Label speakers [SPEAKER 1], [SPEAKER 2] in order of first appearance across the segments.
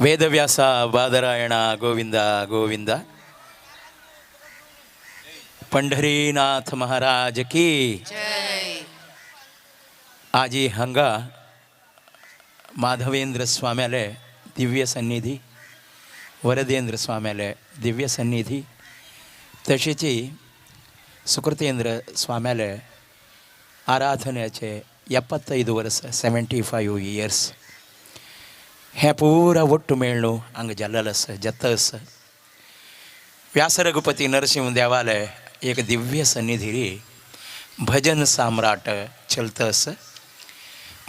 [SPEAKER 1] ವೇದವ್ಯಾಸ ಬಾದರಾಯಣ ಗೋವಿಂದ ಗೋವಿಂದ. पंढरीनाथ महाराज की
[SPEAKER 2] जय.
[SPEAKER 1] आजी हांगा माधवेंद्र स्वाम्याले दिव्य सन्निधी, वरदेंद्र स्वाम्याले दिव्य सन्निधी, तशीच सुकृतेंद्र स्वाम्याले आराधनेचे 75 वर्स, 75 इयर्स हें पुरा ಒಟ್ಟು ಮೇಳ್ನು हांगा जाल्लेलो आसा, जाता आसा. व्यासरघुपती नरसिंह देवाले एक दिव्य सन्निधी भजन साम्राट चलता आसा.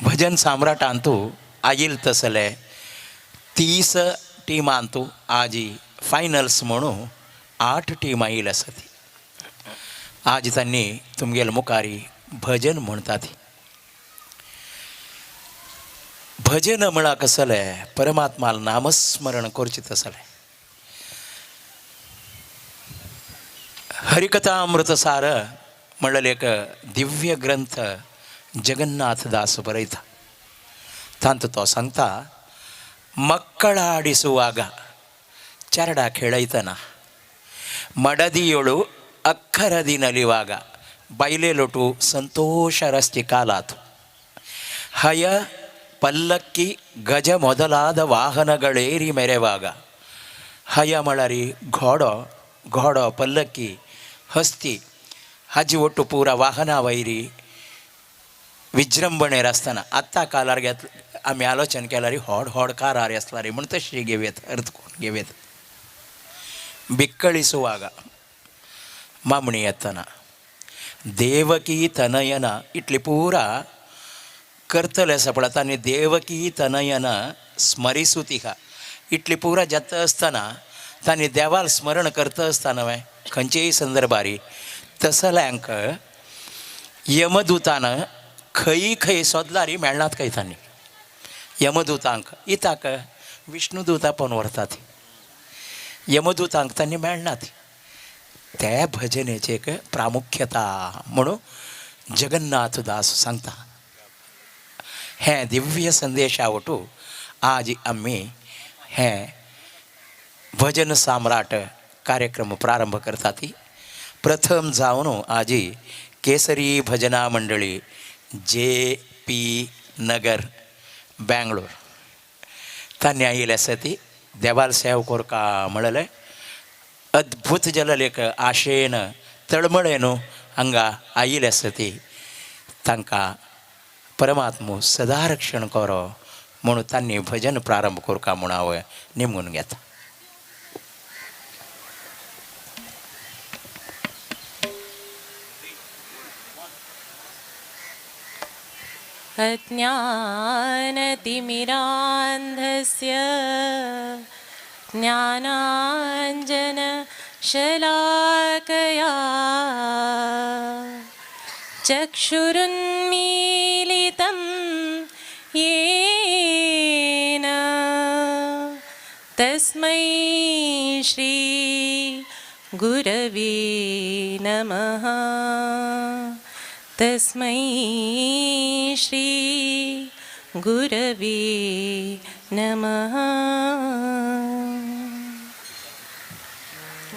[SPEAKER 1] भजन साम्राटांतू आयल तसले 30 टिमांतू आजी फायनल्स म्हणून 8 टीम आयिल्ली आसा ती. आज तांणी तुमगेल मुखारी भजन म्हणटा ती. भजन म्हळ्यार कसलें परमात्मा नामस्मरण करचें तसलें. हरिकथामृतसार म्हणलें एक दिव्य ग्रंथ जगन्नाथ दास बरयता. तांत तो सांगता, ಮಕ್ಕಳಾಡಿಸುವಾಗ ಚರಡ ଖେಳೈತನ, ಮಡದಿಯೊಳು ಅಕ್ಕರದಿ ನಲಿವಾಗ, ಬೈಲೆಲೊಟು ಸಂತೋಷ ರಸ್ತಿ ಕಾಲಾತು, ಹಯ ಪಲ್ಲಕ್ಕಿ ಗಜ ಮೊದಲಾದ ವಾಹನಗಳೇರಿ ಮೆರೆವಾಗ, ಹಯ ಮಳರಿ ಘೋಡೋ ಘೋಡೋ ಪಲ್ಲಕ್ಕಿ ಹಸ್ತಿ ಹಾಜಿ ಒಟ್ಟು ಪೂರ ವಾಹನ ವೈರಿ विजृंभणे आसतना आत्तां कालार घेत आमी आलोचन केल्यार होड होड कारार आसलारी म्हूण तशी घेवयेत, अर्थ कोण घेवयेत. ಬಿಕ್ಕಳಿಸುವಾಗ ಮಾಮಣಿ ಎತ್ತನ ದೇವಕಿ ತನಯನ ಇಟ್ಲಿ ಪೂರ करतले आसा पळय तांणी देवकी तनयन स्मरिसुतिहा इटली पुरा जाता आसतना तांणी देवाल स्मरण करता आसतना न्हय खंयचेय संदर्भारी तसल्यांक यमदूतान खंय खंय सोदलारी मेळनात खंय तांणी यमदूतांक इताक विष्णुदूता पण व्हरतात यमदूतांक तांणी मेळनात. ते भजनेचे एक प्रामुख्यता म्हणून जगन्नाथ दास सांगता. हें दिव्य संदेशा वटू आज आमी हें भजन साम्राट कार्यक्रम प्रारंभ करता ती. प्रथम जावन आजी केसरी भजना मंडळी जे पी नगर बँगलोर तांणी आयिल्ले आसा ती देवाल सेव कोरका म्हणलें अद्भुत जललेख आशेन तळमळेन हांगा आयिल्ले आसा ती. तांकां परमात्मो सदा रक्षण करो म्हणून तांणी भजन प्रारंभ कोरका म्हूण हांव निमून घेता.
[SPEAKER 2] अज्ञानतिमिरान्धस्य ज्ञानाञ्जनशलाकया चक्षुरुन्मीलितं येन तस्मै श्री गुरवे नमः. तस्मै श्री गुरवे नमः.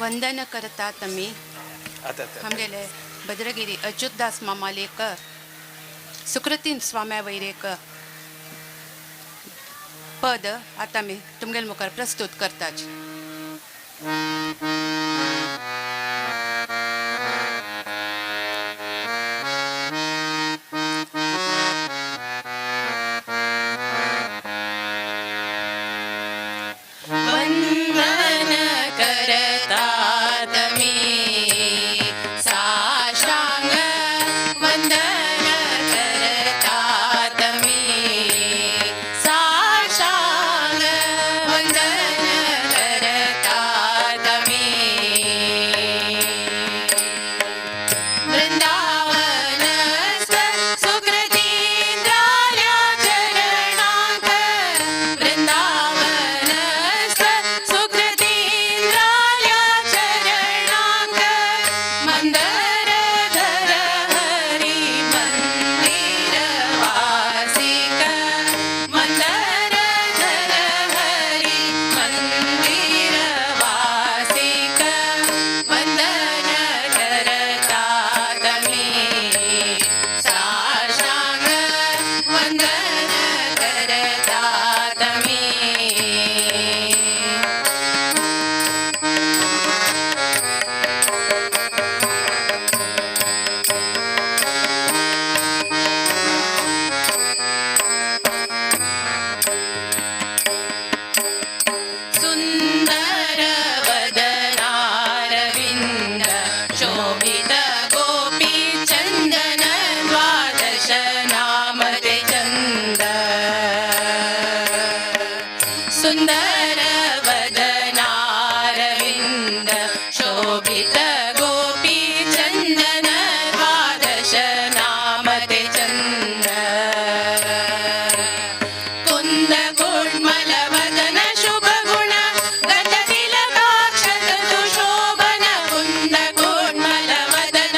[SPEAKER 3] वंदन करतात मी आमगेले भद्रगिरी अच्युतदास मामालेक सुकृतीन स्वाम्या वैरेक पद आता मी तुमगेल मुखार प्रस्तुत करताच. वंदन करतात मी साष्टांग वंदन करतात मी साष्टांग वंदन करतात मी
[SPEAKER 2] शोभित गोपी चंदन द्वादश नाम ते चंद सुंदर वदनारविंद शोभित गोपी चंदन द्वादश नाम ते चंद कुंद गुण्मल वदन शुभ गुण गत तिलकाक्षत सुशोभन कुंद गुण्मल वदन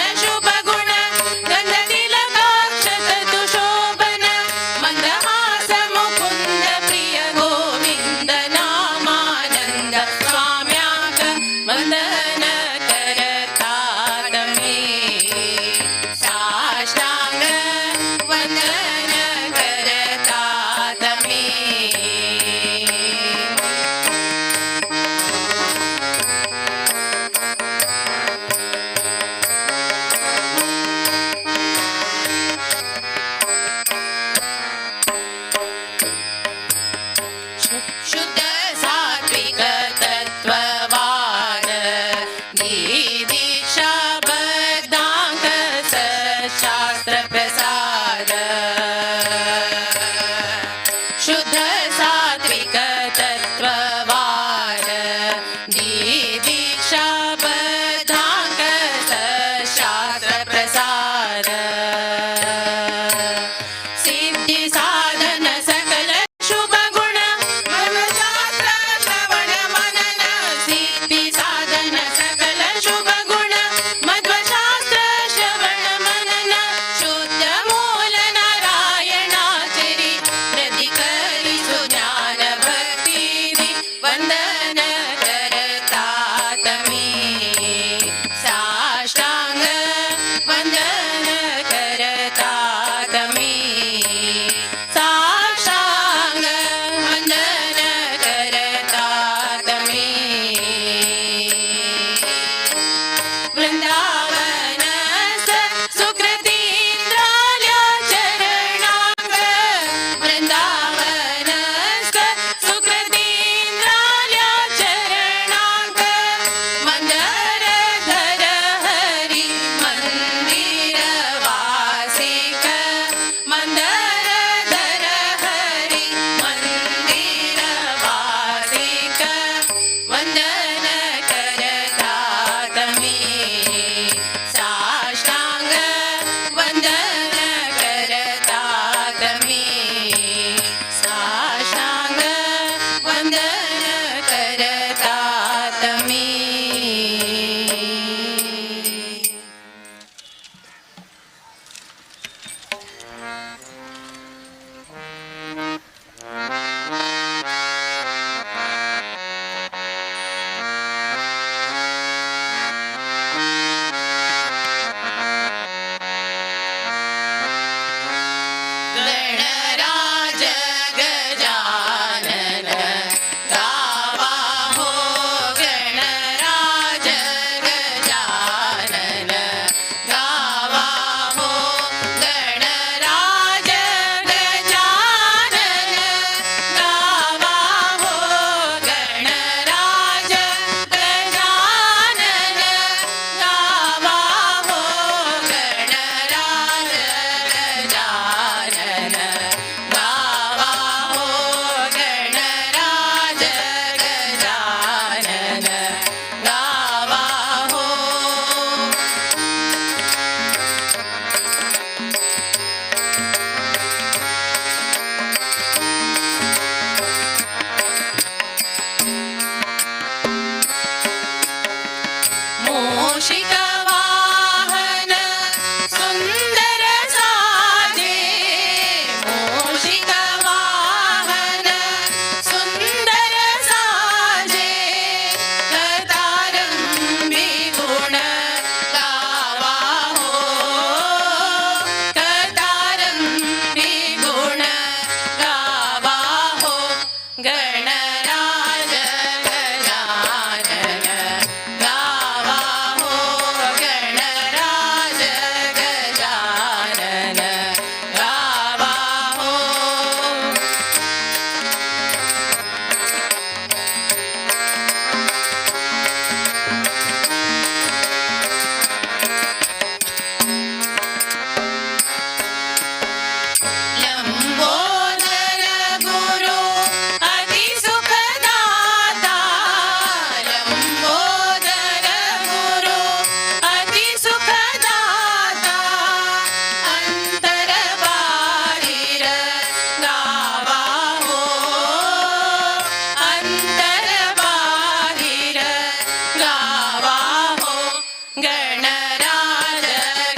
[SPEAKER 2] गणराज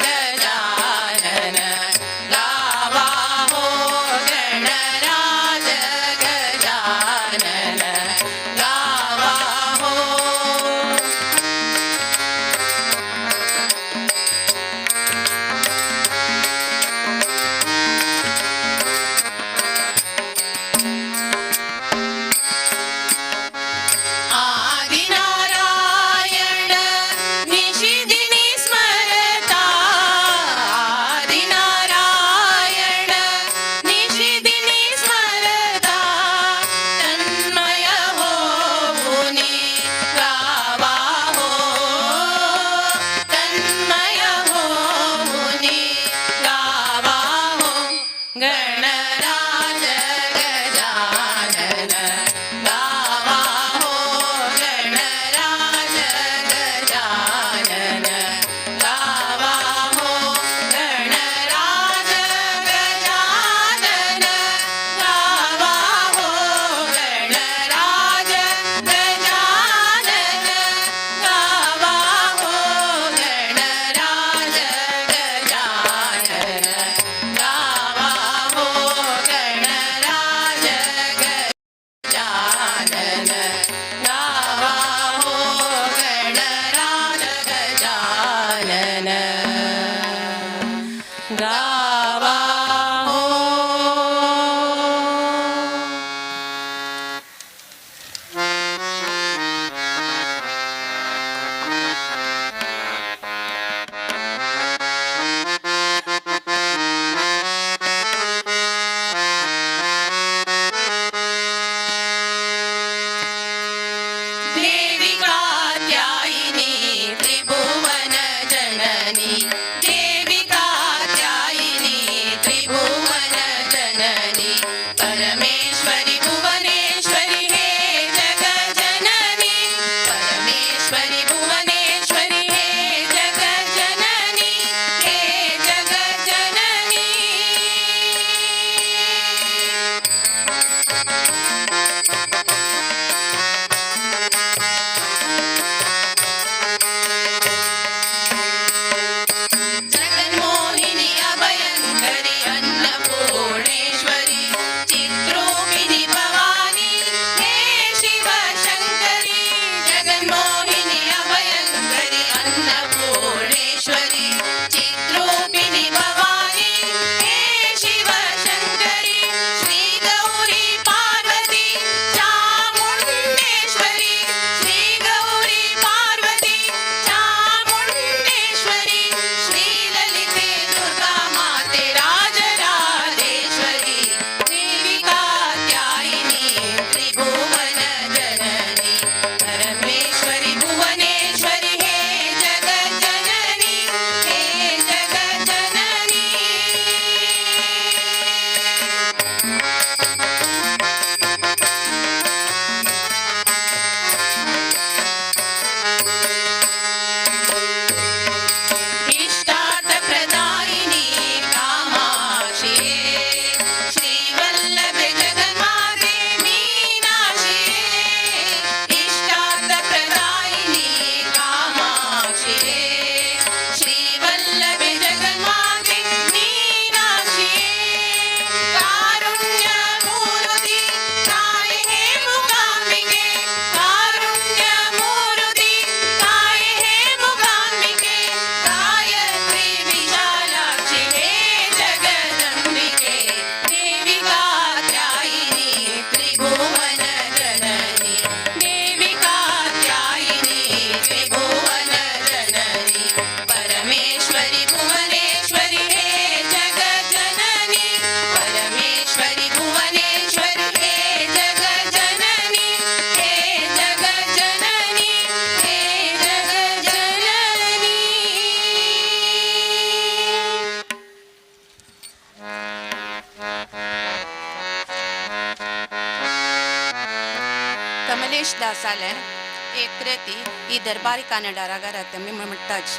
[SPEAKER 2] गजानन गावा हो गणराज गजानन गावा हो. आदिनारायण निशिदिनि स्मरता, आदिनारायण निशिदिनि स्मरता, तन्मय होऊनि गावा हो, तन्मय होऊनि गावा हो, गणराज गजानन गावा हो, गणराज गजानन गावा हो, गणराज गजानन गावा हो, गणराज गजानन गावा हो, गणराज गजानन गावा हो, गणराज गजानन गावा हो, गणराज गजानन गावा हो. देवी कात्यायिनी त्रिभुवन जननी, देवी कात्यायिनी त्रिभुवन जननी, परमेश्वरि भुवनेश्वरि हे जगज्जननी, परमेश्वरि भुवनेश्वरि हे जगज्जननी, हे जगज्जननी. जगन्मोहिनी अभयङ्करि अन्नपूर्णेश्वरि, चिद्रूपिणि भवानी हे शिवशङ्करि, जगन्मोहिनी अभयङ्करि अन्नपूर्णेश्वरि, चिद्रूपिणि भवानी हे शिवशङ्करि, श्रीगौरी पार्वती चामुण्डेश्वरि, श्रीगौरी पार्वती चामुण्डेश्वरि, श्रीललिते दुर्गा माते राजराजेश्वरि, देवी कात्यायिनी त्रिभुवन जननी, परमेश्वरि भुवनेश्वरि हे जगज्जननी, हे जगज्जननी. इष्टार्थप्रदायिनी कामाक्षी, श्रीवल्लभे जगन्माते मीनाक्षी, इष्टार्थप्रदायिनी कामाक्षी, श्रीवल्लभे जगन्माते मीनाक्षी, कारुण्यमूर्ति ताये हे मूकाम्बिके, कारुण्यमूर्ति ताये हे मूकाम्बिके, गायत्री विशालाक्षी हे जगदम्बिके, देवी कात्यायिनी त्रिभुवन जननी, देवी कात्यायिनी त्रिभुवन जननी, परमेश्वरि भुवनेश्वरि हे जगज्जननी, परमेश्वरि भुवनेश्वरि हे जगज्जननी, हे जगज्जननी, हे जगज्जननी.
[SPEAKER 3] कमलेश दासाले एक कृती ही दरबारी कानडा रागारात मी म्हणटाच.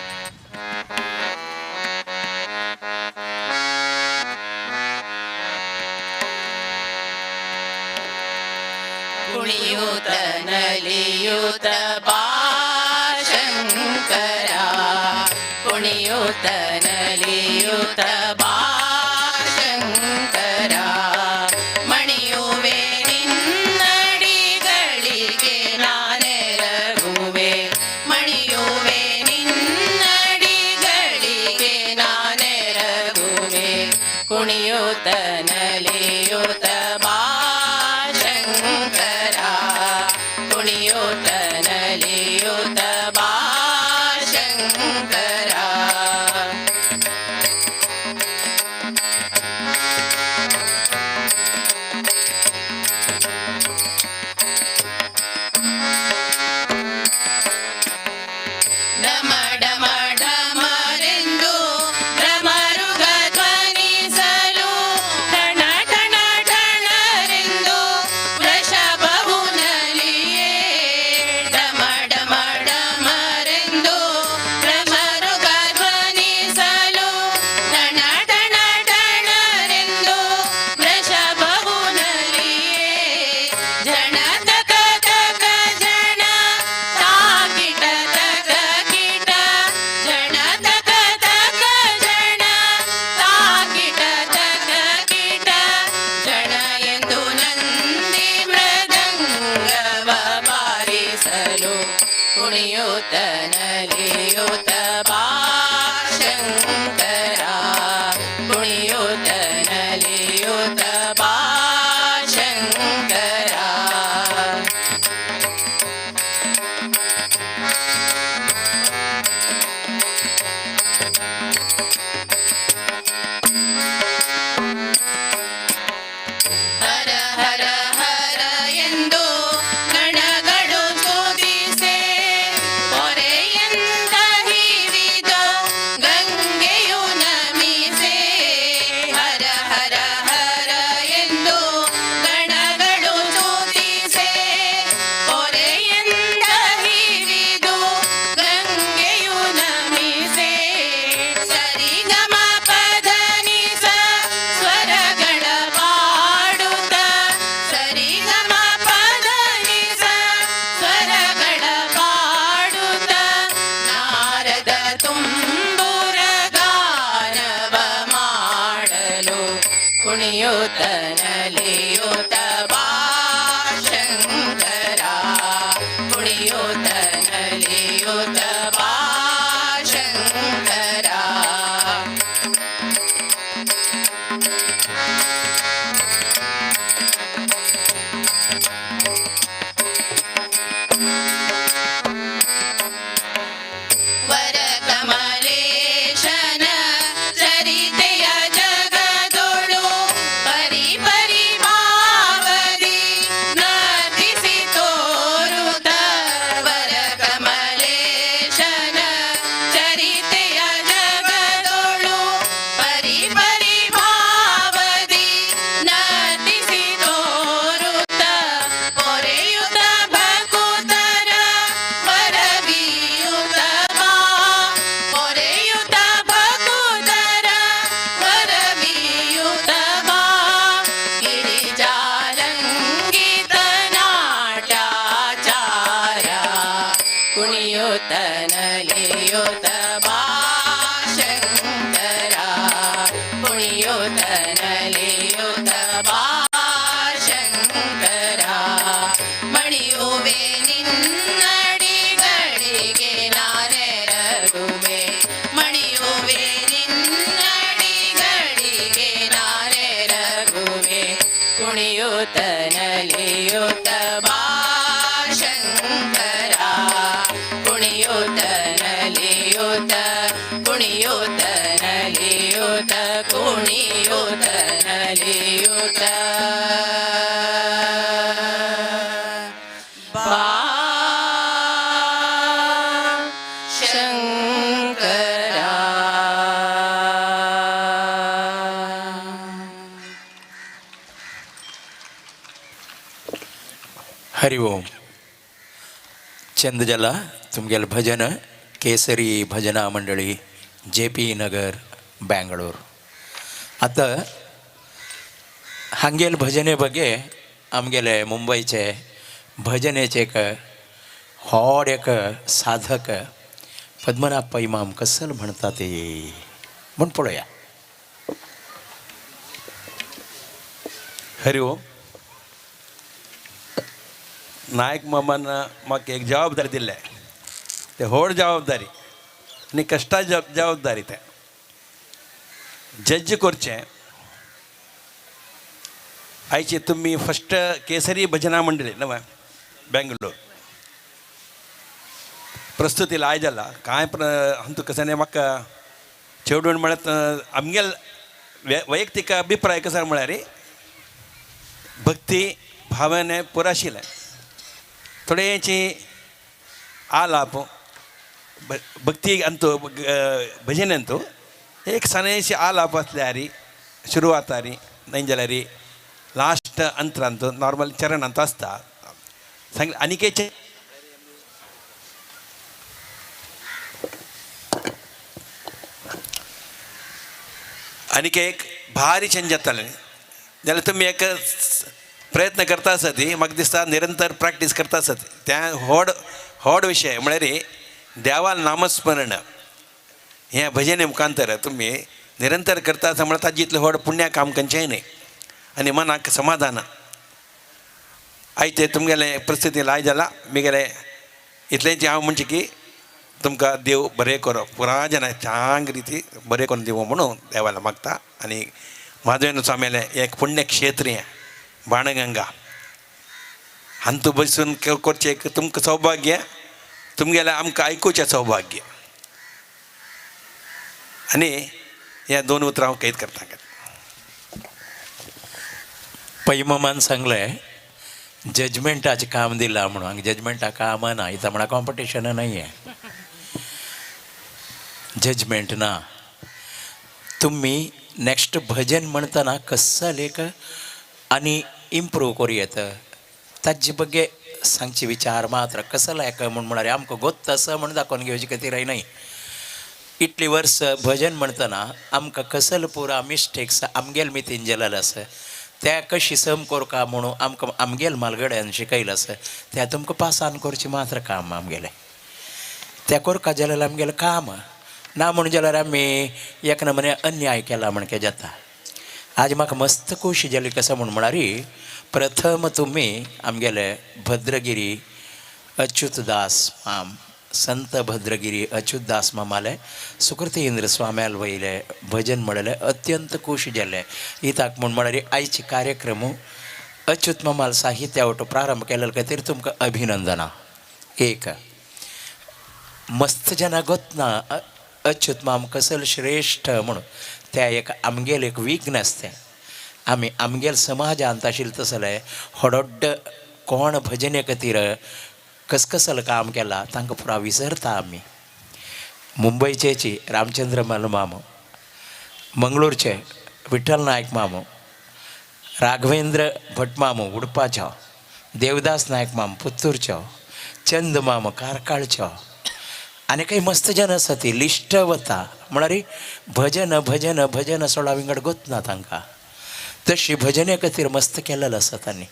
[SPEAKER 2] ಕುಣಿಯೂತ ನಲಿಯೂತ ಬಾ ಶಂಕರ. ಕುಣಿಯುತ್ತ ನಲಿಯುತ್ತ ಬಾ ಶಂಕರ. ಮಣಿಯುವೆ ನಿನ್ನಡಿಗಳಿಗೆ ನಾನೆರಗುವೆ, ಮಣಿಯುವೆ ನಿನ್ನಡಿಗಳಿಗೆ ನಾನೆರಗುವೆ. ಕುಣಿಯುತ್ತ ನಲಿಯುತ್ತ ಬಾ ಶಂಕರ, ಕುಣಿಯುತ್ತ ನಲಿಯುತ್ತ ಬಾ ಶಂಕರ. ಡಮ ಡಮ ಡಮರೆಂದು ಭ್ರಮರುಗ ಧ್ವನಿಸಲು, ಠಣ ಠಣ ಠಣರೆಂದು ವೃಷಭವು ನಲಿಯೇ. ಡಮ ಡಮ ಡಮರೆಂದು ಭ್ರಮರುಗ ಧ್ವನಿಸಲು, ಠಣ ಠಣ ಠಣರೆಂದು ವೃಷಭವು ನಲಿಯೇ. ಜಣ ತಕ ತಕ ಜಣ ತಾಕಿಟ ತಕ ಕೀಟ, ಜಣ ತಕ ತಕ ಜಣ ತಾಕಿಟ ತಕ ಕೀಟ. ಜಣ ಎಂದು ನಂದಿ ಮೃದಂಗವ ಬಾರಿಸಲು, ಕುಣಿಯುತ್ತ ನಲಿಯುತ್ತ ಬಾ ಶಂಕರ, ಕುಣಿಯುತ್ತ ನಲಿಯುತ್ತ ಬಾ ಶಂಕರ. ಹರ ಹರ ಹರ ಎಂದು ಗಣಗಳು ಸ್ತುತಿಸೆ, ಪೊರೆಯಿಂದ ಹಿರಿದ ಗಂಗೆಯು ನಮಿಸೆ. ಹರ ಹರ ಹರ ಎಂದು ಗಣಗಳು ಸ್ತುತಿಸೆ, ಪೊರೆಯಿಂದ ಹಿರಿದು ಗಂಗೆಯು ನಮಿಸೆ. ಸರಿಗಮ ಪದನಿಸ ಸ್ವರಗಳ ಪಾಡುತ್ತ, ಸರಿಗಮ ಪದನಿಸ ಸ್ವರಗಳ ಪಾಡುತ್ತ, ನಾರದ ತುಂಬುರ ಗಾನವ ಮಾಡಲು, ಕುಣಿಯುತ್ತ ನಲಿಯುತ್ತ ಬಾ ಶಂಕರ, ಕುಣಿಯುತ್ತ ನಲಿಯುತ್ತ ಬಾ ಶಂಕರ. ವರ ಕಮಲೇಶನ ಚರಿತೆಯ ಜಗದೊಳು ಪರಿ ಪರಿ ಭಾವದಿ ನರ್ತಿಸಿ ತೋರುತ್ತ, ವರ ಕಮಲೇಶನ ಚರಿತೆಯ ಜಗದೊಳು ಪರಿ ಪರಿ ಭಾವದಿ ನರ್ತಿಸಿ ತೋರುತ್ತ, ಪೊರೆಯುತ ಭಕುತರ ವರವಿಯುತ ಬಾ, ಪೊರೆಯುತ ಭಕುತರ ವರವಿಯುತ ಬಾ. ಗಿರಿಜಾಲಂಗಿತ ನಾಟ್ಯಾಚಾರ, ಕುಣಿಯುತ್ತ ನಲಿಯುತ್ತ ಬಾ ಶಂಕರ, ಕುಣಿಯುತ್ತ ನಲಿಯುತ್ತ ಬಾ ಶಂಕರ. ಮಣಿಯುವೆ ನಿನ್ನಡಿಗಳಿಗೆ ನಾನೆರಗುವೆ, ಮಣಿಯುವೆ ನಿನ್ನಡಿಗಳಿಗೆ ನಾನೆರಗುವೆ. ಕುಣಿಯುತ್ತ ನಲಿಯುತ್ತ ಬಾ ಶಂಕರ, ಕುಣಿಯುತ್ತ ನಲಿಯುತ್ತ, ಕುಣಿಯುತ್ತ ನಲಿಯುತ್ತ, ಕುಣಿಯುತ್ತ ನಲಿಯುತ್ತ ಬಾ ಶಂಕರ.
[SPEAKER 1] हरि ओम. चंद जाला तुमगेले भजन केसरी भजना मंडळी, जे पी नगर, बँगलोर. आतां हांगेल भजने ಬಗ್ಗೆ आमगेले मुंबयचे भजनेचे एक व्हड एक साधक पद्मनाभ पै माम कसल म्हणटा ते म्हूण पळोवया.
[SPEAKER 4] हरी ओम. नायक मामान म्हाका एक जबाबदारी दिल्ल्या, ते व्हड जबाबदारी आनी कश्टा जबाबदारी. ते जज्ज करचें. आयचे तुमी फस्ट केसरी भजना मंडळी नव्या बेंगलोर प्रस्तुतीला आयज जाला कांय अंतू कसं न्ही म्हाका चेडून म्हळ्यार आमगेल वैयक्तीक अभिप्राय कसो म्हळ्यार भक्ती भावने पुरो आशिल्लें. थोडेची आलाप भक्ती अंतू भजन अंतू एक सनेशी आलाप आसल्यार सुरवातारी न्हय जाल्यार लास्ट अंतरांत नॉर्मल चरणांत आसता सांगलें. आनीक आनीक एक भारी चेंज जातालें जाल्यार तुमी एक प्रयत्न करता आसत, म्हाका दिसता निरंतर प्रॅक्टीस करता आसत. त्या व्हड व्हड विशय म्हळ्यार देवाल नामस्मरण हें भजने मुखांतर तुमी निरंतर करता आसा म्हळ्यार ताजें इतलें व्हड पुण्य काम खंयचेंय न्हय आनी मनाक समाधान. आयज ते तुमगेलें परिस्थिती लाय जाला मिगेलें इतलेंच हांव म्हणचें की तुमकां देव बरें करो, पुरा जाणां चांग रिती बरें करून दिवं म्हणून देवाला मागता. आनी माधवेंद्र स्वामीलें एक पुण्यक्षेत्र हें बाणगंगा हांतू बसून करचें एक तुमकां सौभाग्य, तुमगेलें आमकां आयकुचें सौभाग्य. आनी ह्या दोन उतरां हांव कैद करता.
[SPEAKER 1] पैमामान सांगलें जजमेंटाचें काम दिलां म्हणून. हांगा जजमेंटा काम ना, इथं म्हणा कॉम्पिटिशन नाही आहे, जजमेंट ना. तुम्ही नेक्स्ट भजन म्हणतना कसं लेख आनी इम्प्रूव करूं येता ताजे बगे सांगचे विचार मात्र कसं लायक म्हूण म्हळ्यार आमकां गोत्त आसा म्हूण दाखोवन घेवचे खातीर न्हय. इतली वर्स भजन म्हणतना आमकां कसल पुरा मिस्टेक्स आमगेल मितीन जालेले आसा त्या कशी सम करका म्हणून आमकां आमगेल म्हालगड्यान शिकयलें आसा त्या तुमकां पासान करचें मात्र काम आमगेलें. त्या करका जाल्यार आमगेलें काम ना म्हूण जाल्यार आमी एक नमुने अन्याय केला म्हणके जाता. आज म्हाका मस्त खोशी जाली कसो म्हूण म्हळ्यार प्रथम तुमी आमगेले भद्रगिरी अच्युतदास माम, संत भद्रगिरी अच्युतदास मामाले सुकृती इंद्र स्वाम्याल वयले भजन म्हणले अत्यंत खोशी जाले. इताक म्हूण म्हळ्यार आयचे कार्यक्रम अच्युत मामाल साहित्या वटो प्रारंभ केल्ले खातीर तुमकां अभिनंदना. एक मस्त जना गोतना अच्युत माम कसल श्रेष्ठ म्हणून त्या एक आमगेल एक वीकनेस तें आमी आमगेल समाजांत आशिल्लें तसलें होडोड्ड कोण भजने खातीर कसकसल काम केलां तांकां पुरा विसरता आमी. मुंबयचेची रामचंद्र माम, मंगळूरचे विठ्ठल नायक मामू, राघवेंद्र भट मामू उडपाचो, देवदास नायक माम पुत्तूरचो, चंद माम कारकाळचो आनी काही मस्त जन आसा ती लिस्ट वता म्हळ्यार भजन भजन भजन सोळा विंगड गोतना तांकां तशी भजने खातीर मस्त केलेलें आसा तांणी.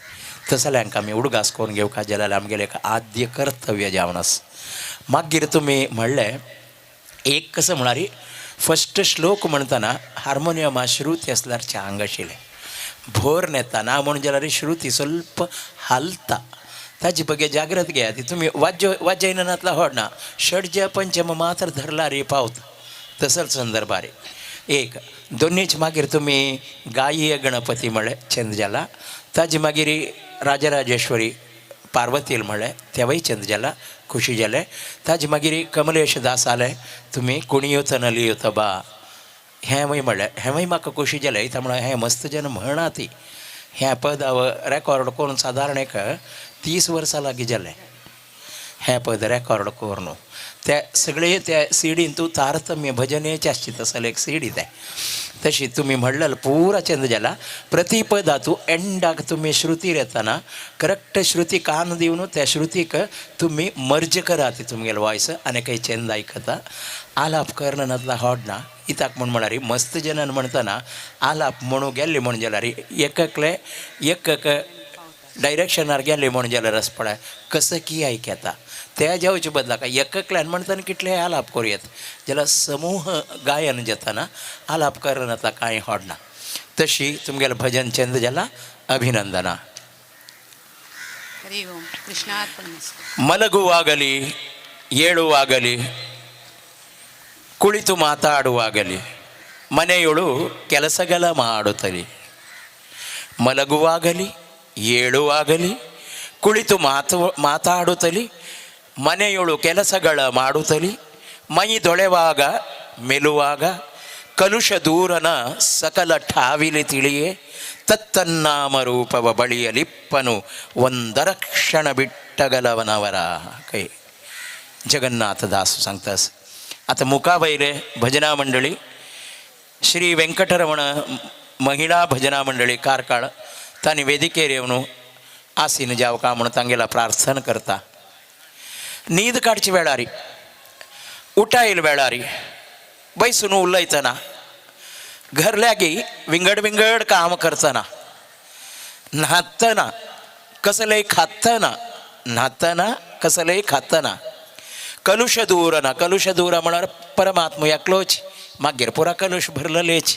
[SPEAKER 1] तसल्यांक आमी उडगास करून घेवका जाल्यार आमगेलें एक आद्य कर्तव्य जावन आसा. मागीर तुमी म्हणलें एक कसं म्हळ्यार फस्ट श्लोक म्हणतना हार्मोनियमा श्रुती आसल्यार चांग आशिल्लें भोर नेता ना म्हणून जाल्यार श्रुती स्वल्प हालता ताजी बगे जाग्रत घेया. ती तुमी वाद्य वाद्यनातला व्हड ना षड्ज पंचम मात्र धरला रे पावता तसोच संदर्भार एक दोनीच. मागीर तुमी गायीय गणपती म्हळ्ळें चंद जाला. ताजे मागीर राजराजेश्वरी पार्वतील म्हळ्ळें तेवूय चंद जाला, खुशी जालें. ताजे मागीर कमलेश दास आले तुमी कुणयोत नलियोत बा हेंवूय म्हणलें, हेंवूय म्हाका खोशी जालें. इता म्हणल्यार हें मस्त जन म्हणा ती हें पद हांव रेकॉर्ड करून सादारण एक 30 वर्सां लागीं जालें हें पद रेकॉर्ड करून. ते सगळे त्या सिडीन तूं तारतम्य भजनेचे आसची तसले एक सिडी ते तशी तुमी म्हणलें पुरा चंद जाला. प्रति पदा तूं एंडाक तुमी श्रुतीर येतना करेक्ट श्रुती कान दिवन त्या श्रुतीक तुमी मर्ज करा ती तुमगेलो वॉयस आनी काही चंद आयकता. आलाप करनातला हॉड ना इताक म्हूण म्हळ्यार मस्त जनान म्हणतना आलाप म्हणू गेल्ले म्हूण जाल्यार एककले एक डायरेक्शनार गेले म्हूण जाल्यार रस पळय कसं की आयकता त्या जावचे बदला काय एककल्यान म्हणताना कितले आलाप करूयात ज्याला समूह गायन जाताना आलाप करण्यातला कांय होडना. तशी तुमगेलं भजन चंद जाला अभिनंदना.
[SPEAKER 3] हरि ओम कृष्णार्पणमस्तु.
[SPEAKER 1] ಮಲಗುವಾಗಲಿ ಏಳುವಾಗಲಿ ಕುಳಿತು ಮಾತಾಡುವಾಗಲಿ ಮನೆಯೊಳು ಕೆಲಸಗಳ ಮಾಡುತ್ತಲಿ. ಮಲಗುವಾಗಲಿ ಏಳುವಾಗಲಿ ಕುಳಿತು ಮಾತಾಡುತ್ತಲಿ ಮನೆಯೊಳು ಕೆಲಸಗಳ ಮಾಡುತ್ತಲಿ ಮೈ ದೊಳೆವಾಗ ಮೆಲುವಾಗ ಕಲುಷ ದೂರನ ಸಕಲ ಠಾವಿಲಿ ತಿಳಿಯೇ ತತ್ತನ್ನಾಮ ರೂಪವ ಬಳಿಯಲಿಪ್ಪನು ಒಂದರ ಕ್ಷಣ ಬಿಟ್ಟಗಲವನವರ ಕೈ. जगन्नाथ दास सांगतास. आता मुखावयले भजना मंडळी श्री वेंकटरमण महिळा भजना मंडळी कारकाळ तांणी वेदिकेर येवन आसीन जावका म्हणून तांगेला प्रार्थना करता. न्हीद काडची वेळारी उठायल वेळारी बैसून उलयतना घरल्यागी विंगड विंगड काम करतना न्हातना कसलय खातना न्हातना कसलय खातना कलुष दूर ना कलुष दूर म्हळ्यार परमात्मा एकलोच मागीर पुरा कलुष भरलेच.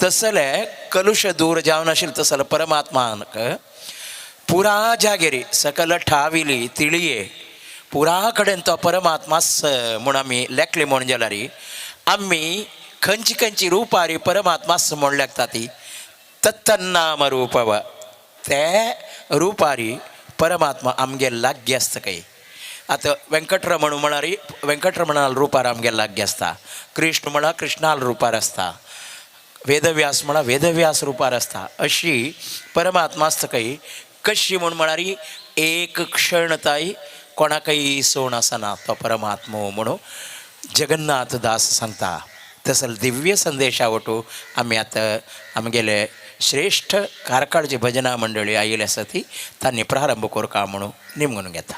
[SPEAKER 1] तसले कलुष दूर जावन आशिल्ले तसले परमात्माक पुरा जागेरी सकल ठाविली तिळये पुरा कडेन तो परमात्मा म्हूण आमी लेखले म्हूण जाल्यार आमी खंयची खंयची रुपारी परमात्मा म्हूण लेखता ती तत्तन्नाम रूपव ते रुपारी परमात्मा आमगे लागीं आसता काय. आतां वेंकटरमण म्हळ्यार वेंकटरमणाल रुपार आमगे लागीं आसता, कृष्ण म्हळ्यार कृष्णाल रुपार आसता, वेदव्यास म्हळ्यार वेदव्यास रुपार आसता. अशी परमात्मा आसता काय कशी म्हूण म्हळ्यार एक क्षण ताई कोणाकय सोण आसना तो परमात्मो म्हणून जगन्नाथ दास सांगता. तसो दिव्य संदेशा वटू आमी आतां आमगेले श्रेश्ठ कारकाळची भजना मंडळी आयिल्ली आसा ती तांणी प्रारंभ करका म्हणून निमगून घेता.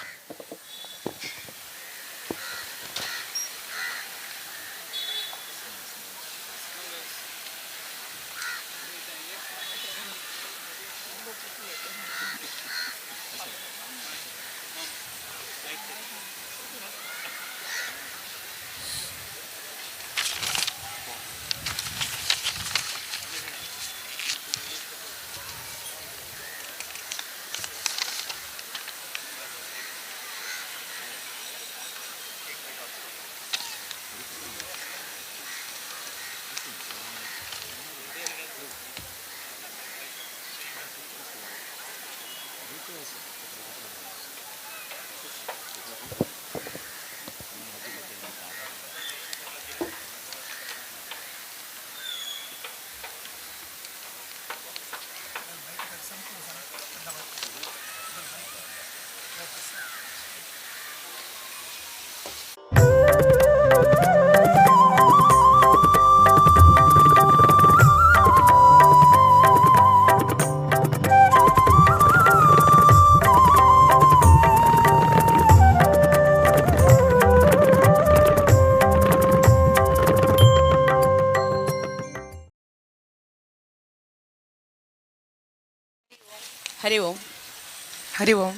[SPEAKER 2] हरि ओम.
[SPEAKER 5] हरि ओम.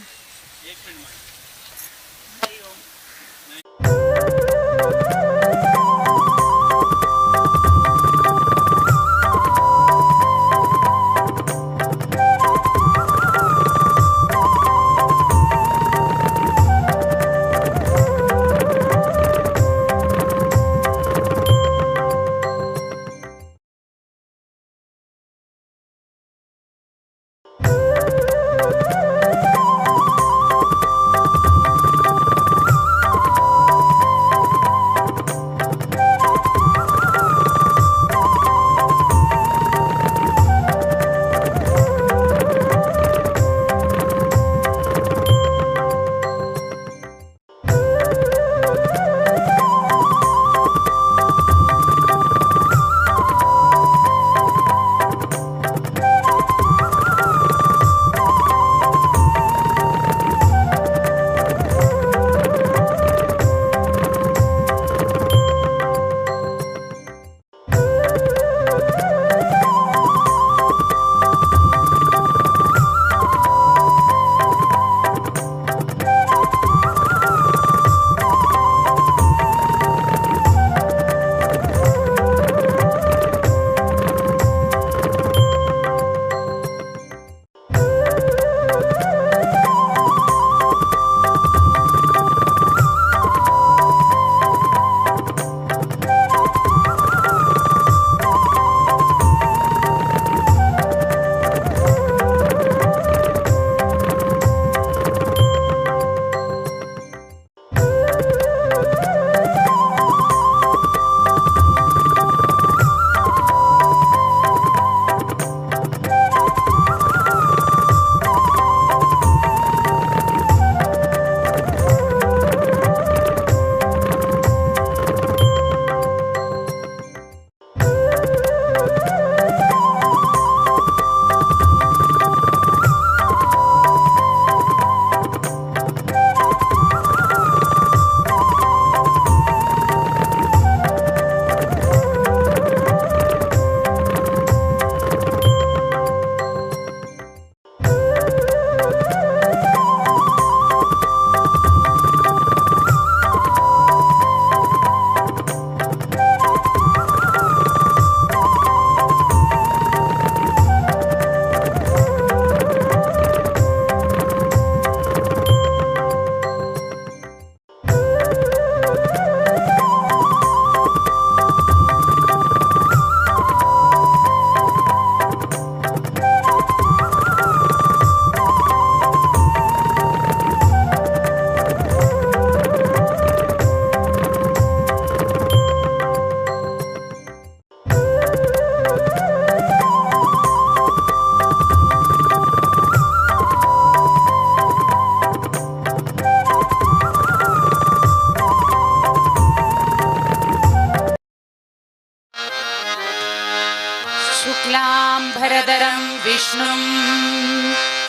[SPEAKER 2] शुक्लांभरधरं विष्णुं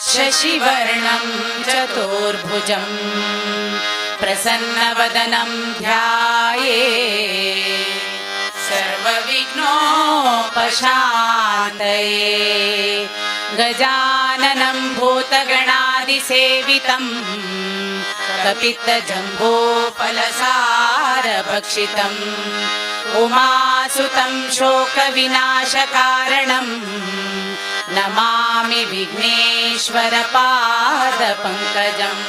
[SPEAKER 2] शशिवर्णं चतुर्भुजं प्रसन्नवदनं ध्याये सर्वविघ्नोपशान्तये। गजाननं भूतगणादिसेवितं कपित्थजम्बूफलसारभक्षितम् उमासुतं शोकविनाशकारणं नमामि विघ्नेश्वरपादपङ्कजम्।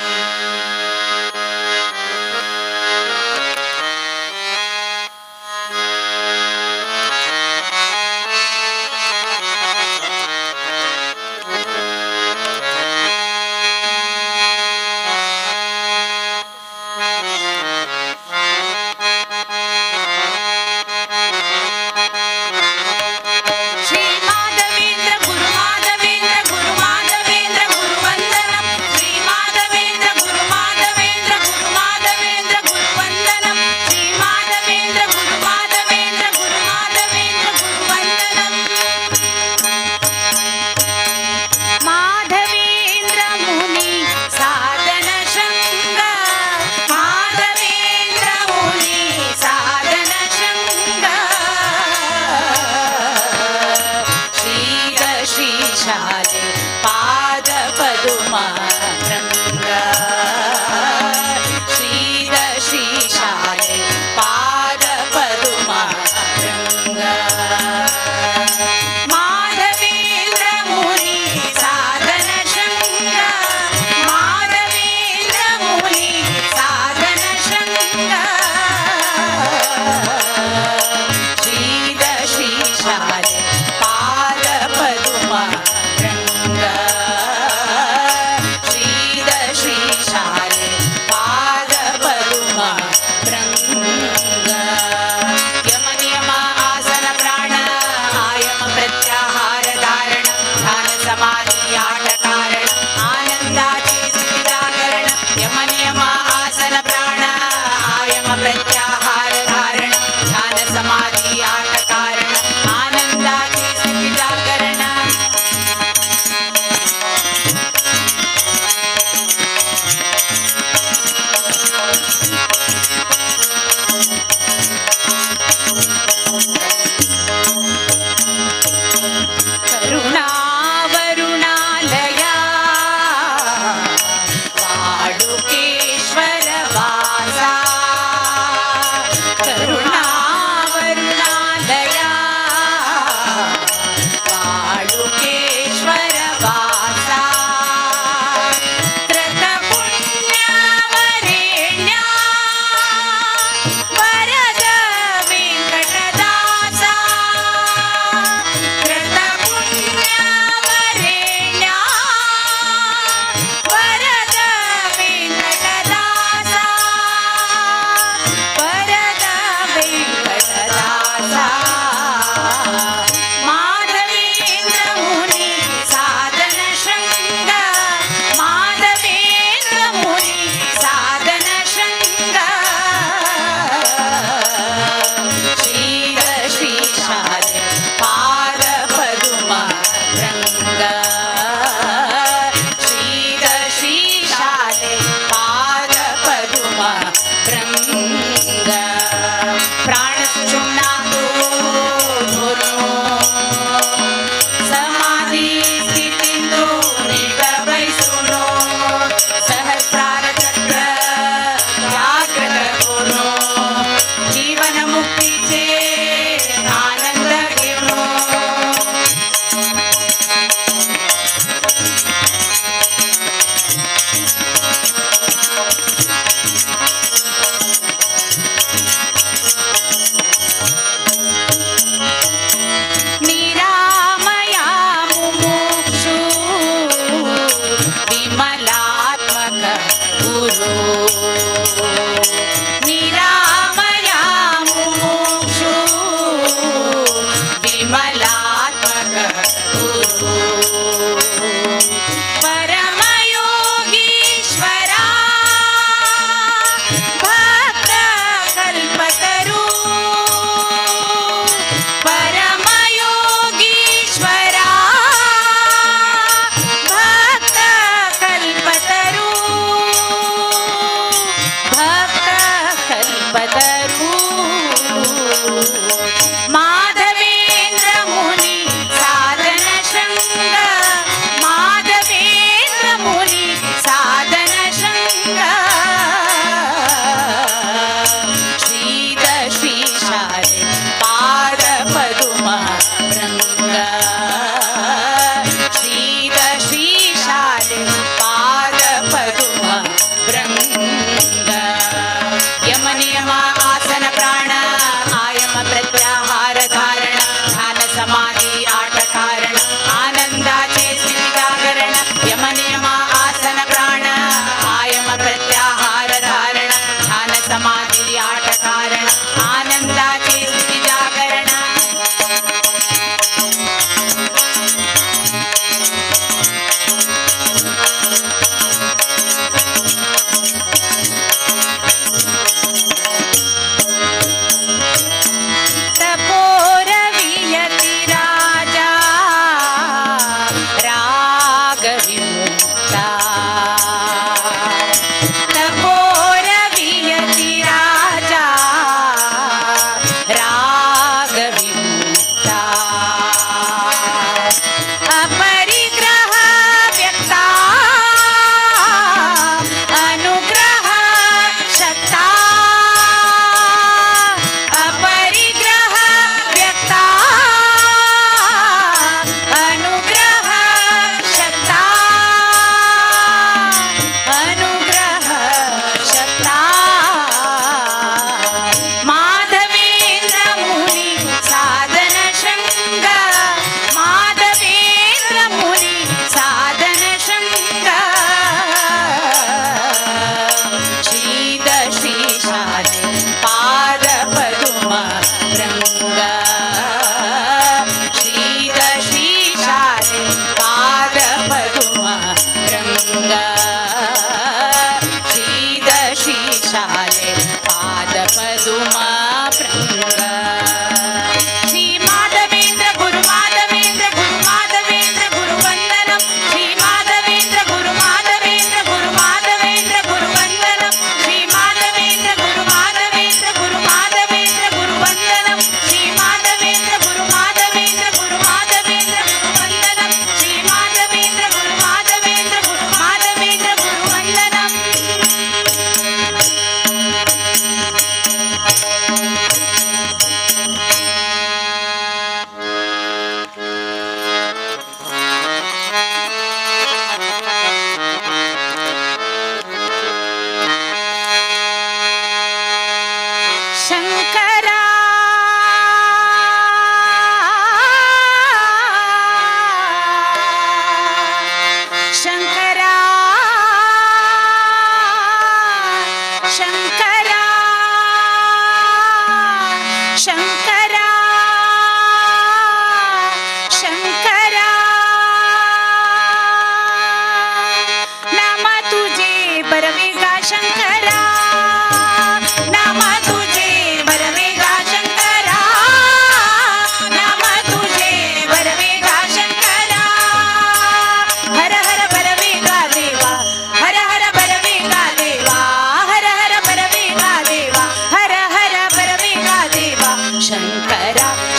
[SPEAKER 2] श्री माधवेंद्र गुरु माधवेंद्र गुरु माधवेंद्र गुरु वंदनम। श्री माधवेंद्र गुरु माधवेंद्र गुरु माधवेंद्र गुरु वंदनम। श्री माधवेंद्र गुरु माधवेंद्र गुरु माधवेंद्र गुरु वंदनम। माधवेंद्र मुनि साधन शृंग, माधवेंद्र मुनि साधन शृंग, श्रीशाले पाद पदुमा रंग, श्रीशाले पाद पदुमा रंग। माधवेंद्र मुनि साधन शृंग, माधवेंद्र मुनि साधन शृंग, श्रीशाले पाद पदुमा रंग,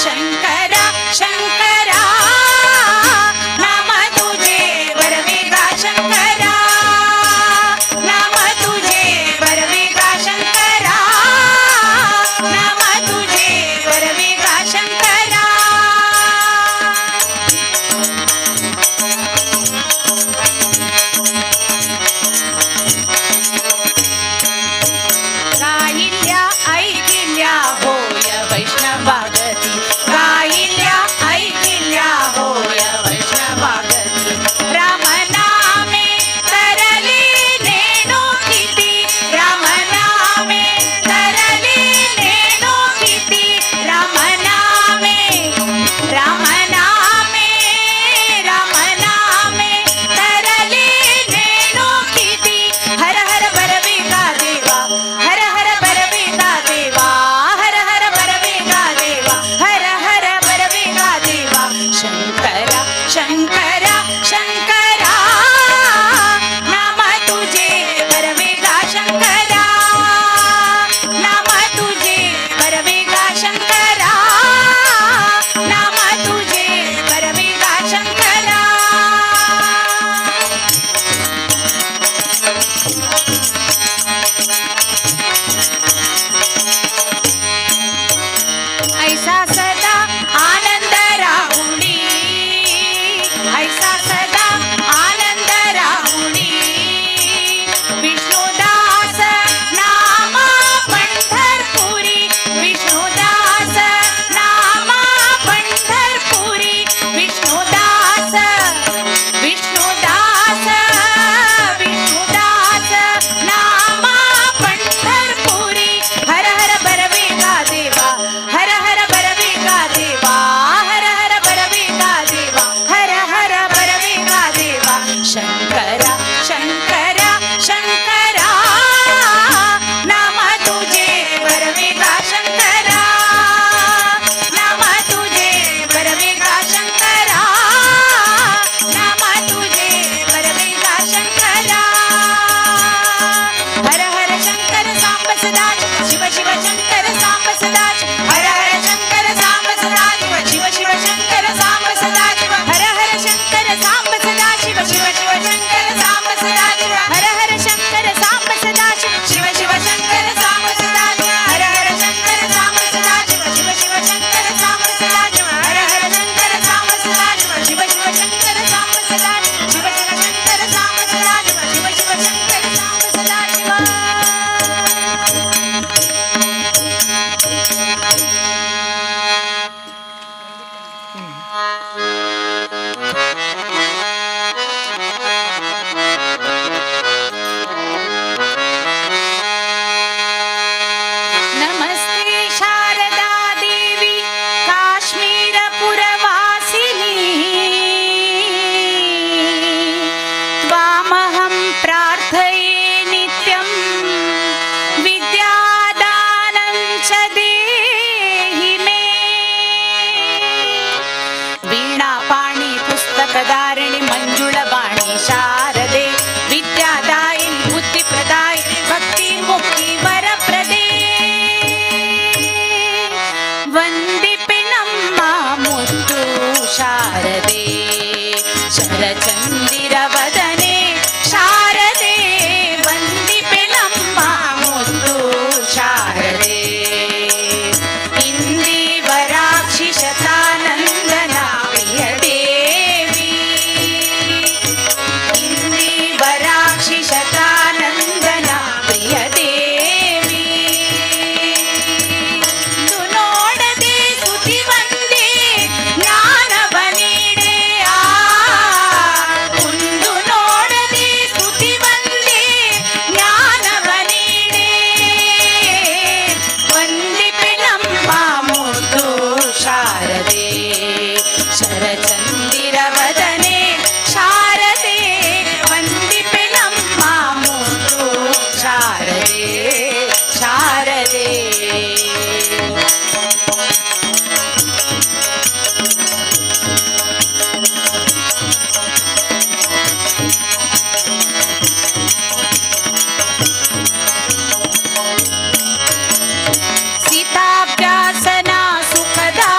[SPEAKER 2] शंकरा शंकरा नाम तुझे बरवेगा शंकरा नाम तुझे बरवेगा शंकरा नाम तुझे बरवेगा शंकरा. गाईल्या ऐकिल्या होय वैष्णवागती गाईल्या ऐकिल्या होय वैष्णवागती राम नामे तरली नेणो किती राम नामे तरली नेणो किती राम नामे राम नामे राम नामे तरली नेणो किती हर हर बरवेगा देवा हर हर बरवेगा देवा हर हर बरवेगा देवा हर हर बरवेगा देवा शंकरा शंकरा शंकरा नाम तुझे बरवेगा शंकरा नाम तुझे बरवेगा शंकरा नाम तुझे बरवेगा शंकरा. ऐसा सदा आनंद राहुणी ऐसा सदा आनंद राहुणी विष्णुदास नाम पंढरपुरी विष्णुदास नाम पंढरपुरी विष्णुदास विष्णुदास विष्णुदास नाम पंढरपुरी हर हर बरवेगा देवा हर हर बरवेगा देवा हर हर बरवेगा देवा हर हर बरवेगा देवा शंकरा शंकरा शंकरा नाम तुझे बरवेगा शंकरा नाम तुझे बरवेगा शंकरा नाम तुझे बरवेगा शंकरा हर हर शंकर सांब सदा शिव शिव शंकर सांब सदा हर हर शंकर सांब सदा शिव शिव शंकर सांब सदा हर हर शंकर सांब सदा शिव शिव शिव शंकर सांब सदा हर हर शंकर सांब सदा शिव शिव शंकर सांब सदा हर हर शंकर सांब सदा शिव शिव शंकर सांब सदा हर हर शंकर सांब सदा शिव शिव शंकर सांब सदा शिव शिव शंकर सांब सदा शिव शिव शंकर सांब सदा शिव. नमस्ते शारदा देवी काश्मीरपुरवासिनी त्वामहं प्रार्थये नित्यं विद्यादानं च देहि मे. वीणापाणि पुस्तकधारिणि मञ्जुळवाणि शारदे विद्यादायिनि बुद्धिप्रदायिनि भक्तिमुक्ति वरप्रदे ವಂದಿಪೆ ನಮ್ಮ ಮುದ್ದು ಶಾರದೆ ಶರಚಂದಿರ ವದನೆ ಶಾರದೆ ವಂದಿಪೆ ನಮ್ಮ ಮುದ್ದು ಶಾರದೆ ಇಂದಿವರಾಕ್ಷಿ ಶತಾನಂದನ ಪ್ರಿಯ ದೇವಿ ಇಂದಿವರಾಕ್ಷಿ ಶತಾನಂದನ ಪ್ರಿಯ ದೇವಿ ನೋಡದೆ ಸುತಿ ಬಂದೆ ಜ್ಞಾನವ ನೀಡೆ ಆ ಒಂದು ನೋಡದೆ ಸುತಿ ಬಂದೆ ಜ್ಞಾನವ ನೀಡೆ ವಂದಿಪೆ ನಮ್ಮ ಮುದ್ದು ಶಾರದೆ ಶರಚಂದಿರ ವದನೆ ಶಾರದೆ ವಂದಿಪೆ ನಮ್ಮ ಮುದ್ದು ಶಾರದೆ ಶಾರದೆ. सीताभ्यासना सुखदा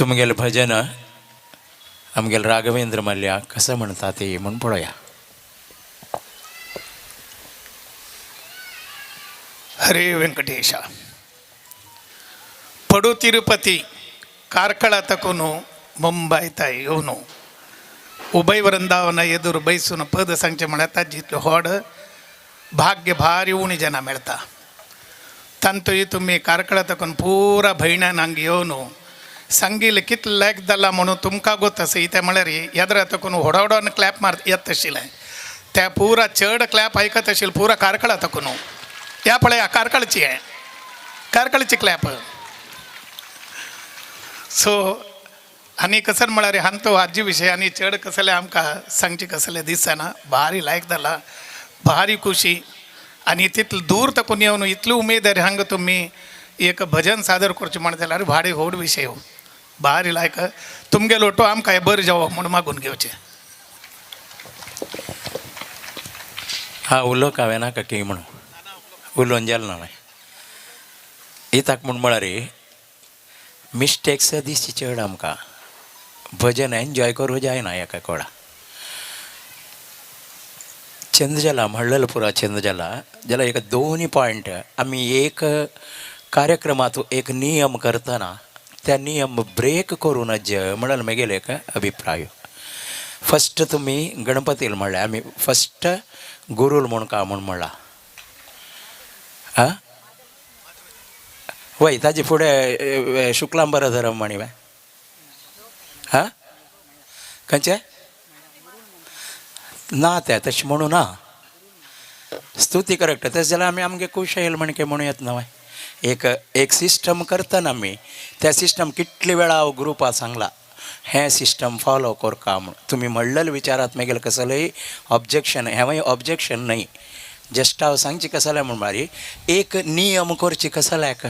[SPEAKER 1] तुमगेलें भजन आमगेले राघवेंद्र मल्ल्या कसं म्हणटा ते म्हूण पळोवया.
[SPEAKER 5] हरे वेंकटेश. पडू तिरुपती ಕಾರ್ಕಳ ತಕುನು ಮುಂಬೈ ತಾಯಿ ಇವನು ಉಭಯ ವೃಂದಾವನ ಎದುರು ಬೈಸುನ ಪದ ಸಂಖ್ಯೆ म्हळ्यार जितलो होड भाग्य भारी उणी ಜನ मेळता. ತಂತು तुमी ಕಾರ್ಕಳ तकून पुरा भयणान हांगा येवन सांगिल्लें कितलें लायक जाला म्हणून तुमकां गोत आसा. इतें म्हळ्यार येद्रा तकून व्हडा व्हडान क्लॅप मार येत आशिल्लें त्या पुरा चड क्लॅप आयकत आशिल्लें पुरा कार्कळा तकून. ह्या पळया कार्कळची हें कार्कळची क्लॅप. सो आनी कसर म्हळ्यार हांतो हाजी विशय आनी चड कसले आमकां सांगचे कसले दिसना. भारी लायक जाला, भारी खुशी आनी तितले दूर तकून येवन इतली उमेद हांगा तुमी एक भजन सादर करचें म्हणत जाल्यार भारी व्हड विशय हो. भारी लायक तुमगेलो तो आमकां बरें जावो म्हूण मागून घेवचें.
[SPEAKER 1] हा उलोवंक हांवें नाका की म्हणून उलोवन जालें ना. इताक म्हूण म्हळ्यार मिस्टेक्स दिसची चड आमकां. भजन एन्जॉय करूं जायना एका कोडा. चंद जाला म्हणलेलो पुरा चंद जाला जाल्यार एक दोनूय पॉयंट आमी एक कार्यक्रमांत एक नियम करतना त्या नियम ब्रेक करूं नज म्हणून म्हगेले एक अभिप्राय. फस्ट तुमी गणपतील म्हणलें आमी फस्ट गुरूल म्हूण का म्हूण म्हणला आं वय ताजे फुडें शुक्लांबर धरम म्हणी आं खंयचें ना तें तशें म्हणूं ना. स्तुती करेक्ट तशें जाल्यार आमी आमगे खूश येयल म्हणके म्हणूं येत न्हय. एक एक सिस्टम करतना आमी त्या सिस्टम कितले वेळा हांव ग्रुपाक सांगला हें सिस्टम फॉलो करका म्हूण. तुमी म्हणलेले विचारात मागीर कसलेय ऑब्जेक्शन हेंवूय ऑब्जेक्शन न्हय. जस्ट हांव सांगची कसलें म्हूण बारी एक नियम करची कसल्याक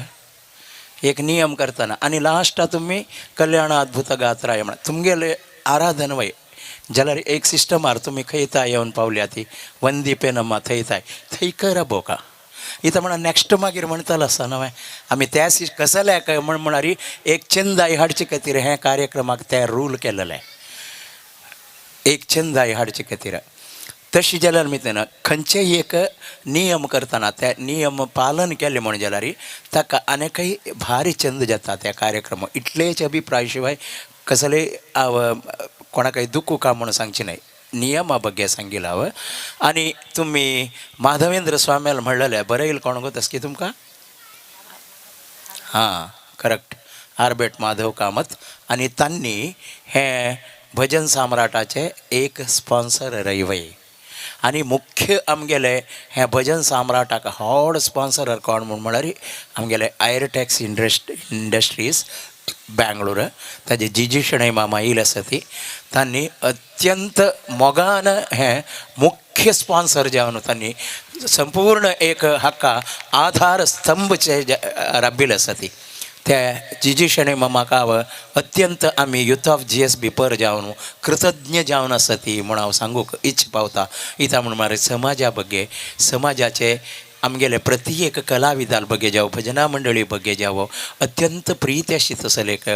[SPEAKER 1] एक नियम करतना आनी लास्टाक तुमी कल्याण अद्भुत गात्राय म्हणा तुमगेले आराधन वय जाल्यार एक सिस्टमार तुमी खंयता येवन पावल्या ती वंदीपे नमा थंयताय थंय करा बोका. इतां म्हणा नॅक्स्ट मागीर म्हणटलो आसता न्हय आमी त्या कसल्याक म्हण म्हळ्यार एक चंदाय हाडचे खातीर हें कार्यक्रमाक ते रूल केलेलें एक चंदाय हाडचे खातीर. तशें जाल्यार मी तेन्ना खंयचेय एक नियम करतना त्या नियम पालन केलें म्हण जाल्यार ताका आनीकय भारी चंद जाता त्या कार्यक्रम. इतलेच अभिप्राय शिवाय कसलेय हांव कोणाकय दुखू का म्हणून सांगचें न्हय. नियमा बग्गे सांगिल्लो हांव. आनी तुमी माधवेंद्र स्वाम्याल म्हणलेलें बरयल कोण गो तसकी तुमकां हां करेक्ट आर्बेट माधव कामत. आनी तांणी हें भजन सम्राटाचें एक स्पॉन्सर रयवय आनी मुख्य आमगेले हें भजन सम्राटाक व्हड स्पॉन्सर कोण म्हूण म्हळ्यार आमगेले आयरटॅक्स इंडस्ट्रीज बँगलोर ताजे जिजी शणै मामा येयले आसा ती तांणी अत्यंत मोगान हें मुख्य स्पॉन्सर जावन तांणी संपूर्ण एक हाका आधार स्तंभचे राबिल्ले आसा ती त्या जिजी शणै मामाक हांव अत्यंत आमी युथ ऑफ GSB पर जावन कृतज्ञ जावन आसा ती म्हूण हांव सांगूंक इच्छ पावता. इता म्हूण म्हळ्यार समाजा बगे समाजाचे आमगेले प्रति एक कलाविदाल बगे जावं भजना मंडळी बगे जावं अत्यंत प्रीत आशी तसले एक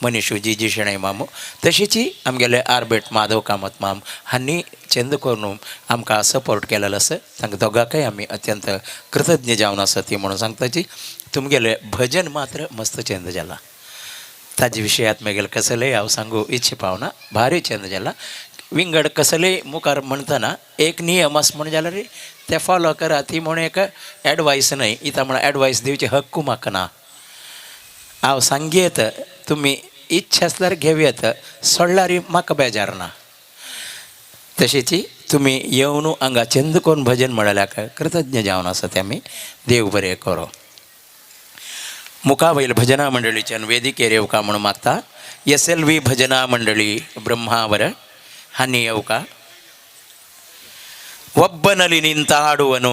[SPEAKER 1] मनीश जिजी शणै मामू. तशीच आमगेले आर्बेट माधव कामत माम हांणी चंद करून आमकां सपोर्ट केलेलो आसा. तांकां दोगांकय आमी अत्यंत कृतज्ञ जावन आसा ती म्हणून सांगताची. तुमगेले भजन मात्र मस्त चंद जाला ताजे विशयात मागीर कसलेय हांव सांगू इच्छे पावना. भारी चंद जाला विंगड कसलेय मुखार म्हणटना एक नियम आसा म्हूण जाल्यार ते फॉलो करा ती म्हूण एक एडवायस न्हय. इतां म्हण एडवायस दिवची हक्क म्हाका ना. हांव सांगयत तुमी इच्छा आसल्यार घेवयत सोडल्यार म्हाका बेजार ना. तशेंच तुमी येवन हांगा चंद करून भजन म्हणल्यार कृतज्ञ जावन आसा तें आमी देव बरें करो. मुखावयल भजना मंडळीच्यान वेदिकेर येवका म्हूण मागता. SLV भजना मंडळी ब्रह्मावर हांणी येवका. ಒಬ್ಬನಲ್ಲಿ ನಿಂತಾಡುವನು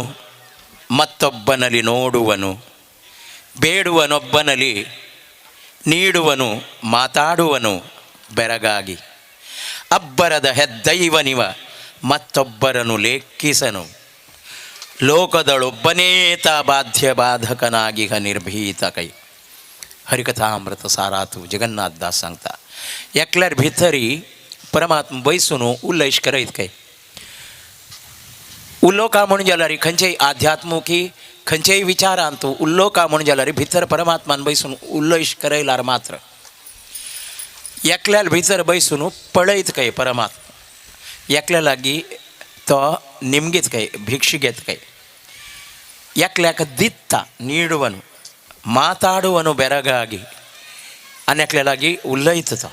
[SPEAKER 1] ಮತ್ತೊಬ್ಬನಲ್ಲಿ ನೋಡುವನು ಬೇಡುವನೊಬ್ಬನಲ್ಲಿ ನೀಡುವನು ಮಾತಾಡುವನು ಬೆರಗಾಗಿ ಅಬ್ಬರದ ಹೆದ್ದೈವನಿವ ಮತ್ತೊಬ್ಬರನು ಲೇಖಿಸನು ಲೋಕದಳೊಬ್ಬನೇ ತಾ ಬಾಧ್ಯ ಬಾಧಕನಾಗಿಹ ನಿರ್ಭೀತ ಕೈ. हरिकथामृत सारातू जगन्नाथ दास सांगता एकल्यार भितरी परमात्मा बैसून उल्लेश करयत काय उल्लोका म्हणून जाल्यार खंयचेय आध्यात्मुकी खंयचेय विचारांत तूं उल्लोका म्हणून जाल्यार भितर परमात्मान बैसून उल्लेश करयलार मात्र एकल्यार भितर बैसून पळयत काय परमात्मा एकल्या लागीं तो निमगीत काय भिक्षी घेत काय एकल्याक दित्ता ನೀಡುವನು ಮಾತಾಡುವನು ಬೆರಗಾಗಿ ಅನ್ಯಕ್ಲೆ ಲಾಗಿ ಉಲ್ಲೈತ तो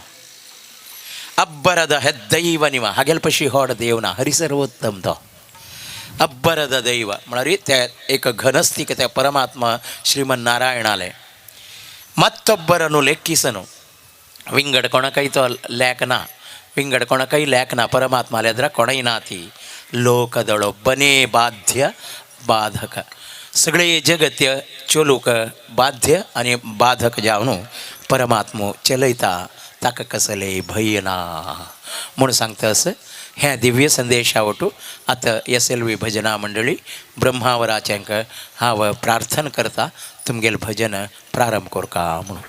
[SPEAKER 1] ಅಬ್ಬರದ ಹೆದ್ದೈವ ನಿವ ಹಗೆಲ್ಪಶಿ ಹೊಡ ದೇವನ ಹರಿಸರ್ವೋತ್ತಮ तो अब्बरद दैव म्हळ्यार ते एक घनस्तिक त्या परमात्मा श्रीमन नारायणाले ಮತ್ತೊಬ್ಬರನ್ನು ಲೆಕ್ಕಿಸನು ವಿಂಗಡ ಕೊಣಕೈ ತೋ ಲೇಖನ ವಿಂಗಡ ಕೊಣಕೈ ಲೇಖನ ಪರಮಾತ್ಮ ಅಲೆದ್ರ ಕೊಣೈನಾತಿ ಲೋಕದಳೊಬ್ಬನೇ ಬಾಧ್ಯ बाधक सगळे जगत्य चोलूक बाध्य आनी बाधक जावन परमात्मो चलयता ताका कसले भंय ना म्हूण सांगता असं हें दिव्य संदेशा वटू आतां एस एल वी भजना मंडळी ब्रह्मावराच्यांक हांव प्रार्थना करता तुमगेलें भजन प्रारंभ करका म्हणून.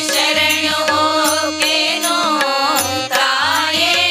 [SPEAKER 2] शरण हो केनो ताये।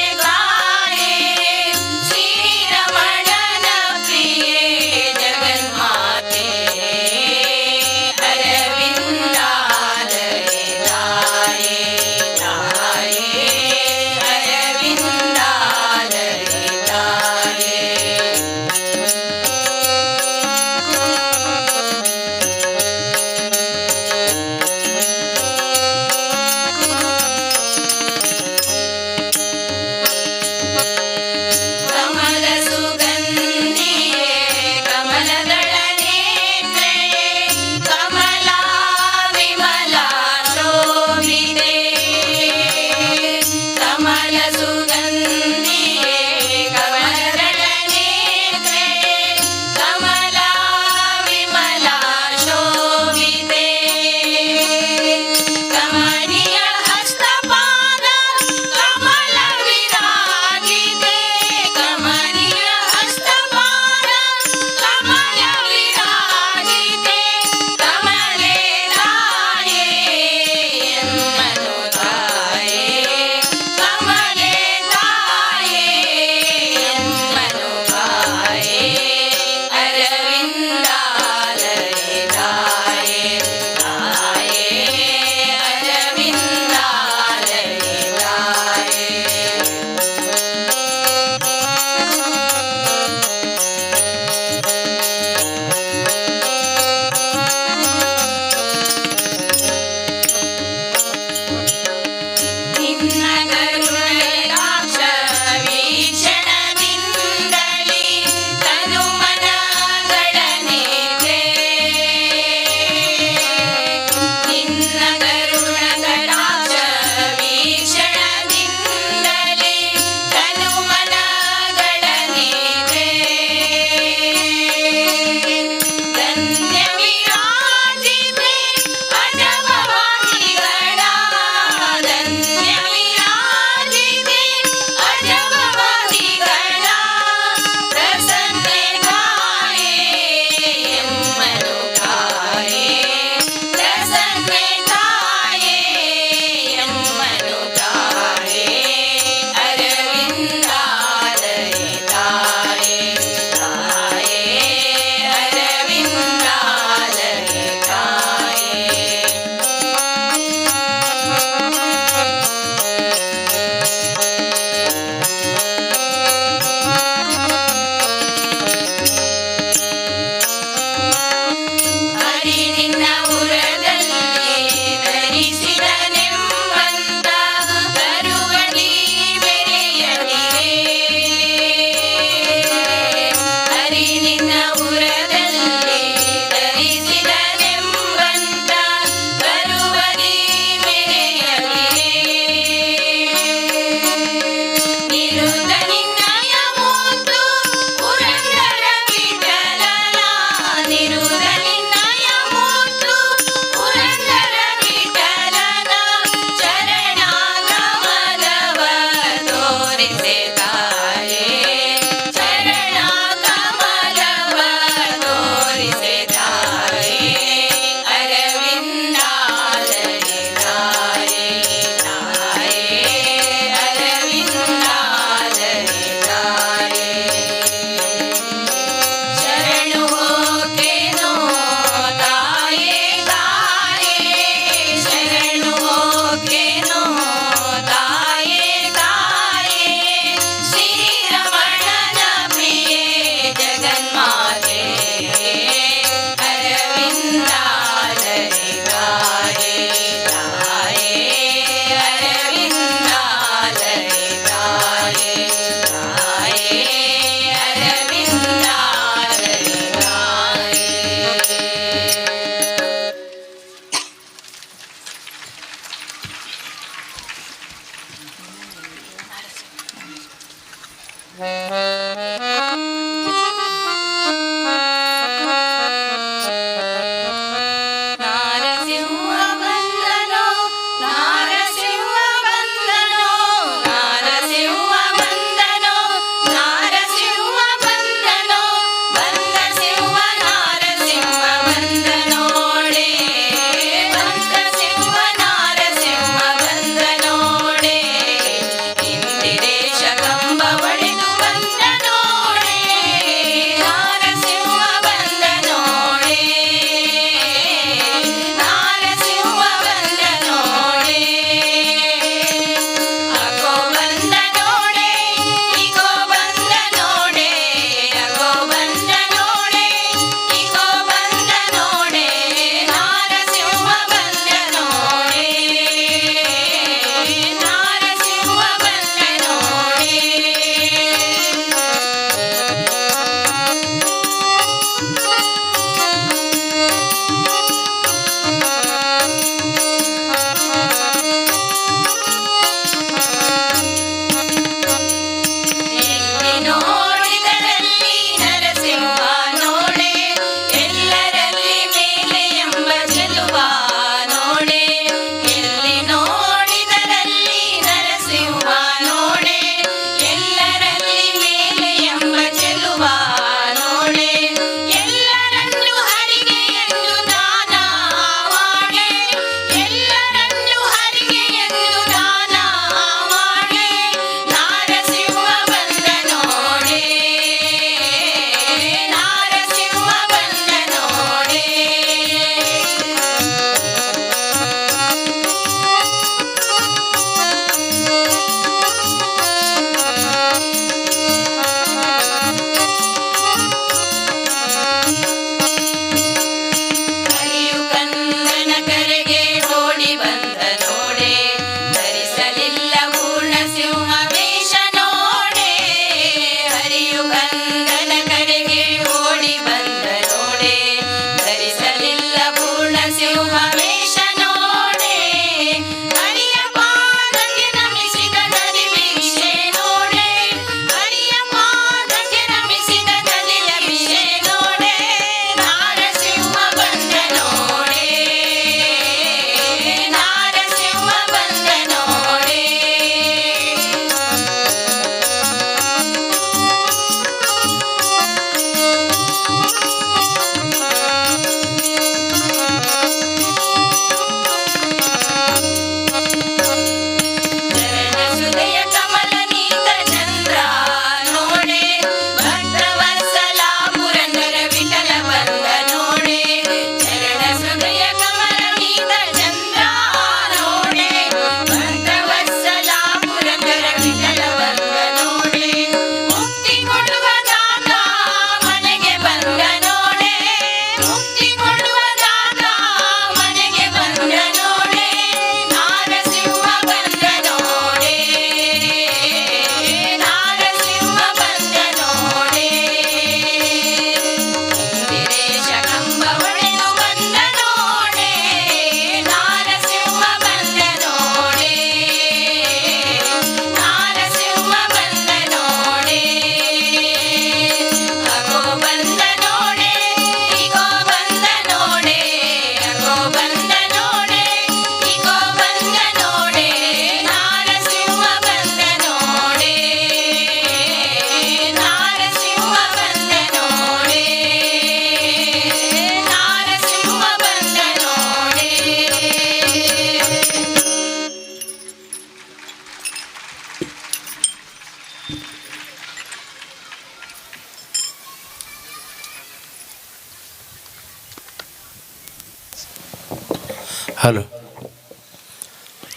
[SPEAKER 1] हॅलो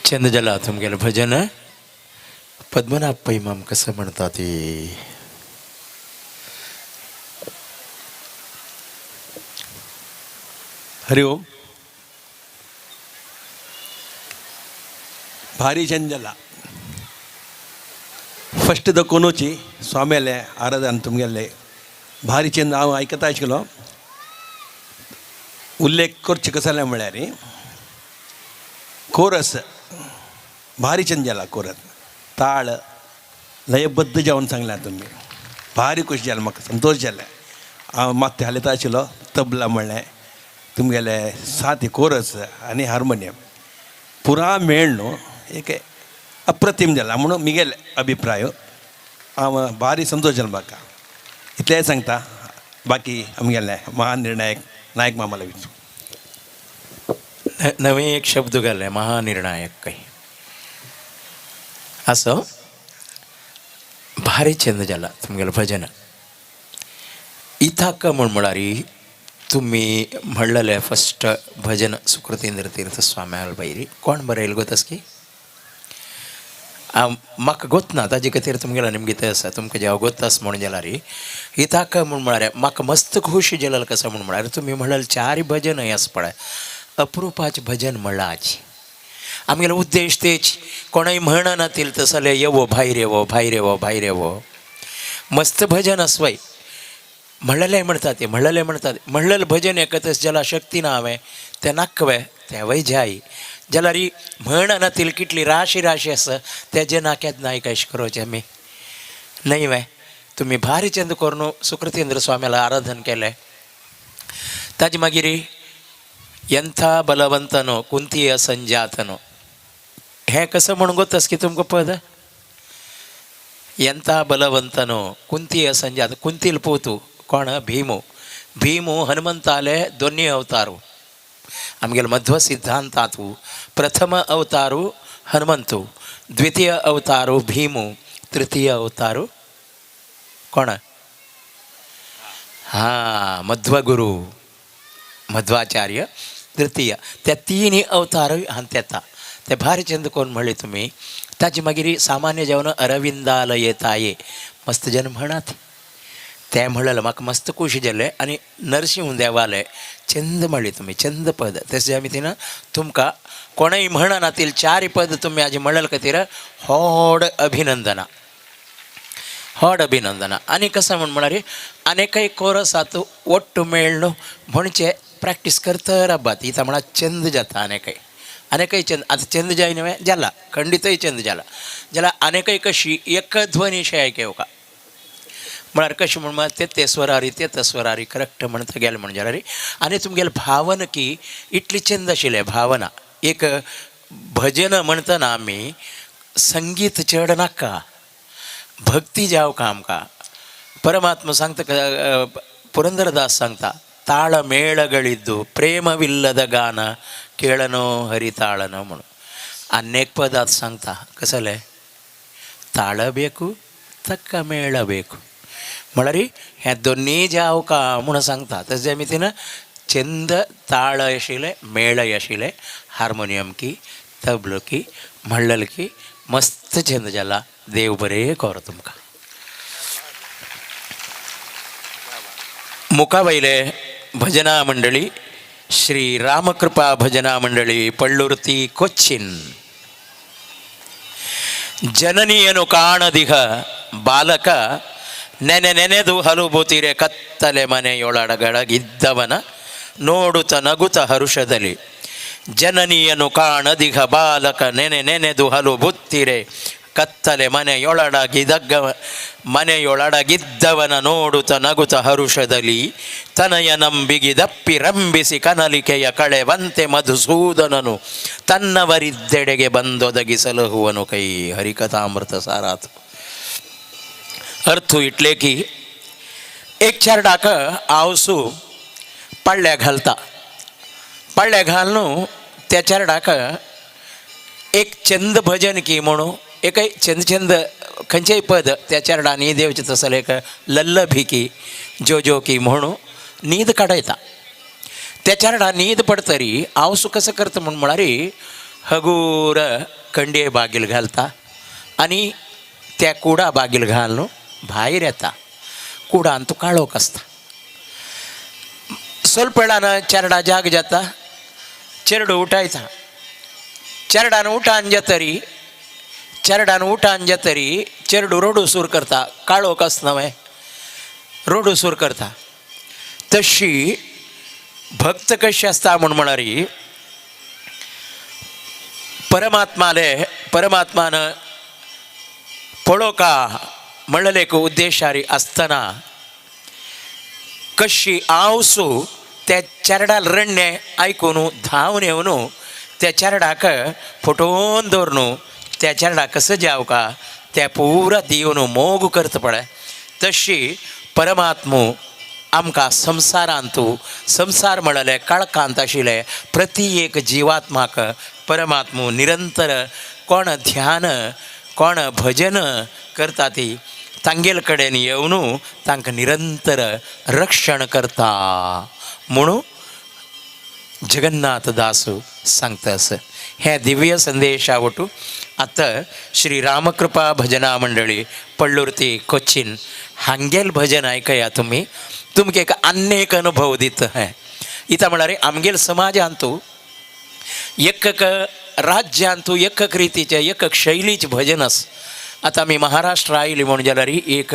[SPEAKER 1] चंद जाला तुमगेलें भजन पद्मनाभ पै माम कसं म्हणतात ते.
[SPEAKER 4] हरिओम. भारी चंद जाला. फस्ट the कोनोची स्वाम्याले आराधन तुमगेले भारी चंद हांव आयकता आशिल्लो. उल्लेख करचे कसो जालें म्हळ्यार कोरस भारी चंद जाला. कोरस ताळ लयबद्ध जावन सांगलां तुमी भारी खोशी जालें म्हाका संतोश जालें. हांव मात्तें हालयता आशिल्लो तबला म्हणलें तुमगेले सात कोरस आनी हार्मोनियम पुरा मेळ न्हू एक अप्रतीम जाला म्हणून मिगेले अभिप्राय. हांव भारी संतोश जालो म्हाका इतलेंय सांगता. बाकी आमगेले महान निर्णायक नायक मामाला विचार.
[SPEAKER 1] नवे एक शब्द घाले महानिर्णायक काही असो भारी छंद जाला तुमगेलें भजन. इथाक म्हण म्हळ्यार तुमी म्हणलेलें फस्ट भजन सुकृतेंद्र तीर्थ स्वाम्याल बैरी कोण बरयल गोतस की म्हाका गोत ना ताजे खातीर तुमगेलो निमगीत आसा तुमकां जेवा गोतास म्हणून जाल्यार इथाक म्हूण म्हळ्यार म्हाका मस्त खोशी जाल्यार कसो म्हूण म्हळ्यार तुमी म्हणलें चार भजन आसा पळय अप्रुपाचें भजन म्हणलां आज. आमगेलो उद्देश तेच कोणय म्हणना तील तसले येवो भायर येवो भायर येवो भायर येवो मस्त भजन आसवय म्हणलेलें म्हणटा ते म्हणलेलें म्हणटा ते म्हणलेलें भजन एकतच ज्याला शक्ती ना हांवें तें नाकवे तेंवय जाय जाल्यार म्हणना तील कितली राशी राशी आसा तेजें ना केन्नाय कशें करोचें आमी न्हय वे. तुमी भारी चंद करून सुकृतेंद्र स्वाम्याला आराधन केलें. ताजे मागीर ಎಂಥ ಬಲವಂತನೋ ಕುಂತಿಯ ಸಂಜಾತನೋ हे कसं म्हणून गोतस की तुमकां पद ಎಂಥ ಬಲವಂತನೋ ಕುಂತಿಯ ಸಂಜಾತ ಕುಂತಿಲ್ ಪೋತು कोण भीमू भीमू हनुमंताले दोन्ही अवतारू आमगेले मध्व सिद्धांतांतु प्रथम अवतारू हनुमंतु द्वितीय अवतारू भीमू तृतीय अवतारू कोण हां मध्वगुरू मध्वाचार्य तृतीय. त्या तिन्ही अवतारूय हांत येता ते भारी चंद कोण म्हणले तुमी. ताजे मागीर सामान्य जेवण अरविंदालये ताये मस्त जन म्हणत ते म्हणलें म्हाका मस्त खोशी जालें. आनी नरसिंह देवाले चंद म्हणले तुमी चंद पद तशें आमी तिना तुमकां कोणय म्हणना तील चार पद तुमी आज म्हणले खातीर होड अभिनंदना होड अभिनंदना. आनी कसं म्हण म्हळ्यार आनीकय कोरस आतां ಒಟ್ಟು मेळ्ळ म्हणचे प्रॅक्टीस करता राबात इथं म्हणा चंद जाता आनीकय आनीकय चंद आतां चंद जाय न्हय जाला खंडितय चंद जाला जाल्यार आनीकय कशी एक ध्वनी शे आयक म्हळ्यार कशें म्हण म्हळ्यार ते ते स्वरारी ते ते स्वरारी करेक्ट म्हणटा गेलें म्हण जाल्यार आनी तुमगेलें भावना की इतली चंद आशिल्लें भावना. एक भजन म्हणटना आमी संगीत चड नाका भक्ती जावका आमकां. परमात्मा सांगता ಪುರಂದರದಾಸ್ सांगता ತಾಳ ಮೇಳಗಳಿದ್ದು ಪ್ರೇಮವಿಲ್ಲದ ಗಾನ ಕೇಳನೋ ಹರಿತಾಳನೋ म्हणून. ಅನೇಕ ಪದಾರ್ಥ सांगता कसले ತಾಳ ಬೇಕು तक्क मेळ ಬೇಕು म्हळ्यार हें दोन्ही जावका म्हूण सांगता. तशें आमी तिना चंद ताळ आशिल्लें मेळ आशिल्लें हार्मोनियम की तबलो की म्हणलें की मस्त चंद जाला. देव बरें कर तुमकां. मुखावयले भजना मंडळी श्री रामकृपा भजना मंडळी पಳ್ಳುರ್ತಿ ಕೊಚ್ಚಿನ್. ಜನನಿಯನು ಕಾಣದಿಹ ಬಾಲಕ ನೆನೆ ನೆನೆದು ಹಲುಬುತ್ತಿರೆ ಕತ್ತಲೆ ಮನೆಯೊಳಗಡಗಿದ್ದವನ ನೋಡುತ್ತ ನಗುತ ಹರುಷದಲ್ಲಿ. ಜನನಿಯನು ಕಾಣದಿಹ ಬಾಲಕ ನೆನೆ ನೆನೆದು ಹಲುಬುತ್ತಿರೆ ಕತ್ತಲೆ ಮನೆಯೊಳಡಗಿದ್ದವನ ನೋಡುತ್ತ ನಗುತ ಹರುಷದಲ್ಲಿ. ತನಯ ನಂಬಿಗಿದಪ್ಪಿ ರಂಬಿಸಿ ಕನಲಿಕೆಯ ಕಳೆವಂತೆ ಮಧುಸೂದನನು ತನ್ನವರಿದ್ದೆಡೆಗೆ ಬಂದೊದಗಿ ಸಲಹುವನು ಕೈ. ಹರಿಕಥಾಮೃತ ಸಾರಾತು. अर्थ इतले की एक चेरडाक आवसू पडल्या घालता पडल्या घालून त्या चेरडाक एक चंद भजन की म्हणून एकय चंद चंद खंयचेय पद त्या चेरडा न्हीद येवचें तसलें एक लल्लभी की जो जो की म्हणून न्हीद काडयता. त्या चेरडा न्हीद पडतरी आवसू कसं करता म्हूण म्हळ्यार हगूर कंडये बागील घालता आनी त्या कुडा बागील घालून भायर येता. कुडान तो काळोख आसता. ಸ್ವಲ್ಪ वेळान चेरडा जाग जाता. चेरडो उठायता. चेरडान उठान जातरी चेरडान उठान जातरी चेरडू रोडू सूर करता. काळोख आसना वे रोडू सूर करता. तशी भक्त कशी आसता म्हूण म्हळ्यार परमात्माले परमात्मान पळोवका म्हणलेले एक उद्देशारी आसतना कशी आवसू त्या चेरडाल रडणे आयकून धांवन येवन त्या चेरडाक फटोवन दवरून त्या चेरडाक सजावका त्या पुरा दिवन मोग करता पळय तशी परमात्मो आमकां संवसारांतू संवसार म्हणले काळखांत आशिल्ले प्रति एक जिवात्माक परमात्मो निरंतर कोण ध्यान कोण भजन करता ती तांगेल कडेन येवन तांकां निरंतर रक्षण करता म्हणून जगन्नाथ दासू सांगता असं. हे दिव्य संदेशा वटू आतां श्री रामकृपा भजना मंडळी पळ्ळुर्ती कोचीन हांगेल भजन आयकया तुमी तुमकां एक आन्नेक अनुभव दिता हें. इता म्हळ्यार आमगेल समाजांतू एक राज्यांतू एक रितीचे एक शैलीचे भजन आस. आतां आमी महाराष्ट्र आयली म्हूण जाल्यार एक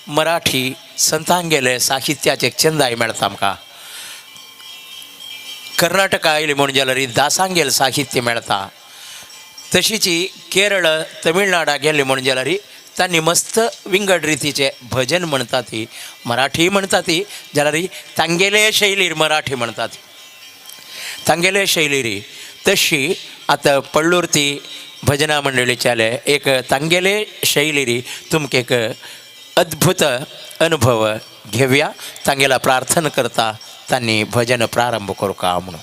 [SPEAKER 1] मराठी संतांगेले साहित्याचे एक चंदाय मेळटा आमकां. कर्नाटका आयली म्हूण जाल्यार दासांगेल साहित्य मेळटा. तशीच केरळ तमिळनाडा गेले म्हूण जाल्यार तांणी मस्त विंगड रितीचे भजन म्हणटा ती मराठी म्हणटा ती जाल्यार तांगेले शैलीर मराठी म्हणटा ती तांगेले शैलीर. तशी आतां पळ्ळुर्ती भजना मंडळीच्याले एक तांगेले शैलीर तुमकां एक अद्भुत अनुभव घेवया. तांगेला प्रार्थना करता तांणी भजन प्रारंभ करूंक म्हणून.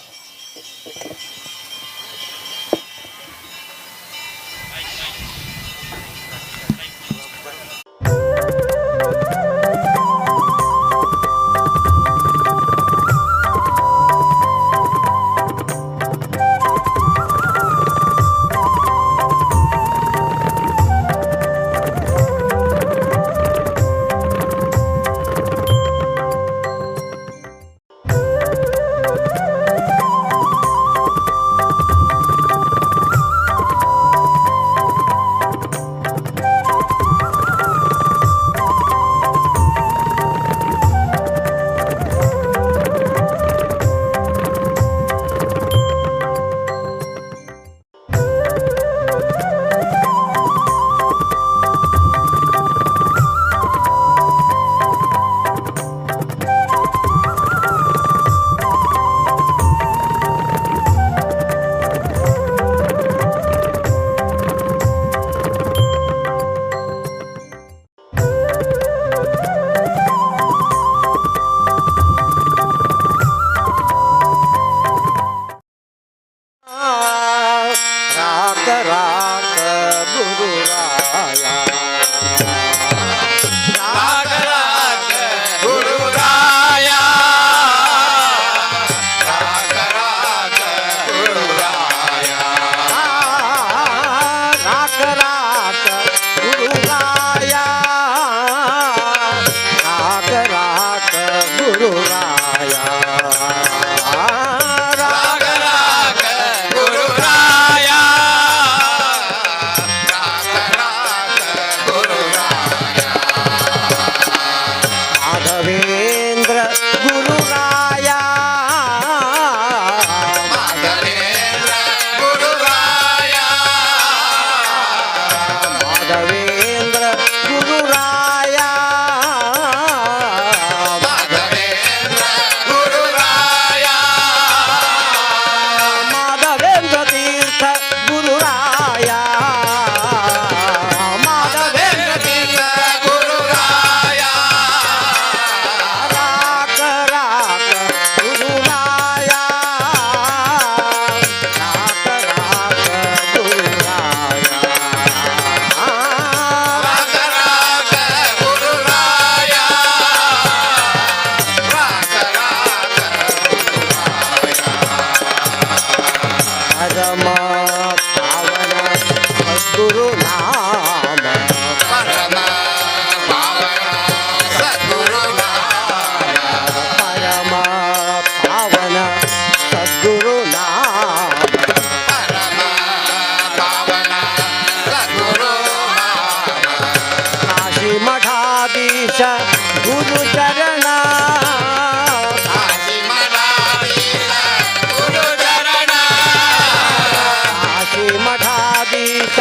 [SPEAKER 6] मठाधीश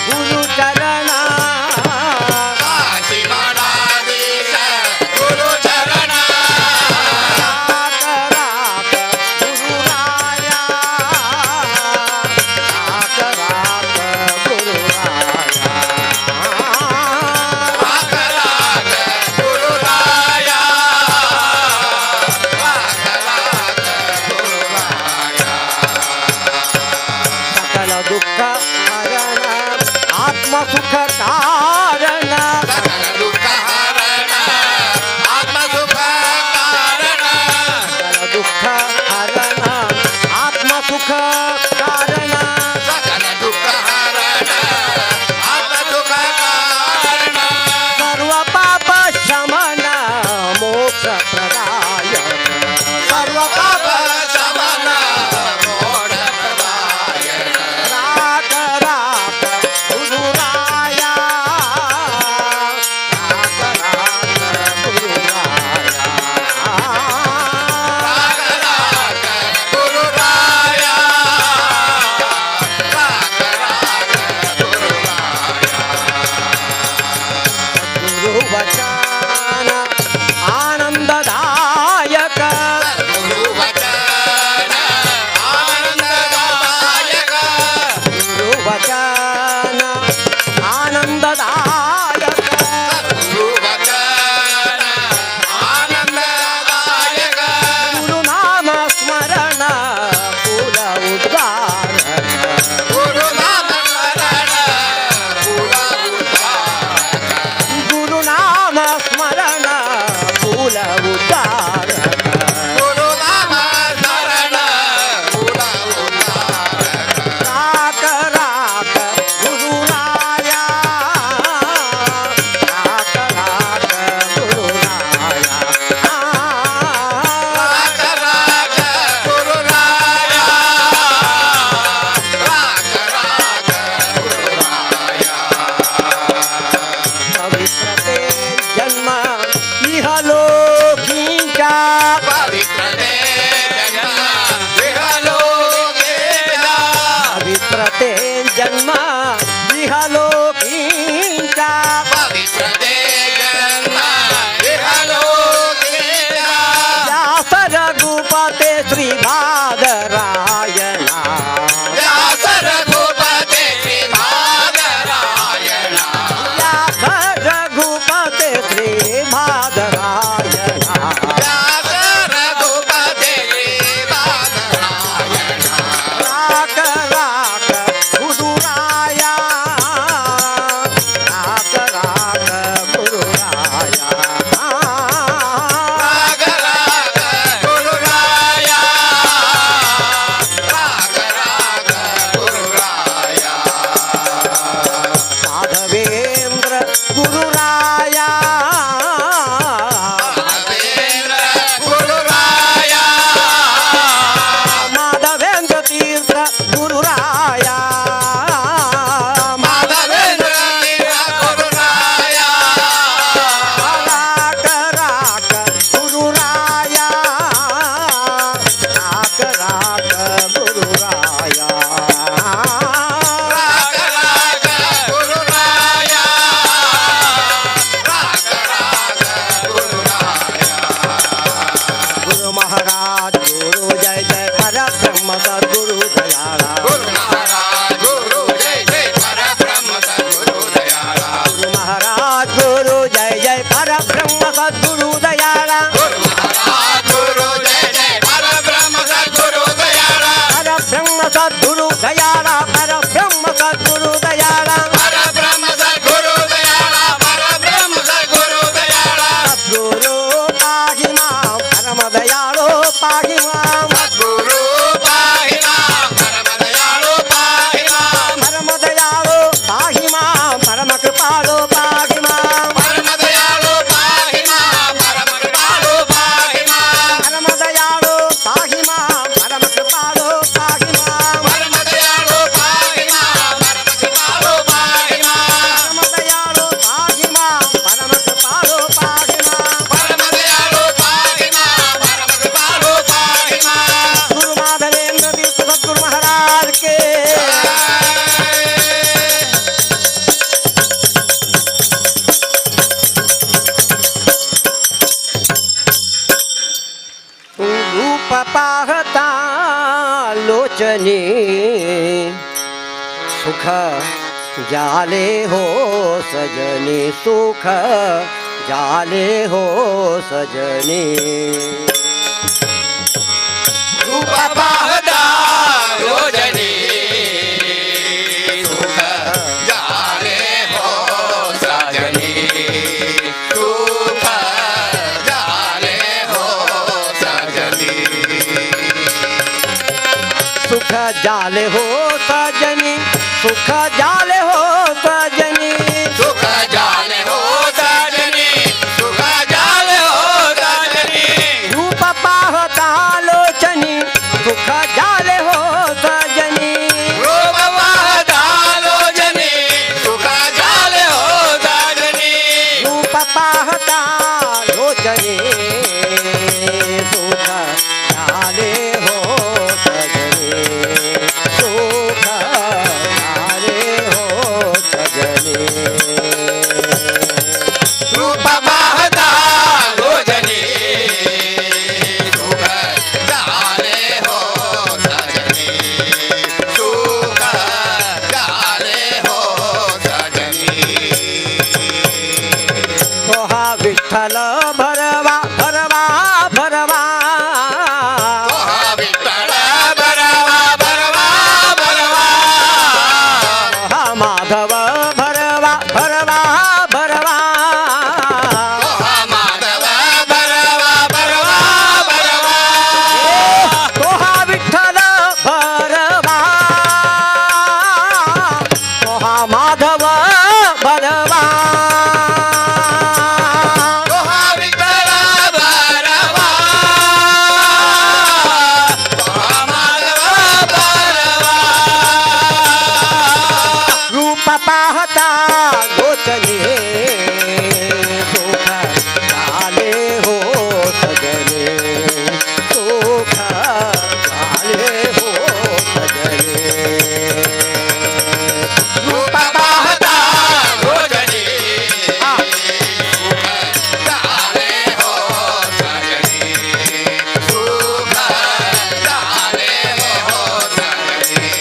[SPEAKER 6] गुरु चरणा। आत्मसुख कारण
[SPEAKER 7] सकल दुःख हरण आत्मसुख कारण
[SPEAKER 6] सकल दुःख हरण आत्मसुख कारण
[SPEAKER 7] सकल दुःख हरण आत्मसुख कारण
[SPEAKER 6] सर्व पाप शमन मोक्ष प्रदायक सर्व पाप
[SPEAKER 7] शमन मोक्ष प्रदायक
[SPEAKER 6] राग राग गुरुराया राग राग गुरुराया
[SPEAKER 7] राग राग गुरुराया राग राग गुरुराया
[SPEAKER 6] गुरुवचन आनंददायक
[SPEAKER 7] गुरुवचन आनंददायक
[SPEAKER 6] गुरुवचन आनंददायक
[SPEAKER 7] गुरुवचन आनंददायक
[SPEAKER 6] गुरुनाम स्मरण कुल उद्धारक
[SPEAKER 7] गुरुनाम स्मरण कुल उद्धारक
[SPEAKER 6] गुरुनाम स्मरण कुल उद्धारक
[SPEAKER 7] गुरुनाम स्मरण कुल उद्धारक
[SPEAKER 6] राग राग गुरुराया राग राग गुरुराया
[SPEAKER 7] राग राग गुरुराया राग राग गुरुराया
[SPEAKER 6] पवित्रते जन्म इहलोकीच्या
[SPEAKER 7] पवित्रते जन्म इहलोकेला
[SPEAKER 6] पवित्रते जन्म इहलोकीच्या
[SPEAKER 7] पवित्रते जन्म इहलोकेला
[SPEAKER 6] व्यास रघुपते श्री बादरायणा
[SPEAKER 7] व्यास रघुपते श्री बादरायणा
[SPEAKER 6] व्यास रघुपते श्री बादरायणा
[SPEAKER 7] व्यास रघुपते श्री बादरायणा
[SPEAKER 6] राग राग गुरुराया राग राग गुरुराया
[SPEAKER 7] राग राग गुरुराया राग राग गुरुराया
[SPEAKER 6] माधवेंद्र गुरुराया
[SPEAKER 7] माधवेंद्र गुरुराया
[SPEAKER 6] माधवेंद्र तीर्थ गुरुराया
[SPEAKER 7] माधवेंद्र गुरुराया
[SPEAKER 6] राग राग गुरुराया राग राग गुरुराया
[SPEAKER 7] राग राग गुरुराया राग राग गुरुराया
[SPEAKER 6] गुरु महाराज गुरु जय जय परब्रह्म सद्गुरु दयाळा
[SPEAKER 7] गुरु महाराज गुरु जय जय परब्रह्म सद्गुरु दयाळा
[SPEAKER 6] गुरु महाराज गुरु जय जय परब्रह्म सद्गुरु दयाळा
[SPEAKER 7] गुरु महाराज गुरु जय जय परब्रह्म सद्गुरु दयाळा
[SPEAKER 6] परब्रह्म सद्गुरु दयाळा परब्रह्म सद्गुरु दयाळा
[SPEAKER 7] परब्रह्म सद्गुरु दयाळा परब्रह्म सद्गुरु दयाळा
[SPEAKER 6] सद्गुरु पाहि मां परम दयाळो पाहि मां
[SPEAKER 7] सद्गुरु पाहि मां परम दयाळो पाहि मां
[SPEAKER 6] परम दयाळो पाहि मां परम कृपाळो पाहि मां
[SPEAKER 7] परम दयाळो पाहि मां परम कृपाळो पाहि मां
[SPEAKER 6] परम दयाळो पाहि मां परम कृपाळो पाहि मां
[SPEAKER 7] परम दयाळो पाहि मां परम कृपाळो पाहि मां
[SPEAKER 6] परम दयाळो पाहि मां परम कृपाळो पाहि मां
[SPEAKER 7] परम दयाळो पाहि मां परम कृपाळो पाहि मां
[SPEAKER 6] गुरु माधवेंद्र तीर्थ सद्गुरु महाराज के रूप पाहता लोचनी सुख जाले हो सजनी सुख जाले हो सजनी
[SPEAKER 7] रूप पाहता योजनी सुख जाले
[SPEAKER 6] जाले हो सजनी, सुख जाले हो सजनी,
[SPEAKER 7] सुख जाले हो सजनी, सुख जाले हो सजनी,
[SPEAKER 6] रूप पाहता लोचनी, सुख जाले हो सजनी,
[SPEAKER 7] रूप पाहता लोचनी, सुख जाले हो सजनी,
[SPEAKER 6] रूप पाहता लोचनी, सुख जाले हो सजनी, सुख जाले हो सजनी,
[SPEAKER 7] रूप पाहता लोचनी, सुख जाले हो सजनी, सुख जाले हो सजनी।
[SPEAKER 6] तोहा विठ्ठल भरवा भरवा भरवा,
[SPEAKER 7] तोहा विठ्ठल भरवा भरवा भरवा,
[SPEAKER 6] तोहा माधव भरवा भरवा भरवा,
[SPEAKER 7] तोहा माधव भरवा भरवा भरवा,
[SPEAKER 6] तोहा विठ्ठल भरवा, तोहा माधव भरवा,
[SPEAKER 7] तोहा विठ्ठल भरवा, तोहा माधव भरवा,
[SPEAKER 6] रूप पाहता लोचनी, सुख जाले हो सजने, सुख जाले हो सजने,
[SPEAKER 7] रूप पाहता लोचनी, सुख जाले हो सजनी, सुख जाले हो सजनी।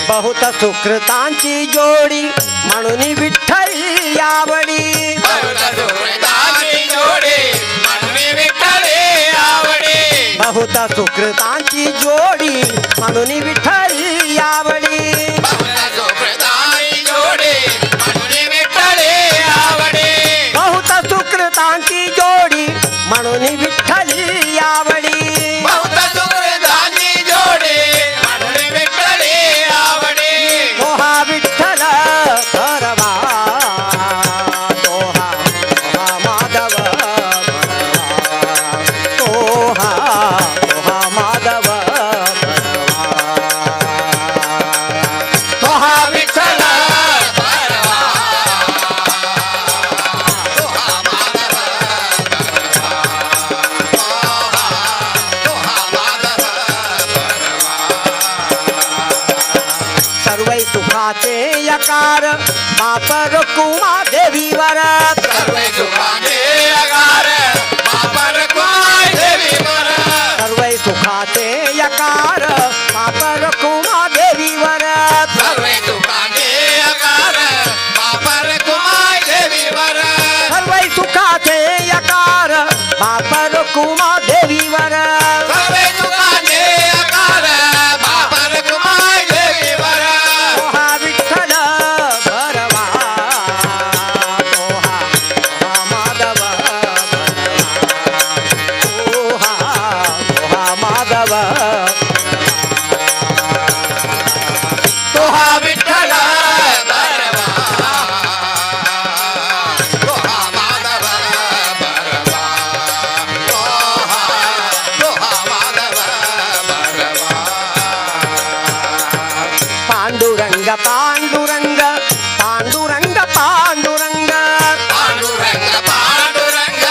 [SPEAKER 6] बहुत सुकृतांची जोडी म्हणून विठ्ठल यावडी,
[SPEAKER 7] बहुत सुकृतांची जोडी म्हणून विठ्ठल आवडी,
[SPEAKER 6] बहुत सुकृतांची जोडी म्हणून विठ्ठल यावडी,
[SPEAKER 7] बहुत सुकृतांची जोडी म्हणून विठ्ठल आवडी,
[SPEAKER 6] बहुत सुकृतांची जोडी म्हणून विठ्ठल यावडी,
[SPEAKER 7] बहुत सुकृतांची जोडी म्हणून विठ्ठल आवडी,
[SPEAKER 6] तोहा विठ्ठल भरवा, तोहा तोहा माधव भरवा, तोहा तोहा माधव भरवा,
[SPEAKER 7] तोहा विठ्ठल भरवा, तोहा माधव भरवा, तोहा तोहा माधव भरवा।
[SPEAKER 6] सर्वै सुखाचे यकार बाप रकुमा देवीवर,
[SPEAKER 7] सर्वे सुखाचे आगार बाप रखुमाई देवीवर,
[SPEAKER 6] सर्वै सुखाचे यकार बाप रकुमा देवीवर,
[SPEAKER 7] सर्वे सुखाचे आगार बाप रखुमाई देवीवर,
[SPEAKER 6] सर्वै सुखाचे यकार बाप रकुमा देवीवर,
[SPEAKER 7] सर्वे सुखाचे आगार बाप रखुमाई देवीवर,
[SPEAKER 6] तोहा विठ्ठल भरवा, तोहा तोहा माधव भरवा, तोहा तोहा माधव,
[SPEAKER 7] तोहा विठ्ठल भरवा, तोहा माधव भरवा, तोहा तोहा माधव भरवा।
[SPEAKER 6] पांडुरंग पांडुरंग पांडुरंग पांडुरंग,
[SPEAKER 7] पांडुरंग पांडुरंग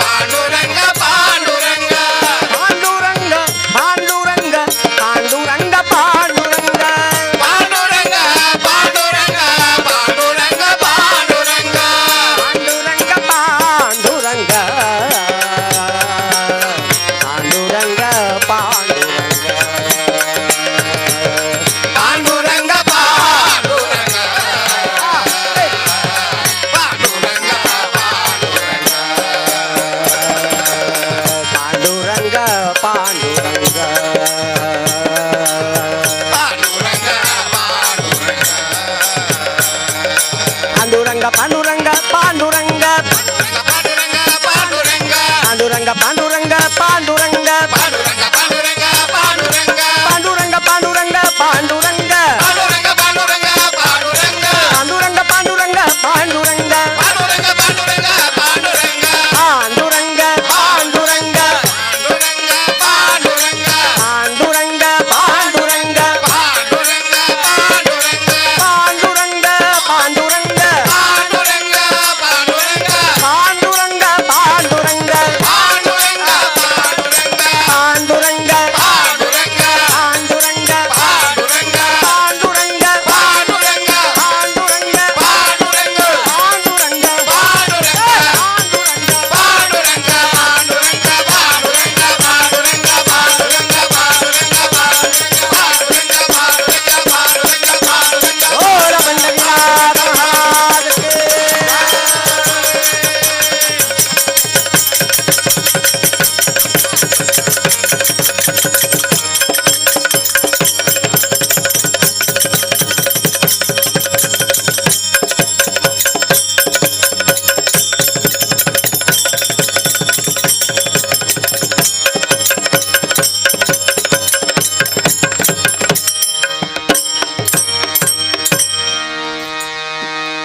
[SPEAKER 7] पांडुरंग पांडुरंग,
[SPEAKER 6] पांडुरंग पांडुरंग पांडुरंग पांडुरंग,
[SPEAKER 7] पांडुरंग पांडुरंग पांडुरंग पांडुरंग,
[SPEAKER 6] पांडुरंग पांडुरंग पांडुरंग पांडुरंग,
[SPEAKER 7] पांडुरंग पांडुरंग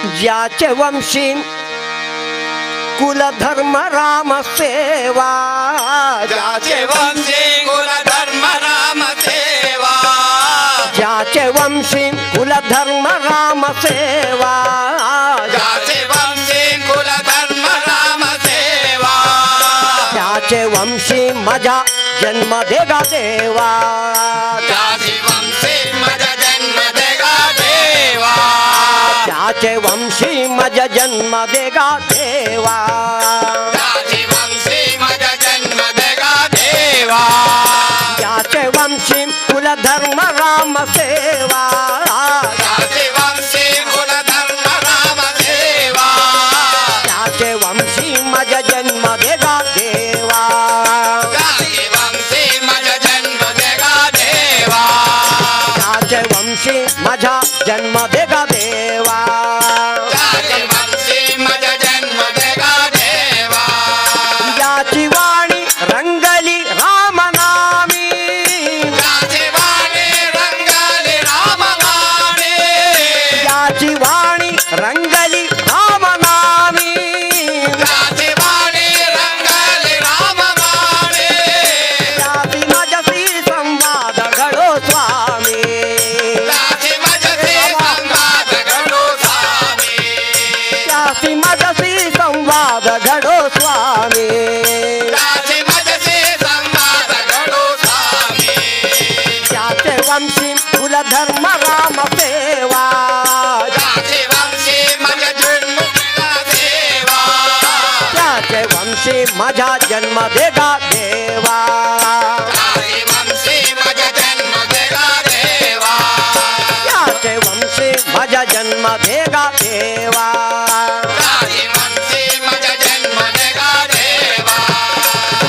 [SPEAKER 6] ज्याचे वंशी कुलधर्म राम सेवा,
[SPEAKER 7] ज्याचे वंशी कुलधर्म राम सेवा,
[SPEAKER 6] ज्याचे वंशी कुलधर्म राम सेवा,
[SPEAKER 7] ज्याचे वंशी कुलधर्म राम सेवा,
[SPEAKER 6] त्याचे वंशी माझा जन्म देगा देवा,
[SPEAKER 7] त्याचे वंशी माझा जन्म देगा देवा,
[SPEAKER 6] त्याचे वंशी माझा जन्म देगा देवा,
[SPEAKER 7] त्याचे वंशी माझा जन्म देगा देवा,
[SPEAKER 6] त्याचे वंशी कुलधर्म राम सेवा,
[SPEAKER 7] त्याचे वंशी कुलधर्म राम सेवा,
[SPEAKER 6] त्याचे वंशी माझा जन्म देगा देवा,
[SPEAKER 7] त्याचे वंशी माझा जन्म देगा देवा,
[SPEAKER 6] त्याचे वंशी माझा जन्म देगा देवा,
[SPEAKER 7] त्याचे वंशी माझा जन्म देगा देवा,
[SPEAKER 6] याची वाणी रंगली रामनामी,
[SPEAKER 7] याची वाणी रंगली रामनामी,
[SPEAKER 6] याची वाणी रंगली रामनामी,
[SPEAKER 7] याची वाणी रंगली रामनामी,
[SPEAKER 6] याची माझ्याशी संवाद घडो स्वामी,
[SPEAKER 7] याची माझ्याशी संवाद घडो स्वामी,
[SPEAKER 6] याची माझ्याशी संवाद घडो स्वामी,
[SPEAKER 7] याची माझ्याशी संवाद घडो स्वामी,
[SPEAKER 6] त्याचे वंशी कुलधर्म राम सेवा,
[SPEAKER 7] याची वंशी माझ्या जन्म देगा देवा,
[SPEAKER 6] त्याचे वंशी माझा जन्म देगा देवा,
[SPEAKER 7] याची वंशी माझ्या जन्म देगा देवा,
[SPEAKER 6] त्याचे वंशी माझा जन्म देगा देवा,
[SPEAKER 7] याची वंशी माझ्या जन्म देगा देवा,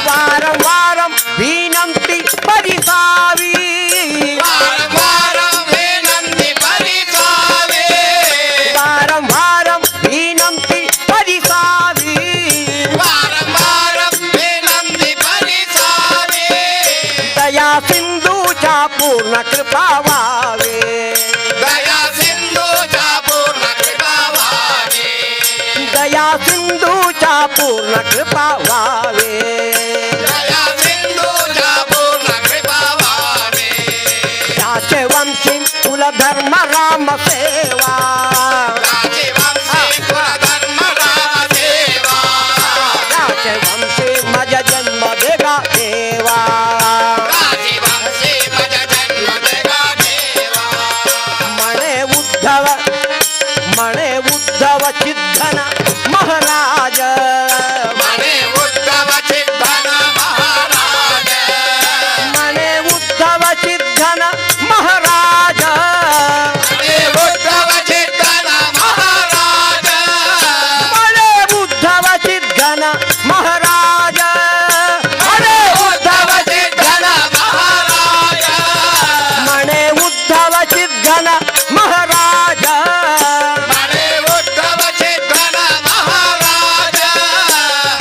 [SPEAKER 6] वारंवार विनंती परिसावी,
[SPEAKER 7] वारंवार विनंती परिसावी,
[SPEAKER 6] वारंवार विनंती परिसावी,
[SPEAKER 7] वारंवार विनंती परिसावी,
[SPEAKER 6] दया सिंधूच्या पूर्ण कृपा व्हावे,
[SPEAKER 7] दया सिंधूच्या पूर्ण कृपा व्हावे,
[SPEAKER 6] दया सिंधूच्या पूर्ण कृपा व्हावे,
[SPEAKER 7] दया सिंधूच्या पूर्ण कृपा व्हावे,
[SPEAKER 6] त्याचे वंशी कुलधर्म राम सेवा,
[SPEAKER 7] त्याचे वंशी कुलधर्म राम सेवा,
[SPEAKER 6] त्याचे वंशी माझा जन्म देगा देवा,
[SPEAKER 7] त्याचे वंशी माझा जन्म देगा देवा,
[SPEAKER 6] म्हणे उद्धव, म्हणे उद्धव चिद्धन महाराज,
[SPEAKER 7] म्हणे उद्धव चिद्धन महाराज,
[SPEAKER 6] म्हणे उद्धव चिद्धन महाराज,
[SPEAKER 7] म्हणे उद्धव चिद्धन महाराज,
[SPEAKER 6] म्हणे उद्धव चिद्धन महाराज,
[SPEAKER 7] म्हणे उद्धव चिद्धन महाराज,
[SPEAKER 6] म्हणे उद्धव चिद्धन महाराज,
[SPEAKER 7] म्हणे उद्धव चिद्धन महाराज,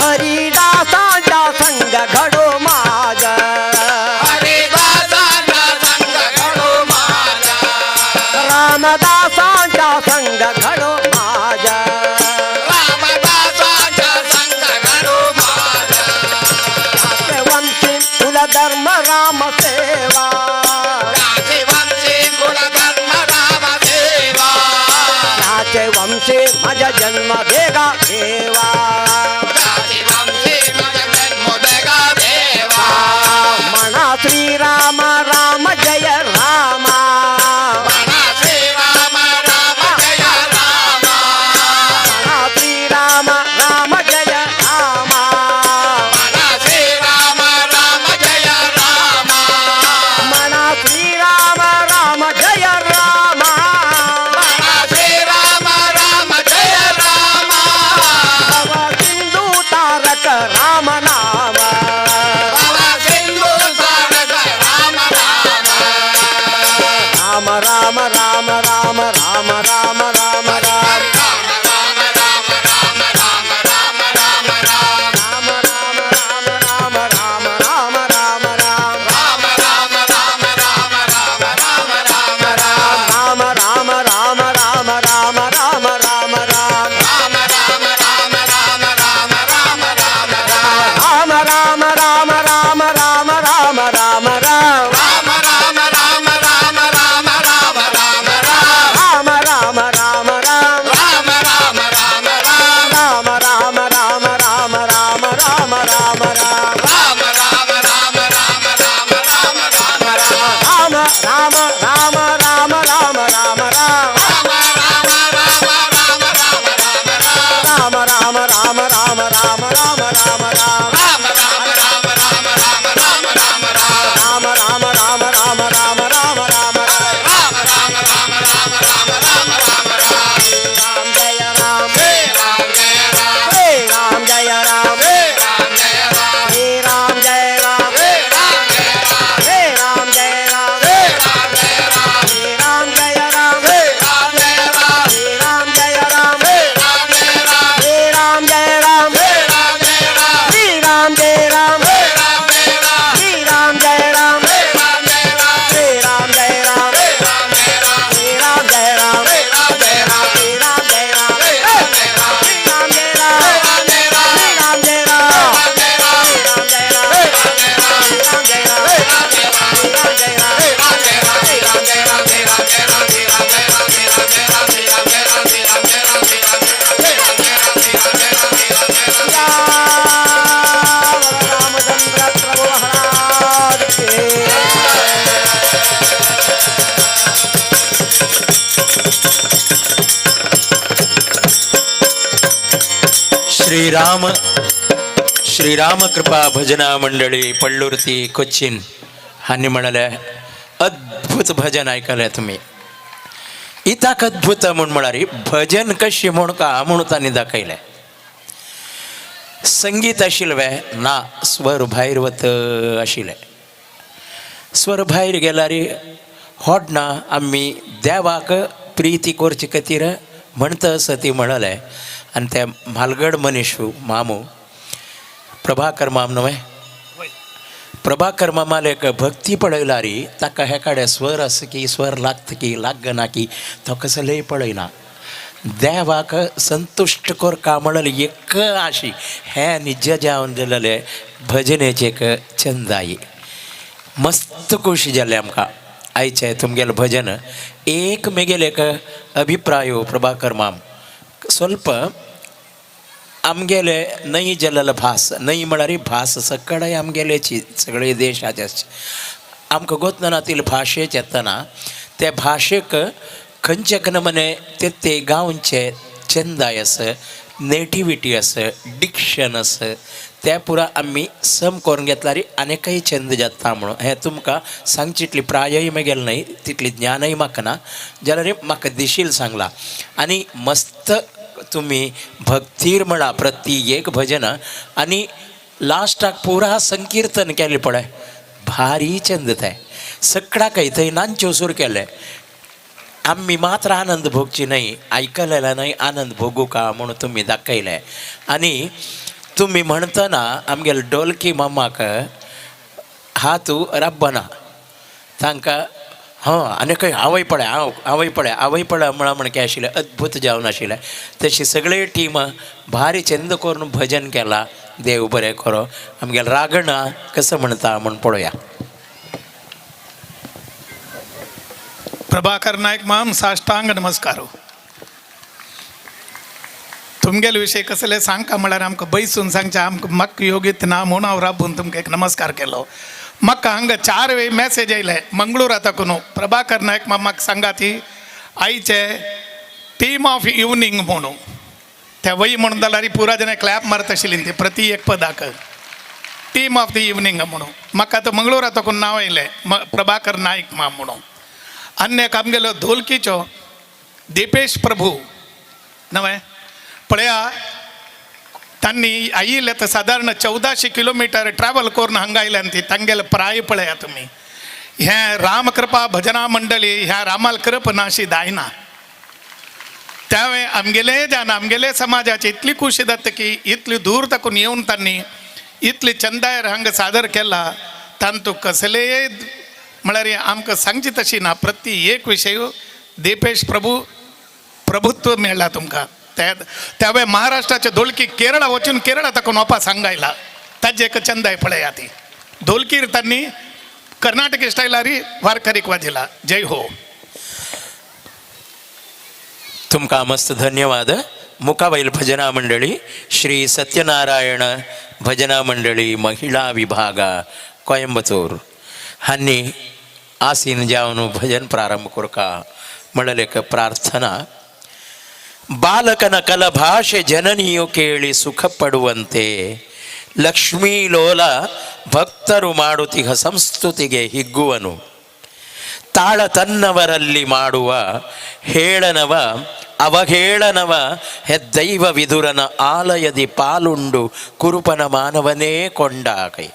[SPEAKER 6] हरिदासांचा संग घडो माझ,
[SPEAKER 7] हरिदासांचा संग घडो माझा,
[SPEAKER 6] रामदासांचा संग घडो माझ,
[SPEAKER 7] रामदासांचा संग घडो माझा,
[SPEAKER 6] वंशी कुलधर्म राम सेवा,
[SPEAKER 7] त्याचे वंशी कुलधर्म राम सेवा,
[SPEAKER 6] त्याचे वंशी माझा जन्म देगा देवा,
[SPEAKER 7] त्याचे वंशी माझा जन्म देगा देवा,
[SPEAKER 6] म्हणा श्रीराम राम जय राम,
[SPEAKER 7] म्हणा श्रीराम राम जय राम,
[SPEAKER 6] म्हणा श्रीराम राम जय राम,
[SPEAKER 7] म्हणा श्रीराम राम जय राम,
[SPEAKER 6] म्हणा श्रीराम राम जय राम,
[SPEAKER 7] म्हणा श्रीराम राम जय राम,
[SPEAKER 1] श्रीराम श्रीराम कृपा भजना मंडळी पल्लुर्ती कोच्चिन हांणी म्हणाले अद्भुत भजन ऐकले तुम्ही. इताक अद्भुत म्हूण म्हळ्यार भजन कशी म्हूण का म्हणून तांणी दाखयलें. संगीत आशिल्लें ना, स्वर भायर वत आशिल्लें. स्वर भायर गेल्यार होडना आमी देवाक प्रिती करचे खातीर म्हणटा आसा ती म्हणलें. आनी ते म्हालगड मनीस मामू प्रभाकर माम न्हय, प्रभाकर मामाले एक भक्ती पळयल्यार ताका हे कडेन स्वर आसा की स्वर लागता की लागना की तो कसलेय पळयना. देवाक संतुश्ट करका म्हणले एक आशी हें निज जावन दिलेलें भजनेचें एक चंदाई. मस्त खोशी जालें आमकां आयचें तुमगेलें भजन. एक मेगेले एक अभिप्राय प्रभाकर माम, ಸ್ವಲ್ಪ आमगेले नई जालेलो भास, नई म्हळ्यार भास सगळे आमगेलेची सगळे देशाचे आमकां गोतनातील भाशेच येतना ते भाशेक खंयचे नमने ते ते गांवचे चंदाय आसा, नेटिविटी आसा, डिक्शन आसा, ते पुरा आमी सम करून घेतल्यार आनीकय छंद जाता म्हणून हें तुमकां सांगची इतली प्रायय मेगेलें न्हय, तितली ज्ञानय म्हाका ना, जाल्यार म्हाका दिशील सांगलां. आनी मस्त तुमी भक्तीर म्हणा प्रति एक भजन आनी लास्टाक पुरा संकीर्तन केलें पळय, भारी चंद तें सगळ्याकय थंय नांच्यो सुरू केलें. आमी मात्र आनंद भोगची न्हय, आयकलेला न्हय आनंद भोगू का म्हणून तुमी दाखयलें. आनी तुमी म्हणटना आमगेले डोलकी मामाक हात रब्बना तांकां हां आनी खंय आवय पळय हांव आवय पळय आवय पळय म्हळ्यार म्हणके आशिल्लें अद्भुत जावन आशिल्लें. तशी सगळे टीम भारी चंद करून भजन केलां. देव बरें करो. आमगेले रागणा कसं म्हणटा म्हूण पळोवया.
[SPEAKER 5] प्रभाकर नायक माम साष्टांग नमस्कार. तुमगेले विशय कसले सांगका म्हळ्यार आमकां बैसून सांगचें आमकां म्हाका योगीत ना म्हणून हांव राबून तुमकां एक नमस्कार केलो. म्हाका हांगा 4 वे मॅसेज आयले मंगळूरा ताकून. प्रभाकर नायक मामाक सांगा ती आयचे टीम ऑफ इवनींग म्हणून त्या वय म्हणून जाल्यार पुरा जाणां क्लॅप मारत आशिल्ली ती प्रति एक पदाक टीम ऑफ the evening म्हणून. म्हाका आतां मंगळूरा ताकून नांव आयलें प्रभाकर नायक माम म्हणून. आनी एक आमगेलो धोलकीचो दीपेश प्रभू नवें पळया तांणी आयिल्ले तर सादारण 1400 किलोमिटर ट्रॅव्हल करून हांगा आयल्यान ती तांगेले प्राय पळया तुमी. हें रामकृपा भजना मंडळी ह्या रामाल कृप नाशी जायना. त्यावेळी आमगेले जान आमगेले समाजाची इतली खुशी जाता की इतली दूर ताकून येवन तांणी इतली चंदायर हांगा सादर केला. तांतू कसलेय म्हळ्यार आमकां सांगची तशी ना. प्रति एक विशय दीपेश प्रभू प्रभुत्व मेळ्ळा तुमकां. त्यावेळी महाराष्ट्राच्या धोलकी केरळा वचून केरळा ताकून वापस हांगा आयला ताजे एक चंदाय पळया ती धोलकीर तांणी कर्नाटक स्टायलारी वारकरीक वाजिला. जय हो.
[SPEAKER 1] तुमकां मस्त धन्यवाद. मुकावैल भजना मंडळी श्री सत्यनारायण भजना मंडळी महिला विभाग कोयंबतूर हांणी आसीन जावन भजन प्रारंभ करका म्हणलें एक प्रार्थना. ಬಾಲಕನ ಕಲಭಾಷೆ ಜನನಿಯು ಕೇಳಿ ಸುಖ ಪಡುವಂತೆ ಲಕ್ಷ್ಮೀ ಲೋಲ ಭಕ್ತರು ಮಾಡುತ್ತಿಹ ಸಂಸ್ತುತಿಗೆ ಹಿಗ್ಗುವನು. ತಾಳ ತನ್ನವರಲ್ಲಿ ಮಾಡುವ ಹೇಳನವ ಅವಹೇಳನವ ಹೆದ್ದೈವ ವಿದುರನ ಆಲಯದಿ ಪಾಲುಂಡು ಕುರುಪನ ಮಾನವನೇ ಕೊಂಡಾಕೈ.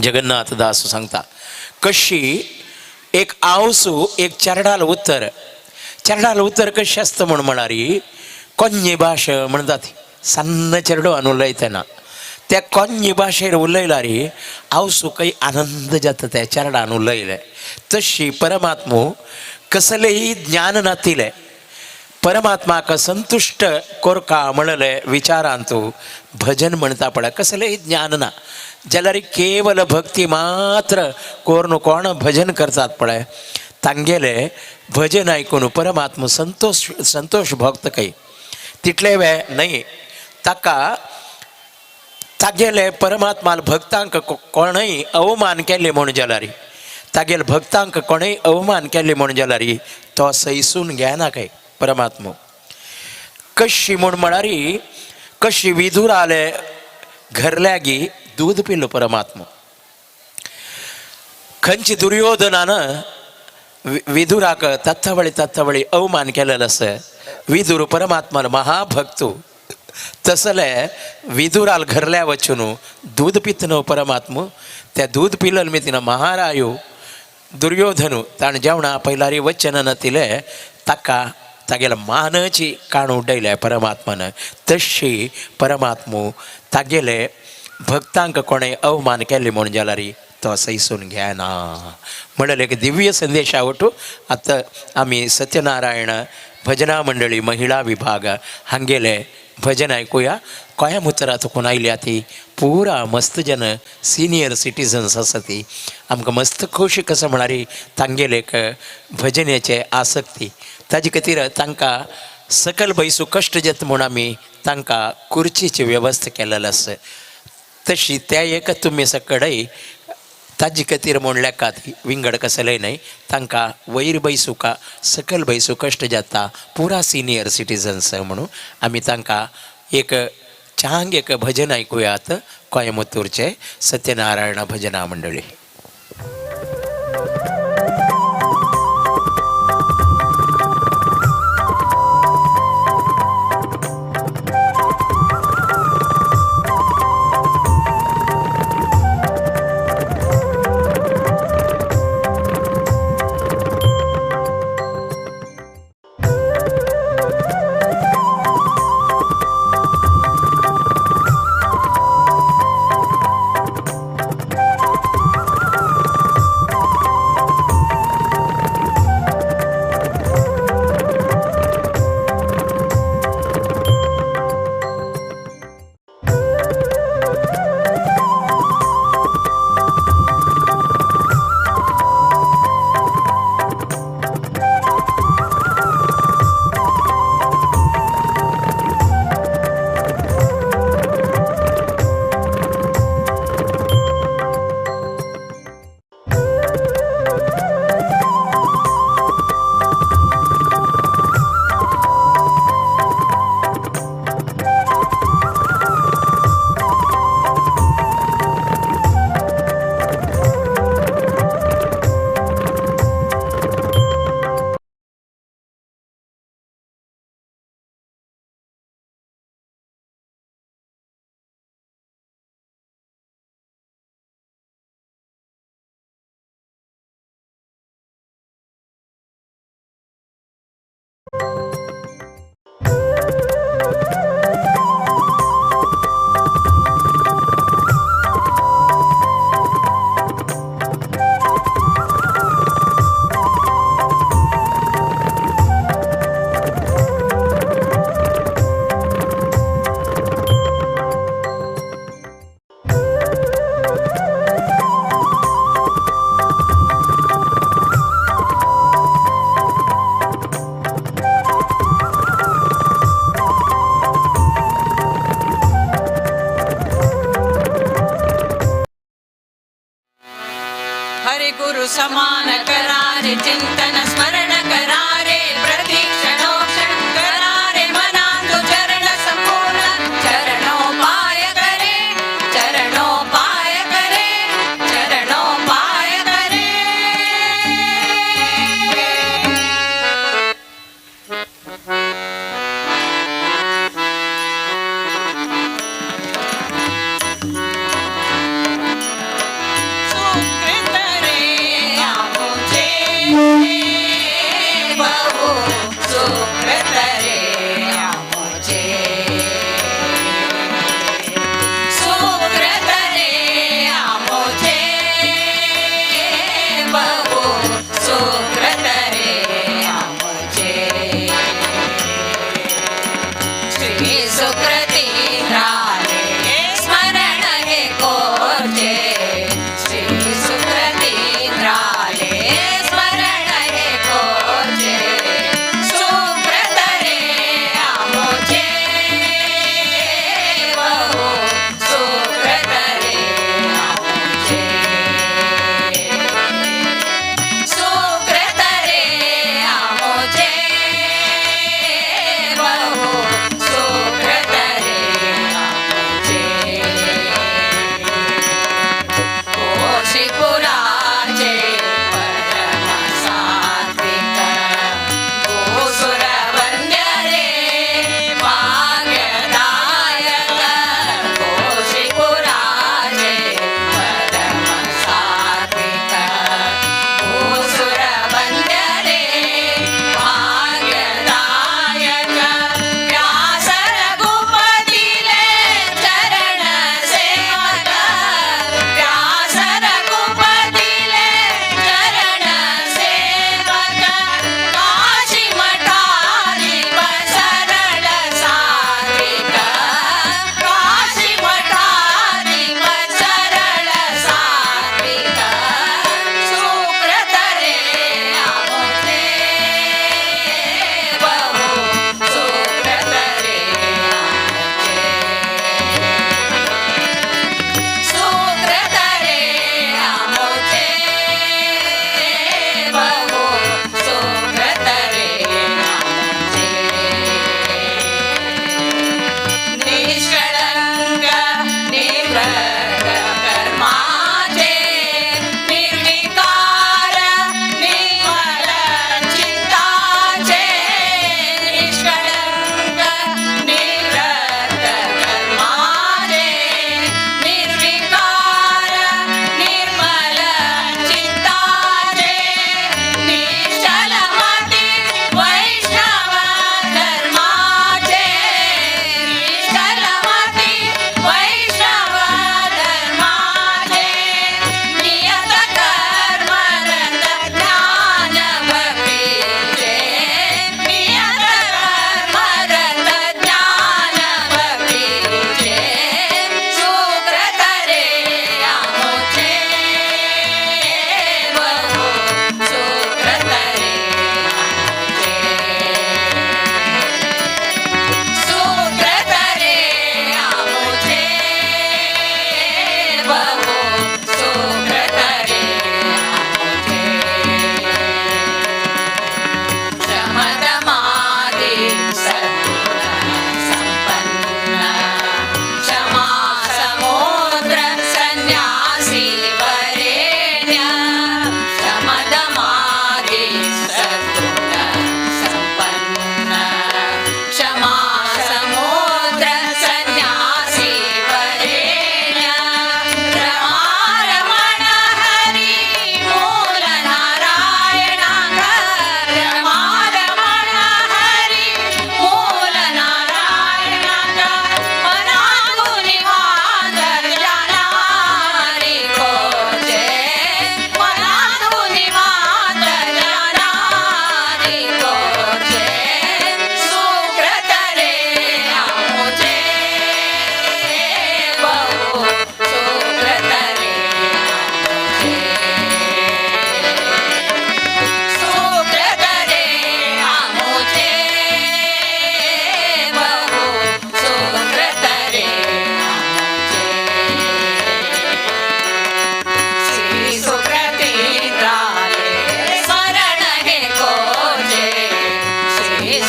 [SPEAKER 1] जगन्नाथ दास सांगता कशी एक आवसू एक चरडाल उत्तर चरडाल उत्तर कशी आसता म्हूण म्हणारी कोन्नी भाशा म्हणटा ती सन्न चेरडो आनी उलयतना त्या कोन्नी भाशेर उलयल्यार आवसूकय आनंद जाता त्या चेरडान उलयले. तशी परमात्मो कसलेही ज्ञान नातिले परमात्माक संतुश्ट कोरका म्हणले विचारांतू भजन म्हणता पळय कसलेही ज्ञान ना जाल्यार केवल भक्ती मात्र कोरून कोण भजन करतात पळय तांगेले भजन आयकून परमात्मा संतोष संतोष भक्त काही तितले वे न्हय ताका तागेले परमात्मा भक्तांक कोणय अवमान केले म्हूण जाल्यार तागेल भक्तांक कोणेय अवमान केले म्हूण जाल्यार तो सैसून घेना काय परमात्मो. कशी म्हूण म्हळ्यार कशी विदुराले घरल्यागी दूध पिलो परमात्मो. खंयची दुर्योधनान विदुराक तत्थवळी तत्थवळी अवमान केलेलो आसा. विदुर परमात्मान महाभक्तू तसले विदुराल घरल्या वचून दूध पितनो परमात्मो. त्या दूध पिलल मी तिनं महारायू दुर्योधनू ताणें जेवणा पयलारी वचन न तिले ताका तागेल्या मानाची काण उडयल्या परमात्मान. तशी परमात्मो तागेले भक्तांक कोणें अवमान केले म्हूण जाल्यार तो सैसून घेना म्हणलें एक दिव्य संदेश आवटू. आतां आमी सत्यनारायण भजना मंडळी महिला विभाग हांगेले भजन आयकुया. कोयमुतरा तुकून आयल्या ती पुरा मस्त जन सिनियर सिटीजन्स आसा ती आमकां मस्त खोशी कसो म्हळ्यार तांगेले एक भजनेचे आसक्ती ताजे खातीर तांकां सकल बैसू कश्ट जेत म्हूण आमी तांकां खुर्चीची वेवस्था केलेली आसा. तशी त्या एक तुमी सकडय ताजे खातीर म्हूण लेखात विंगड कसलेय न्हय तांकां वयर बैसुका सकल बैसू कश्ट जाता पुरा सिनियर सिटीजन्स म्हणून आमी तांकां एक चांग एक भजन आयकुयात कोयमुत्तूरचे सत्यनारायण भजना मंडळी.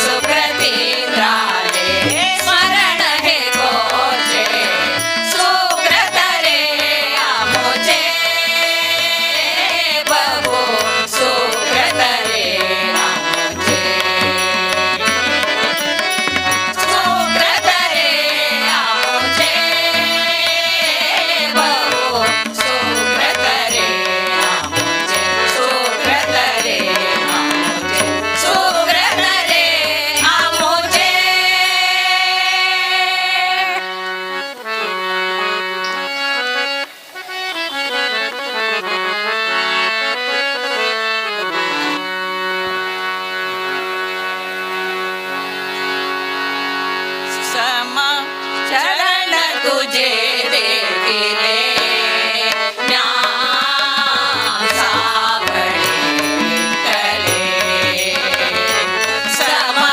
[SPEAKER 2] सुकृतींद्राले स्मरण हे कोचे सुकृत रे आमुचे बहु सुकृत रे आमुचे सुकृत रे आमुचे बहु सुकृत रे आमुचे सुकृत रे आमुचे सुकृत रे आमुचे. समा चरण तुझे देखिले सावळे समा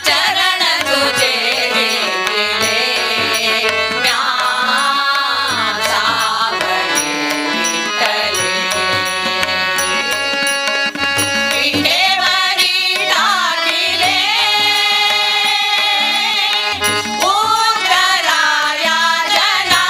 [SPEAKER 2] चरण तुझे देखिले सावळे पिंडेवरी टाकिले उत्तराया जना.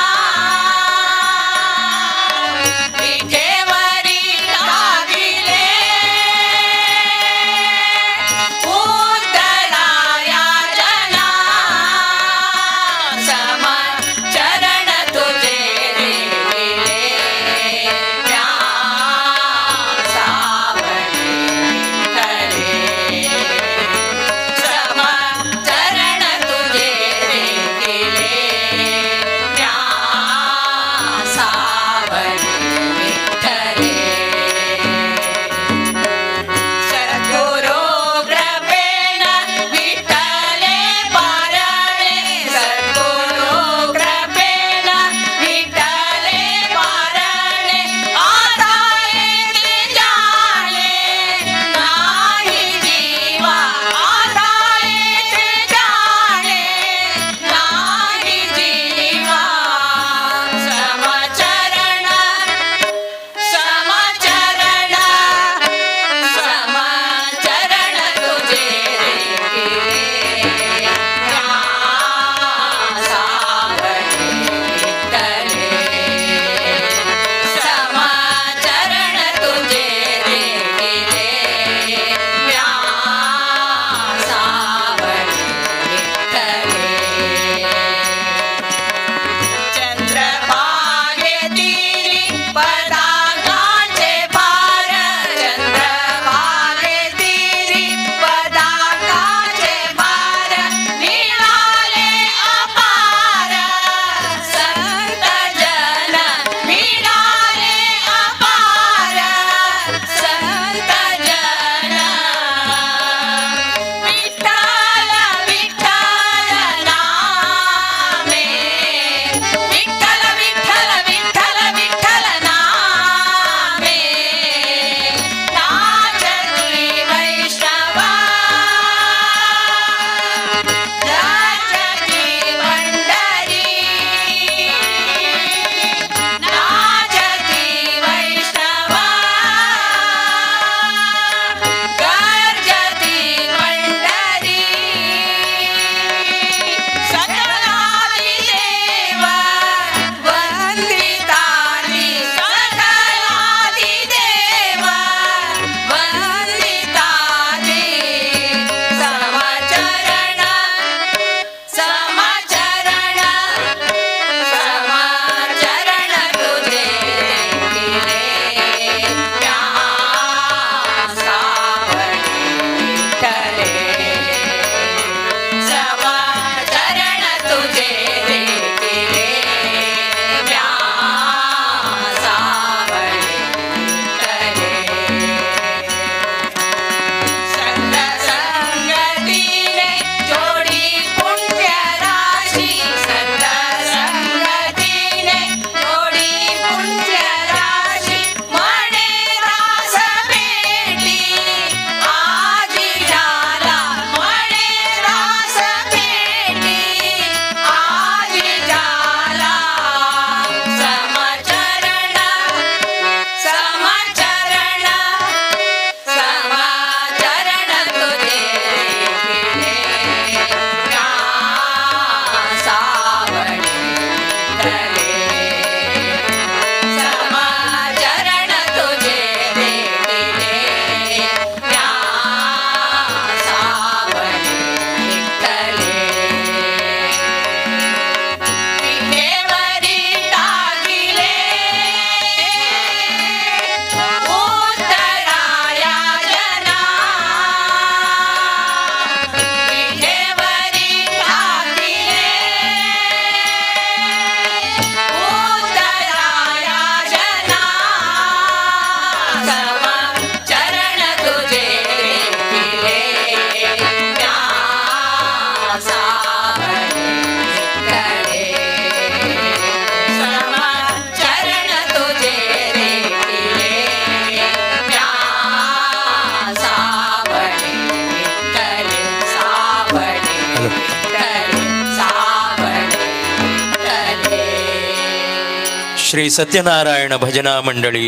[SPEAKER 1] श्री सत्यनारायण भजना मंडळी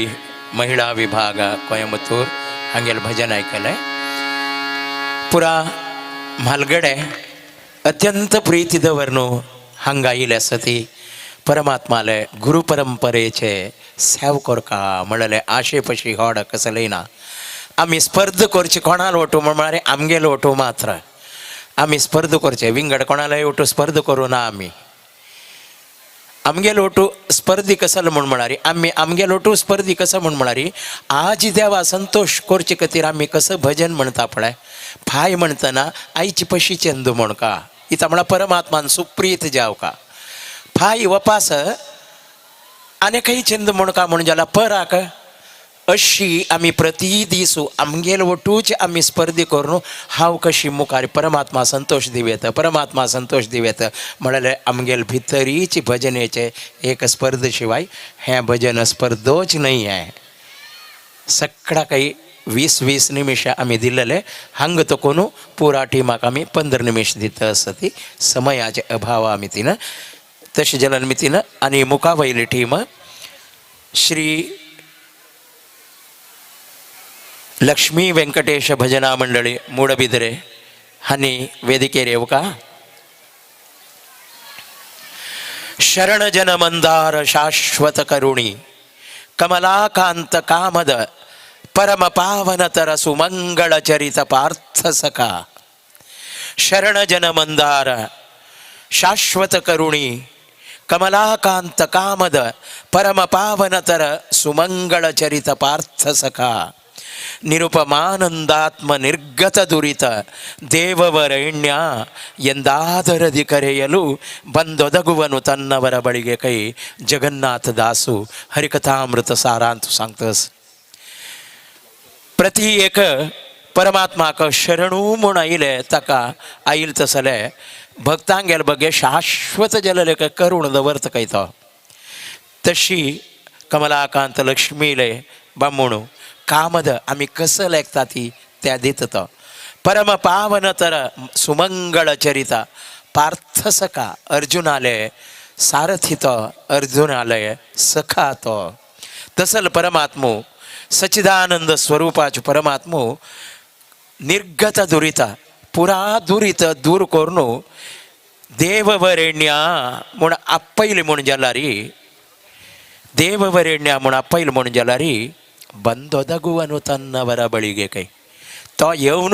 [SPEAKER 1] महिळा विभाग कोयंबतूर हांगेल भजन आयकलें. पुरा म्हालगडे अत्यंत प्रिती दवरनु हांगा आयिल्ले आसा ती परमात्माले गुरु परंपरेचे सेव करका म्हणलें आशे पशी होड कसलें ना. आमी स्पर्ध करची कोणाल वटू म्हळ्यार आमगेलो वटू मात्र आमी स्पर्ध करचे विंगड कोणालाय वटू स्पर्ध करूं ना. आमी आमगेलो वटू स्पर्धी कसल म्हूण म्हळ्यार आमी आमगेलो वटू स्पर्धी कसं म्हूण म्हळ्यार आज देवा संतोश करचे खातीर आमी कसं भजन म्हणटा पळय फाय म्हणटना आयची पशी चंदू म्हण का इता म्हळ्यार परमात्मान सुप्रीत जाव का फाय वपास आनी खंय चंद म्हण का म्हूण जाला पराक अशी आमी प्रति दिसू आमगेल वटूच आमी स्पर्धी करून हांव कशी मुखार परमात्मा संतोश दिवेत परमात्मा संतोश दिवेत म्हळ्यार आमगेल भितरीच भजनेचे एक स्पर्ध शिवाय हें भजन स्पर्धोच न्हय हें. सगळा काही 20-20 निमिष आमी दिलेले हांग तो कोणू पुरा टिमाक आमी 15 निमिष दिता आसा ती समयाचे अभाव आमी तिन तशें जाल्यार आमी तिन. आनी मुखा वयली टीम श्री लक्ष्मी वेंकटेश भजना मंडळी मूडबिद्रे हांणी वेदिकेर येवका. शरण जन मंदार शाश्वत करुणी कमलाकांत कामद परम पावनतर सुमंगळ चरित पार्थ सखा. शरण जन मंदार शाश्वत करुणी कमलाकांत कामद परम पावनतर सुमंगळ चरित पार्थ सखा. ನಿರುಪಮಾನಂದಾತ್ಮ ನಿರ್ಗತ ದುರಿತ ದೇವವರಣ್ಯ ಎಂದಾದರದಿ ಕರೆಯಲು ಬಂದೊದಗುವನು ತನ್ನವರ ಬಳಿಗೆ ಕೈ ಜಗನ್ನಾಥ ದಾಸು ಹರಿಕಥಾಮೃತ ಸಾರಾಂತ सांगतस. प्रति एक परमात्माक शरणू म्हूण आयले ताका आयल तसले भक्तांगेल बगे शाश्वत जलले करुण दवर्त कयतो तशी कमलाकांत लक्ष्मीले बामणू कामद आमी कसं लेखता ती त्या दित तो परम पावन तर सुमंगळ चरिता पार्थ सखा अर्जुनाले सारथी तो अर्जुनाले सखा तो तसल परमात्मू सच्चिदानंद स्वरूपाचो परमात्मू निर्गत दुरिता पुरा दुरीत दूर करून देववरेण्या म्हूण आपयले म्हूण जाल्यार देववरेण्या म्हूण आपयले म्हूण जाल्यार ಬಂದೊದಗುವನು ತನ್ನವರ ಬಳಿಗೆ ಕೈ तो येवन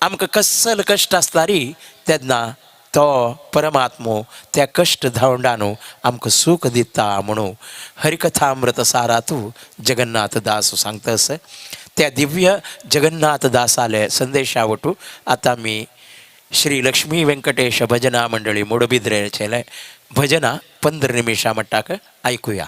[SPEAKER 1] आमकां कसल कश्ट आसतारी तेन्ना तो परमात्मो त्या कश्ट धांवडानू आमकां सूख दिता म्हणून हरिकथामृत सारातू जगन्नाथ दास सांगता आसा. त्या दिव्य जगन्नाथ दासाले संदेशा वटू आतां आमी श्री लक्ष्मी वेंकटेश भजना मंडळी मोडबिद्रेचेले भजना 15 निमिषां मट्टाक आयकुया.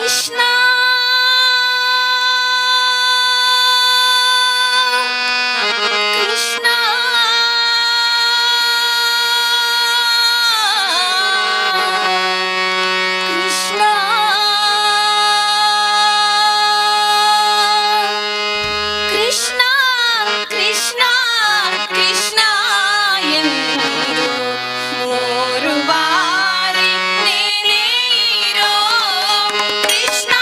[SPEAKER 2] ಕೃಷ್ಣ ಕೃಷ್ಣ ಕೃಷ್ಣ ಕೃಷ್ಣ ಕೃಷ್ಣ ಕೃಷ್ಣ ಎಂದು ಮೂರು ಬಾರಿ ನೆನೆಯಿರೋ. ಕೃಷ್ಣ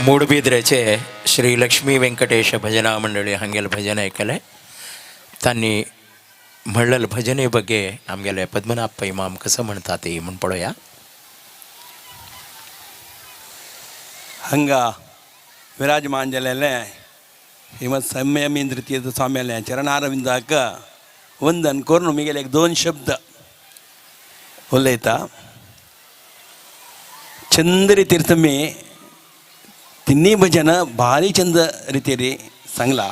[SPEAKER 1] ಮೂಡುಬಿದ್ರೆಚೆ ಶ್ರೀ लक्ष्मी वेंकटेश भजना मंडळी हांगेले भजन आयकलें. तांणी म्हणलेले भजने ಬಗ್ಗೆ आमगेले पद्मनाभ पै माम कसं म्हणटा ते म्हूण पळोवया.
[SPEAKER 4] ಹಂಗ ವಿರಾಜಮಾನ್ ಜಲೆಲೆ ಶ್ರೀಮದ್ ಸಂಯಮೇಂದ್ರ ತೀರ್ಥ ಸ್ವಾಮಿಯಲೆ ಚರಣಾರವಿಂದಾಕ ಒಂದು ಅನ್ಕೋರ್ನು ಮಿಗೆಲೆ दोन ಶಬ್ದ उलयता. चंद रितीर तुमी तिन्ही भजन भारी चंद रितीर सांगला.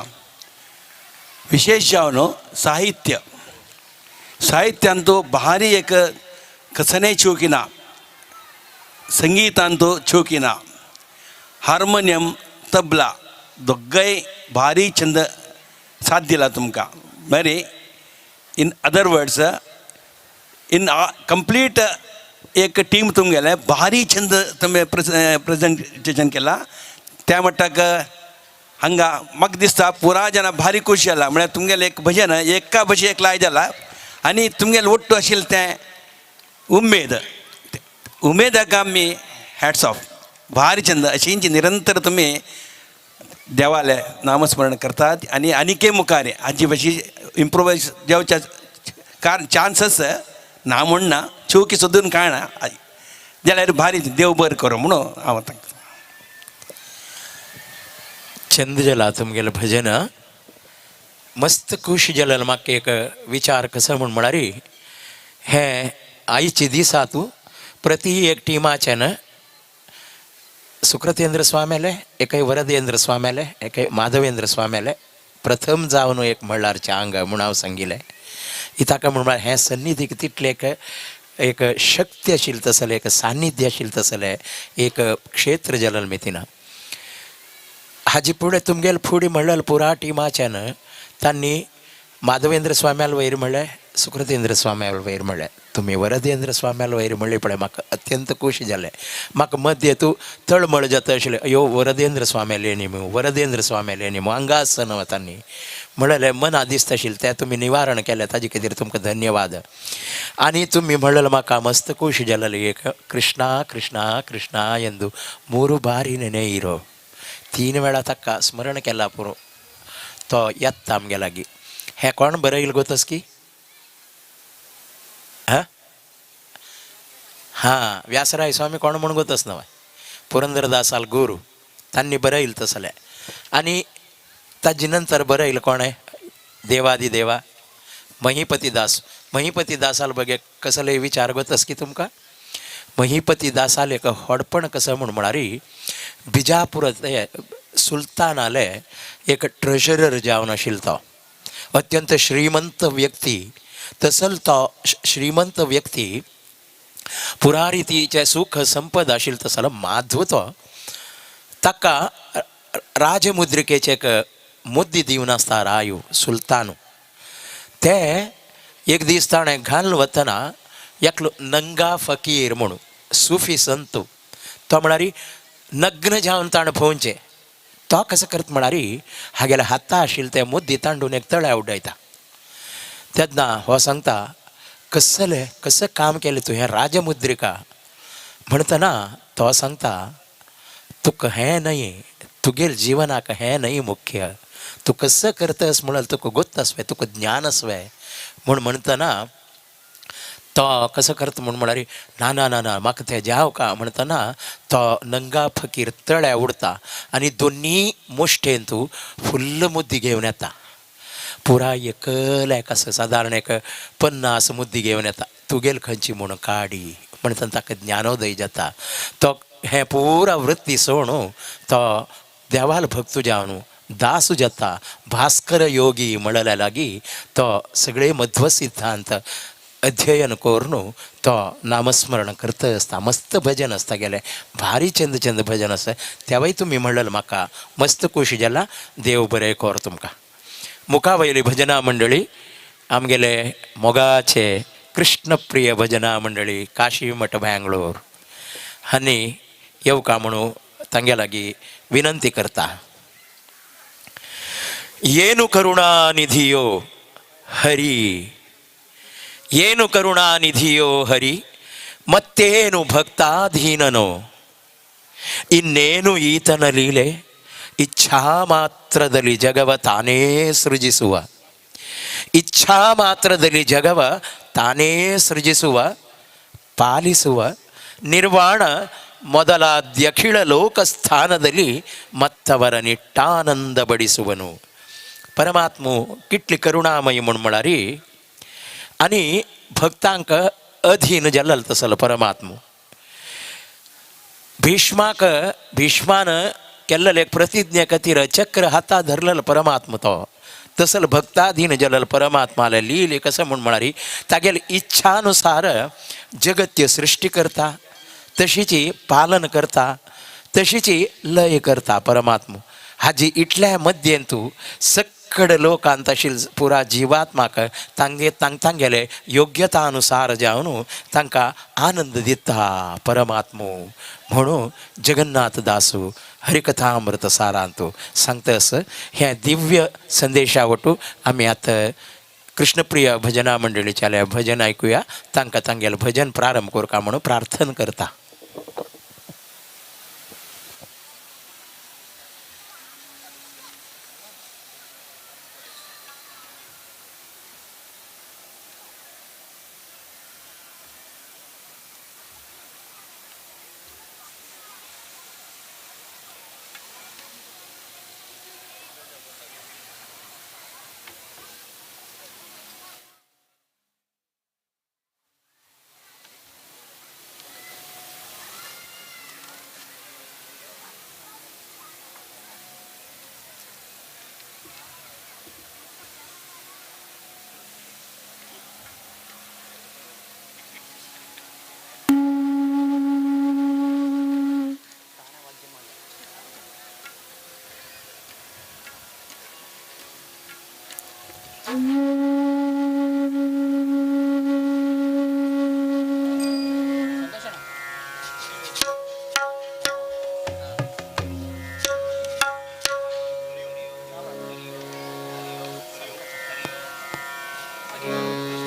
[SPEAKER 4] विशेष जावन साहित्य साहित्यांतु भारी एक कसने चुकी ना, संगीतांतु चुकी ना, हार्मोनियम तबला दोग्गय भारी चंद साथ दिला तुमकां. बरें, in other words in complete एक टीम तुमगेलें भारी छंद तुमी प्रेजेंटेशन केला. त्या मट्टाक हांगा म्हाका दिसता पुरा जाणां भारी खूश जाला. म्हळ्यार तुमगेलें एक भजन एका भशेन एक लाय जाला आनी तुमगेलें ಒಟ್ಟು आशिल्लें तें उमेद उमेदाक आमी हॅट्स ऑफ. भारी छंद अशींच निरंतर तुमी देवालें नामस्मरण करतात आनी आनीकय मुखार हाजी भाशेन इम्प्रोवायज जावच्या कारण चान्सस ना म्हण ना, चुकी सोदून कांय ना जाल्यार भारी देव बरें करूं म्हणून हांव तांकां.
[SPEAKER 1] चंद जाला तुमगेलें भजन मस्त खूश जालें. म्हाका एक विचार कसो म्हूण म्हळ्यार हे आयचे दिसा तूं प्रति एक टिमाच्यान सुकृतेंद्र स्वाम्याले एकय वरदेंद्र स्वाम्याले एकय माधवेंद्र स्वाम्याले प्रथम जावन एक म्हणल्यार चांग म्हूण हांव सांगिलें. ताका म्हण म्हळ्यार हें सन्निधीक तितलें एक एक शक्ती आशिल्लें तसलें एक सान्निध्य आशिल्लें तसलें एक क्षेत्र जालें मितिना. हाजे फुडें तुमगेले फुडें म्हणलें पुरा टिमाच्यान तांणी माधवेंद्र स्वाम्याल वयर म्हणलें, सुकृतेंद्र स्वाम्याल वयर म्हणलें, तुमी वरदेंद्र स्वाम्याल वयर म्हणलें पळय म्हाका अत्यंत खूश जालें. म्हाका मध्य तूं तळमळ जाता आशिल्लें, अयो वरदेंद्र स्वाम्याले न्ही, वरदेंद्र स्वाम्याले न्ही हांगा आसना तांणी म्हणलें मना दिसता आशिल्लें तें तुमी निवारण केलें ताजे खातीर तुमकां धन्यवाद. आनी तुमी म्हणलें म्हाका मस्त खूश जालें एक कृष्णा कृष्णा कृष्णा ಎಂದು ಮೂರು ಬಾರಿ ನೆನೆಯಿರೋ 3 वेळा ताका स्मरण केला पुरो तो येता आमगे लागीं. हें कोण बरयल गोतस की हां हां व्यासराय स्वामी कोण म्हूण गोतस नव्हय पुरंदरदासाल गुरू तांणी बरयल तसलें. आनी ताजे नंतर बरयल कोणें देवादी देवा महिपती दास. महिपती दासाल बगे कसले विचार गोतस की तुमकां? महिपती दासाल एक व्हडपण कसं म्हूण म्हळ्यार बिजापूर सुलतानाले एक ट्रेजरर जावन आशिल्लो तो अत्यंत श्रीमंत व्यक्ती. तसल तो श्रीमंत व्यक्ती पुरा रितीचें सुख संपद आशिल्लो तसलो माधव तो ताका राजमुद्रिकेचें एक मुद्दी दिवन आसता रायू सुलतानू. ते एक दीस ताणें घालून वतना एकलो नंगा फकीर म्हणून सुफी संत तो म्हळ्यार नग्न जावन ताणें भोंवचें. तो कसो करता म्हळ्यार हागेल्या हाता आशिल्लें तें मुद्दी तांडून एक तळ्या उडयता. तेन्ना हो सांगता कसलें कसं काम केलें तुवें राजमुद्रिका म्हणटना तो सांगता तुका हें न्हय तुगेल जिवनाक हें न्हय मुख्य, तूं कसं करतस म्हणून तुका गोत्त आसवे तुका ज्ञान आसवे म्हूण म्हणटना तो कसो करता म्हूण म्हळ्यार ना ना ना ना म्हाका तें जाव का म्हणटना तो नंगा फकीर तळ्या उडता आनी दोनी मुश्टेन तूं फुल्ल मुद्दी घेवन येता. पुराय एकल्या एक आसा सादारण एक 50 मुद्दी घेवन येता. तुगेल खंयची म्हूण काडी म्हणटना ताका ज्ञानोदय जाता. तो हें पुरा वृत्ती सोडून तो देवाल भक्त जावन दास जाता. भास्कर योगी म्हणल्या लागीं तो सगळे मध्व सिद्धांत अध्ययन करून तो नामस्मरण करता आसता. मस्त भजन आसता गेलें भारी चंद चंद भजन आसता. तेवूय तुमी म्हणलें म्हाका मस्त खूश जाला. देव बरें कर तुमकां. मुखा वयली भजना मंडळी आमगेले मोगाचे कृष्णप्रिय भजना मंडळी काशी मठ बँगलोर हांणी येवका म्हणून तांगे लागीं विनंती करता. येनु करुणानिधियो हरी ಏನು ಕರುಣಾನಿಧಿಯೋ ಹರಿ ಮತ್ತೇನು ಭಕ್ತಾಧೀನನೋ ಇನ್ನೇನು ಈತನ ಲೀಲೆ, ಇಚ್ಛಾ ಮಾತ್ರದಲ್ಲಿ ಜಗವ ತಾನೇ ಸೃಜಿಸುವ, ಇಚ್ಛಾ ಮಾತ್ರದಲ್ಲಿ ಜಗವ ತಾನೇ ಸೃಜಿಸುವ, ಪಾಲಿಸುವ, ನಿರ್ವಾಣ ಮೊದಲಾದ್ಯಖಿಳ ಲೋಕಸ್ಥಾನದಲ್ಲಿ ಮತ್ತವರ ನಿಟ್ಟಾನಂದ ಬಡಿಸುವನು. ಪರಮಾತ್ಮ ಕಿಟ್ಲಿ ಕರುಣಾಮಯಿ ಮುಣ್ಮಳಾರಿ आणि भक्तांक अधीन जाल्लो तसलो परमात्म. भीष्माक भीष्मान केल्लें एक प्रतिज्ञे खातीर चक्र हाता धरलेलो परमात्म तो तसल भक्ताधीन जाल्लो परमात्माले लीले कसं म्हूण म्हळ्यार तागेले इच्छानुसार जगत्य सृष्टी करता, तशीची पालन करता, तशीची लय करता परमात्मा. हाजी इतल्या मध्येन तूं सक्कड लोकांत आशिल्ल पुरा जिवात्माक तांगे तांग तांगेले योग्यतानुसार जावन तांकां आनंद दिता परमात्मो. म्हणून जगन्नाथ दासू हरिकथामृत सारांतू सांगता असं ह्या दिव्य संदेशा वटू आमी आतां कृष्णप्रिय भजना मंडळीच्या भजन ऐकूया. तांकां तांगेलें भजन प्रारंभ करका म्हणून प्रार्थना करता.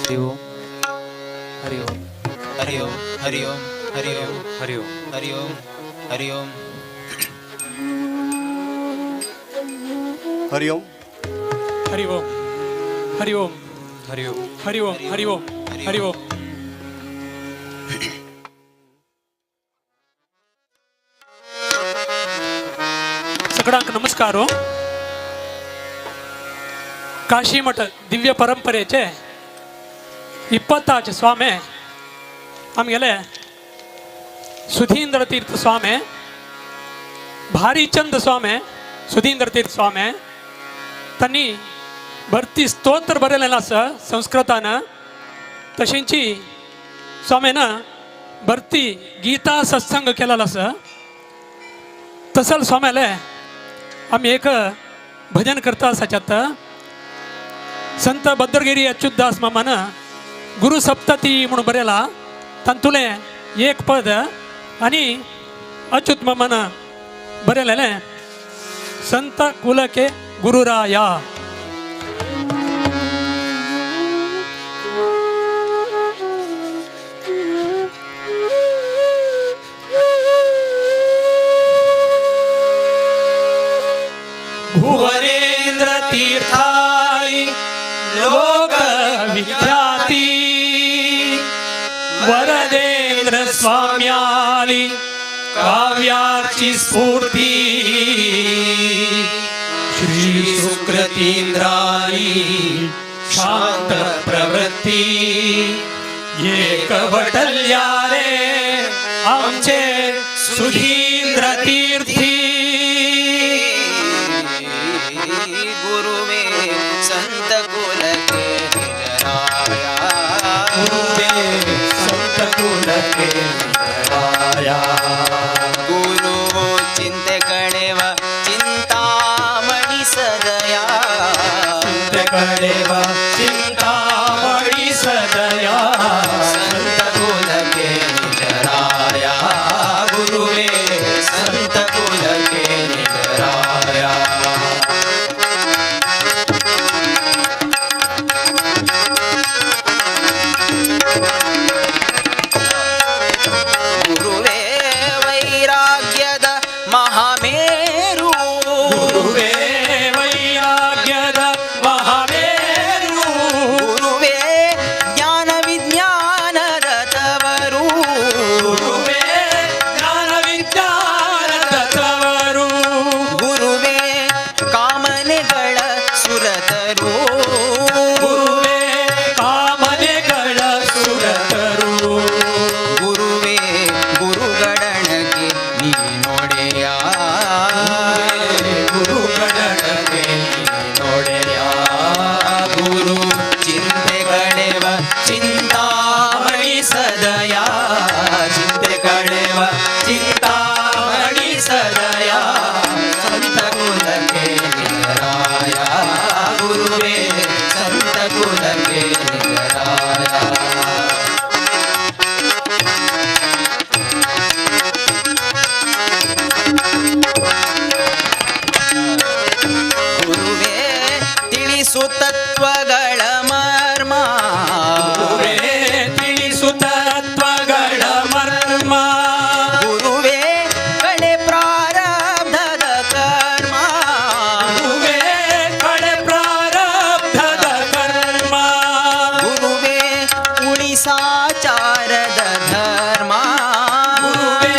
[SPEAKER 8] हरि ओम हरि ओम हरि ओम हरि ओम हरि ओम हरि ओम हरि ओम हरि ओम
[SPEAKER 9] हरि ओम
[SPEAKER 10] हरि ओम हरि ओम
[SPEAKER 8] हरि ओम
[SPEAKER 10] हरि ओम हरि ओम हरि ओम। सगळ्यांक नमस्कार हो. काशीमठ दिव्य परंपरेचे 25 स्वामी आमगेले सुधींद्र तीर्थ स्वामी, भारीचंद स्वामी, सुधींद्र तीर्थ स्वामी त्यांनी भरती स्तोत्र बरयलेलें आसा संस्कृतान. तशेंची स्वामीन भरती गीता सत्संग केलेलो आसा. तसल स्वाम्याले आमी एक भजन करता आसाच्यात. संत भद्रगिरी अच्युतदास मामान गुरु सप्तती म्हणून बरयला तातूंतलें एक पद आनी अच्युत मामान बरयलेलें संत कुलके गुरुराया. भुवनेंद्र तीर्थाई लोक विख्याती वरदेंद्र स्वाम्याली काव्याची स्फूर्ती श्री सुकृतींद्राली शांत प्रवृत्ती एक वटल्यारे आमचे सुधींद्र तीर्थी.
[SPEAKER 8] गुरुवे संत कुलके निजराया,
[SPEAKER 10] गुरुवे संत कुलके निजराया,
[SPEAKER 8] गुरु चिंते कडेव चिंतामणी सदया,
[SPEAKER 10] चिंते कडेव चिंतामणी सदया,
[SPEAKER 8] संत कुलके निजराया, गुरुवे संत कुलके निजराया. गुरुवे वैराग्यद ತಿಳಿಸು ತತ್ವಗಳ ಮರ್ಮ
[SPEAKER 10] ಗುರುವೇ ತಿಳಿಸು ತತ್ವಗಳ ಮರ್ಮ
[SPEAKER 8] ಗುರುವೇ ಕಳೆ ಪ್ರಾರಬ್ಧದ ಕರ್ಮ
[SPEAKER 10] ಗುರುವೇ ಕಳೆ ಪ್ರಾರಬ್ಧದ ಕರ್ಮ
[SPEAKER 8] ಗುರುವೇ ಉಳಿಸಾಚಾರದ ಧರ್ಮ
[SPEAKER 10] ಗುರುವೇ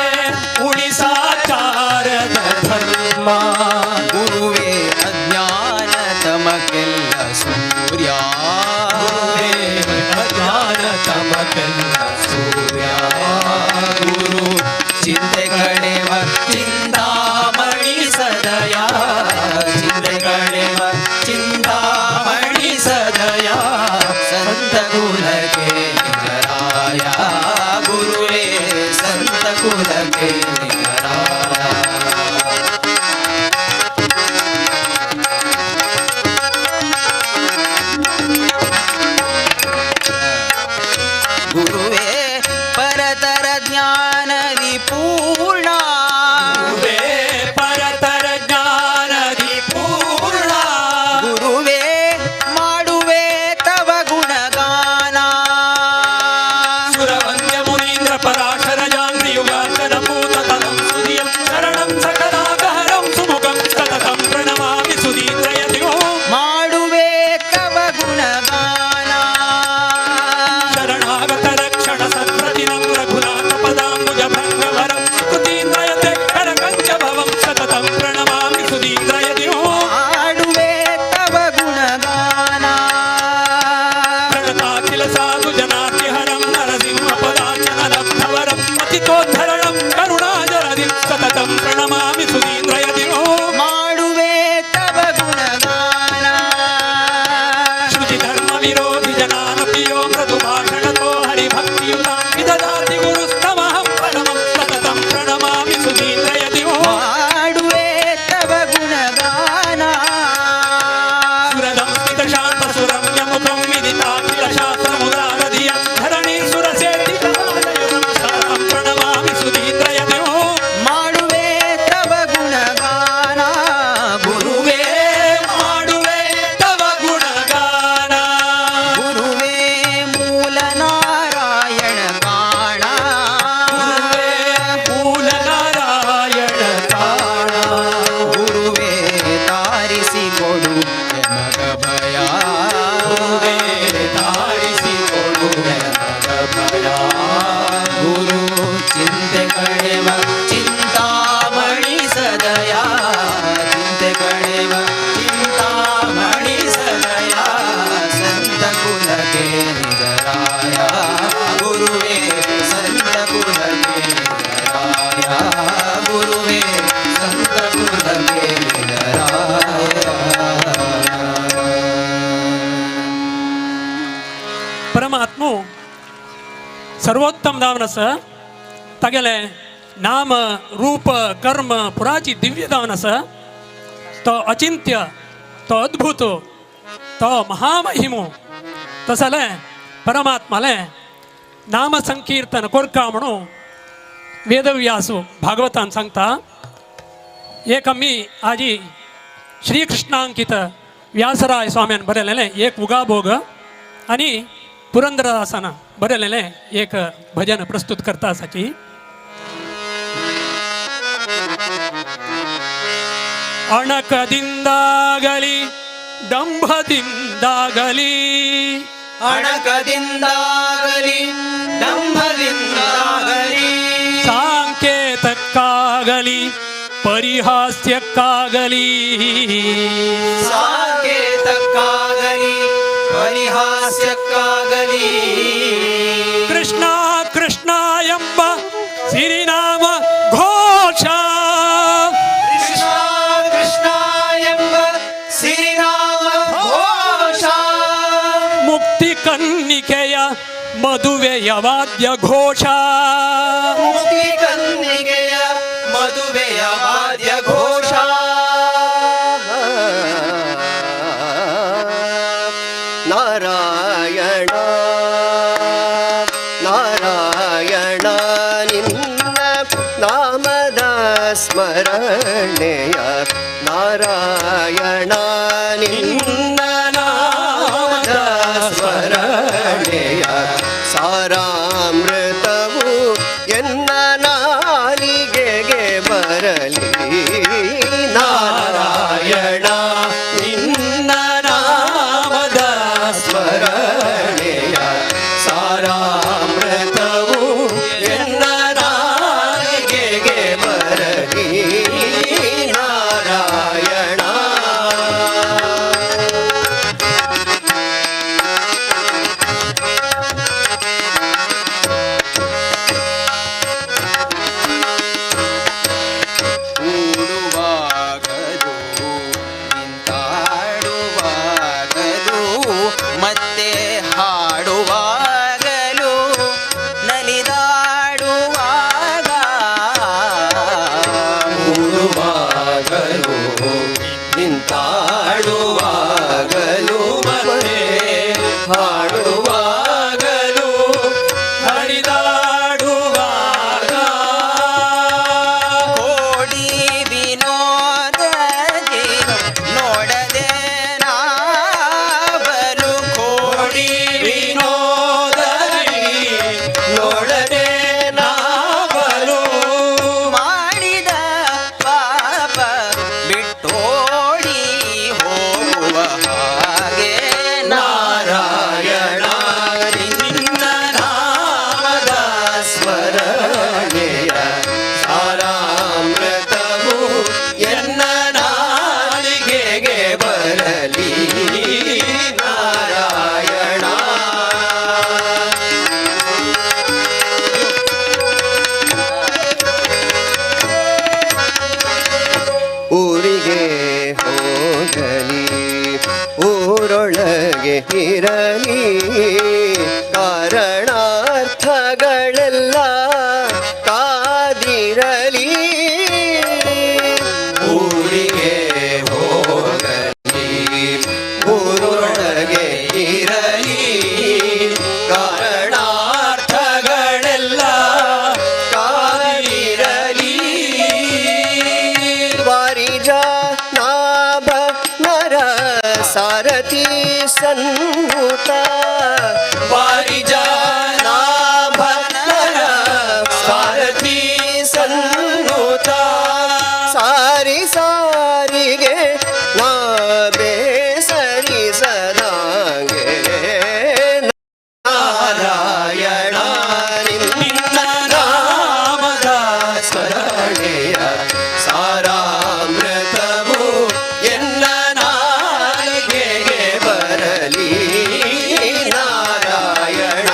[SPEAKER 10] ಉಳಿಸಾಚಾರದ ಧರ್ಮ
[SPEAKER 8] ಗುರುವೇ ಅಜ್ಞಾನ ತಮಕೆಲ್ಲ ಸೂರ್ಯ
[SPEAKER 10] ಗುರುವೇ ಅಜ್ಞಾನ ತಮಕೆಲ್ಲ ಸೂರ್ಯ
[SPEAKER 8] ಗುರು ಚಿಂತೆ ಕಡೆವ ಚಿಂತಾಮಣಿ ಸದಯ ಚಿಂತೆ ಕಡೆವ ಚಿಂತಾಮಣಿ ಸದಯ ಸಂತ ಕುಲಕ್ಕೆ ನಿಜರಾಯ ಗುರುವೇ ಸಂತ ಕುಲಕ್ಕೆ ನಿಜರಾಯ. ಗುರುವೇ ಪರತರ ಜ್ಞಾನದಿ ಪೂರ್ಣ
[SPEAKER 10] ಗುರುವೇ ಪರತರ ಜ್ಞಾನದಿ ಪೂರ್ಣ
[SPEAKER 8] ಗುರುವೇ ಮಾಡುವೆ ತವ ಗುಣಗಾನ
[SPEAKER 10] ಸುರವಂದ್ಯ ಮುನೀಂದ್ರ ಪರಾಶರ ಜಾಂಗ್ರಿಯುಗಾಂತನ ಭೂತತಲಂ ಸುಧಿಯಂ ಶರಣಂ ಸಕಲಾಗಹರಂ ಸುಮುಖಂ ಸತತಂ ಪ್ರಣಮಾಮಿ ಸುಧೀಂದ್ರಯತಿಯೋ
[SPEAKER 8] ಮಾಡುವೆ ತವ ಗುಣಗಾನ
[SPEAKER 10] ಶರಣಾಗತ ರಕ್ಷಣ ಸತ್ಪ್ರತಿನಂ ರಘುನಾಥ ಪದಾಂಬುಜ ಭಂಗವರಂ ಕೃತೀಂದ್ರಯತೆ ಕರಕಂಚ ಭವಂ ಸತತಂ ಪ್ರಣಮಾಮಿ ಸುಧೀಂದ್ರಯತಿಯೋ
[SPEAKER 8] ಮಾಡುವೆ ತವ ಗುಣಗಾನ
[SPEAKER 10] ಪ್ರಣತಾಖಿಲ ಸಾಧು ಜನಾತಿಹರಂ ನರಸಿಂಹ ಪದಾಚನ ಲಬ್ಧವರಂ ಅತಿಥೋದ್ಧರಣಂ ಕರುಣಾಜರದಿಂ ಸತತಂ ಪ್ರಣಮಾಮಿ ಸುಧೀಂದ್ರಯತಿಯೋ
[SPEAKER 8] ಮಾಡುವೆ ತವ ಗುಣಗಾನ
[SPEAKER 10] ಶ್ರುತಿ ಧರ್ಮ ವಿರೋಧಿ ಜನಾನಪಿಯೋ ಮೃದು ಭಾಷಣತೋ ಹರಿಭಕ್ತಿಯುತ ವಿದದಾತಿ ಗುರುಸ್ತಮಹಂ ಪರಮಂ ಸತತಂ ಪ್ರಣಮಾಮಿ ಸುಧೀಂದ್ರಯತಿಯೋ
[SPEAKER 8] ಮಾಡುವೆ ತವ ಗುಣಗಾನ
[SPEAKER 10] ಸುರದಂಸ್ಮಿತ ಶಾಂತ ಸುರಮ್ಯ ಮುಖಂ ವಿದಿತಾಖಿಲ ಶಾಸ್ತ್ರ ಮುದಾರಧಿಯ ಧರಣಿ ಸುರಸೇತಿ ಸತತಂ ಪ್ರಣಮಾಮಿ ಸುಧೀಂದ್ರಯತಿಯೋ
[SPEAKER 8] ಮಾಡುವೆ ತವ ಗುಣಗಾನ
[SPEAKER 10] ಗುರುವೇ ಮಾಡುವೆ ತವ ಗುಣಗಾನ
[SPEAKER 8] ಗುರುವೇ ಮೂಲ ನಾರಾಯಣ ಕಾಣ
[SPEAKER 10] ಗುರುವೇ ಮೂಲ ನಾರಾಯಣ ಕಾಣ
[SPEAKER 8] ಗುರುವೇ ತಾರಿಸಿಕೊಡು ಎಮಗ ಭಯ
[SPEAKER 10] ಗುರುವೇ ತಾರಿಸಿಕೊಡು ಎಮಗ ಭಯ
[SPEAKER 8] ಗುರು ಚಿಂತೆ ಕಡೆವ ಚಿಂತಾಮಣಿ ಸದಯ ಚಿಂತೆ ಕಡೆವ ಚಿಂತಾಮಣಿ ಸದಯ ಸಂತ ಕುಲಕ್ಕೆ ನಿಜರಾಯ ಗುರುವೇ ಸಂತ ಕುಲಕ್ಕೆ ನಿಜರಾಯ ಗುರುವೇ ಸಂತ ಕುಲಕ್ಕೆ ನಿಜರಾಯ.
[SPEAKER 10] ಪರಮಾತ್ಮು ಸರ್ವೋತ್ತಮ ದಾವನಸ ತಗಲೆ ನಾಮ ರೂಪ कर्म पुराची दिव्य दावनस तो अचिंत्य तो अद्भुत तो महामहिमो तसले परमात्माले नाम संकीर्तन कोरका म्हणून वेदव्यासु भागवतान सांगता एक आमी आजी श्रीकृष्णांकित व्यासराय स्वाम्यान बरयलेलें एक उगाभोग आनी पुरंदरदासान बरयलेलें एक भजन प्रस्तुत करता आसाची. ಅಣಕದಿಂದಾಗಲಿ ಡಂಭದಿಂದಾಗಲಿ
[SPEAKER 8] ಅಣಕದಿಂದಾಗಲಿ ಡಂಭದಿಂದಾಗಲಿ
[SPEAKER 10] ಸಾಂಕೇತಕ್ಕಾಗಲಿ ಪರಿಹಾಸ್ಯಕ್ಕಾಗಲಿ
[SPEAKER 8] ಸಾಂಕೇತಕ್ಕಾಗಲಿ ಪರಿಹಾಸ್ಯಕ್ಕಾಗಲಿ
[SPEAKER 10] ಕೃಷ್ಣ ಕೃಷ್ಣ ಎಂಬ ಸಿರಿನಾಮ ಘೋಷ
[SPEAKER 8] ಕೃಷ್ಣ ಕೃಷ್ಣ ಎಂಬ ಸಿರಿನಾಮ ಘೋಷ
[SPEAKER 10] ಮುಕ್ತಿ ಕನ್ನಿಕೆಯ ಮದುವೆಯ ವಾದ್ಯ ಘೋಷ
[SPEAKER 8] ಮುಕ್ತಿ ಕನ್ನಿಕೆಯ ಮದುವೆಯ ವಾದ್ಯ ಘೋಷ.
[SPEAKER 6] ನಾರಾಯಣ ನಾರಾಯಣ ನಿನ್ನ ನಾಮದ ಸ್ಮರಣೆಯ ನಾರಾಯಣ ನಿನ್ನ
[SPEAKER 9] ಬರಲಿ ನಾರಾಯಣ ನಿನ್ನ ನಾಮದ ಸ್ಮರಣೆಯ ಸಾರಾಮೃತವು ಎನ್ನ ನಾಲಿಗೆಗೆ ಬರಲಿ ನಾರಾಯಣ.
[SPEAKER 7] ಕೂಡುವಾಗಲೂ ನಿಂತಾಡುವಾಗಲೂ ಮತ್ತೆ ಹಾಡುವಾಗಲೂ ನಲಿದಾಡುವಾಗ
[SPEAKER 9] ಕೂಡುವಾಗಲೂ ನಿಂತಾಡುವಾಗಲೂ ಮತ್ತೆ ಹಾಡುವಾಗಲೂ
[SPEAKER 10] ಹರಿದಾಡುವಾಗ
[SPEAKER 7] ಕೋಡಿ ವಿನೋದದಿ ನೋಡದೆ ನಾಬಲು ಕೋಡಿ
[SPEAKER 10] ವಿನೋದದಿ
[SPEAKER 9] ನೋಡದೆ
[SPEAKER 10] ನಾವಲು
[SPEAKER 7] ಮಾಡಿದ ಪಾಪ ಬಿಟ್ಟೋಡಿ ಹೋಗುವ ಹಾಗೆ
[SPEAKER 9] ನಾರಾಯಣ ನಿನ್ನ ನಾಮದ ಸ್ಮರಣೆಯ ಸಾರಾಮೃತವು ಎನ್ನ ನಾಲಿಗೆಗೆ ಬರಲಿ ನಾರಾಯಣ. ಊರಿಗೆ ಹೋಗಲಿ ಊರೊಳಗೆ ಇರಲಿ ಕಾರಣಾರ್ಥಗಳೆಲ್ಲ ಕಾದಿರಲಿ ಊರಿಗೆ ಹೋಗಲಿ ಊರೊಳಗೆ ಇರಲಿ ಕಾರಣಾರ್ಥಗಳೆಲ್ಲ ಕಾದಿರಲಿ ವಾರಿಜ ನಾಭ ನರ ಸಾರಥಿ ಸನ್ನುತ ವಾರಿಜ ನಾಭ ನರ ಸಾರಥಿ ಸನ್ನುತ ಸಾರಿ ಸಾರಿಗೆ ನಾ ಬೇಸರಿಸದಾಗೆ ನಾರಾಯಣ ನಿನ್ನ ನಾಮದ ಸ್ಮರಣೆಯ ಸಾರಾಮೃತವು ಎನ್ನ ನಾಲಿಗೆಗೆ ಬರಲಿ ನಾರಾಯಣ.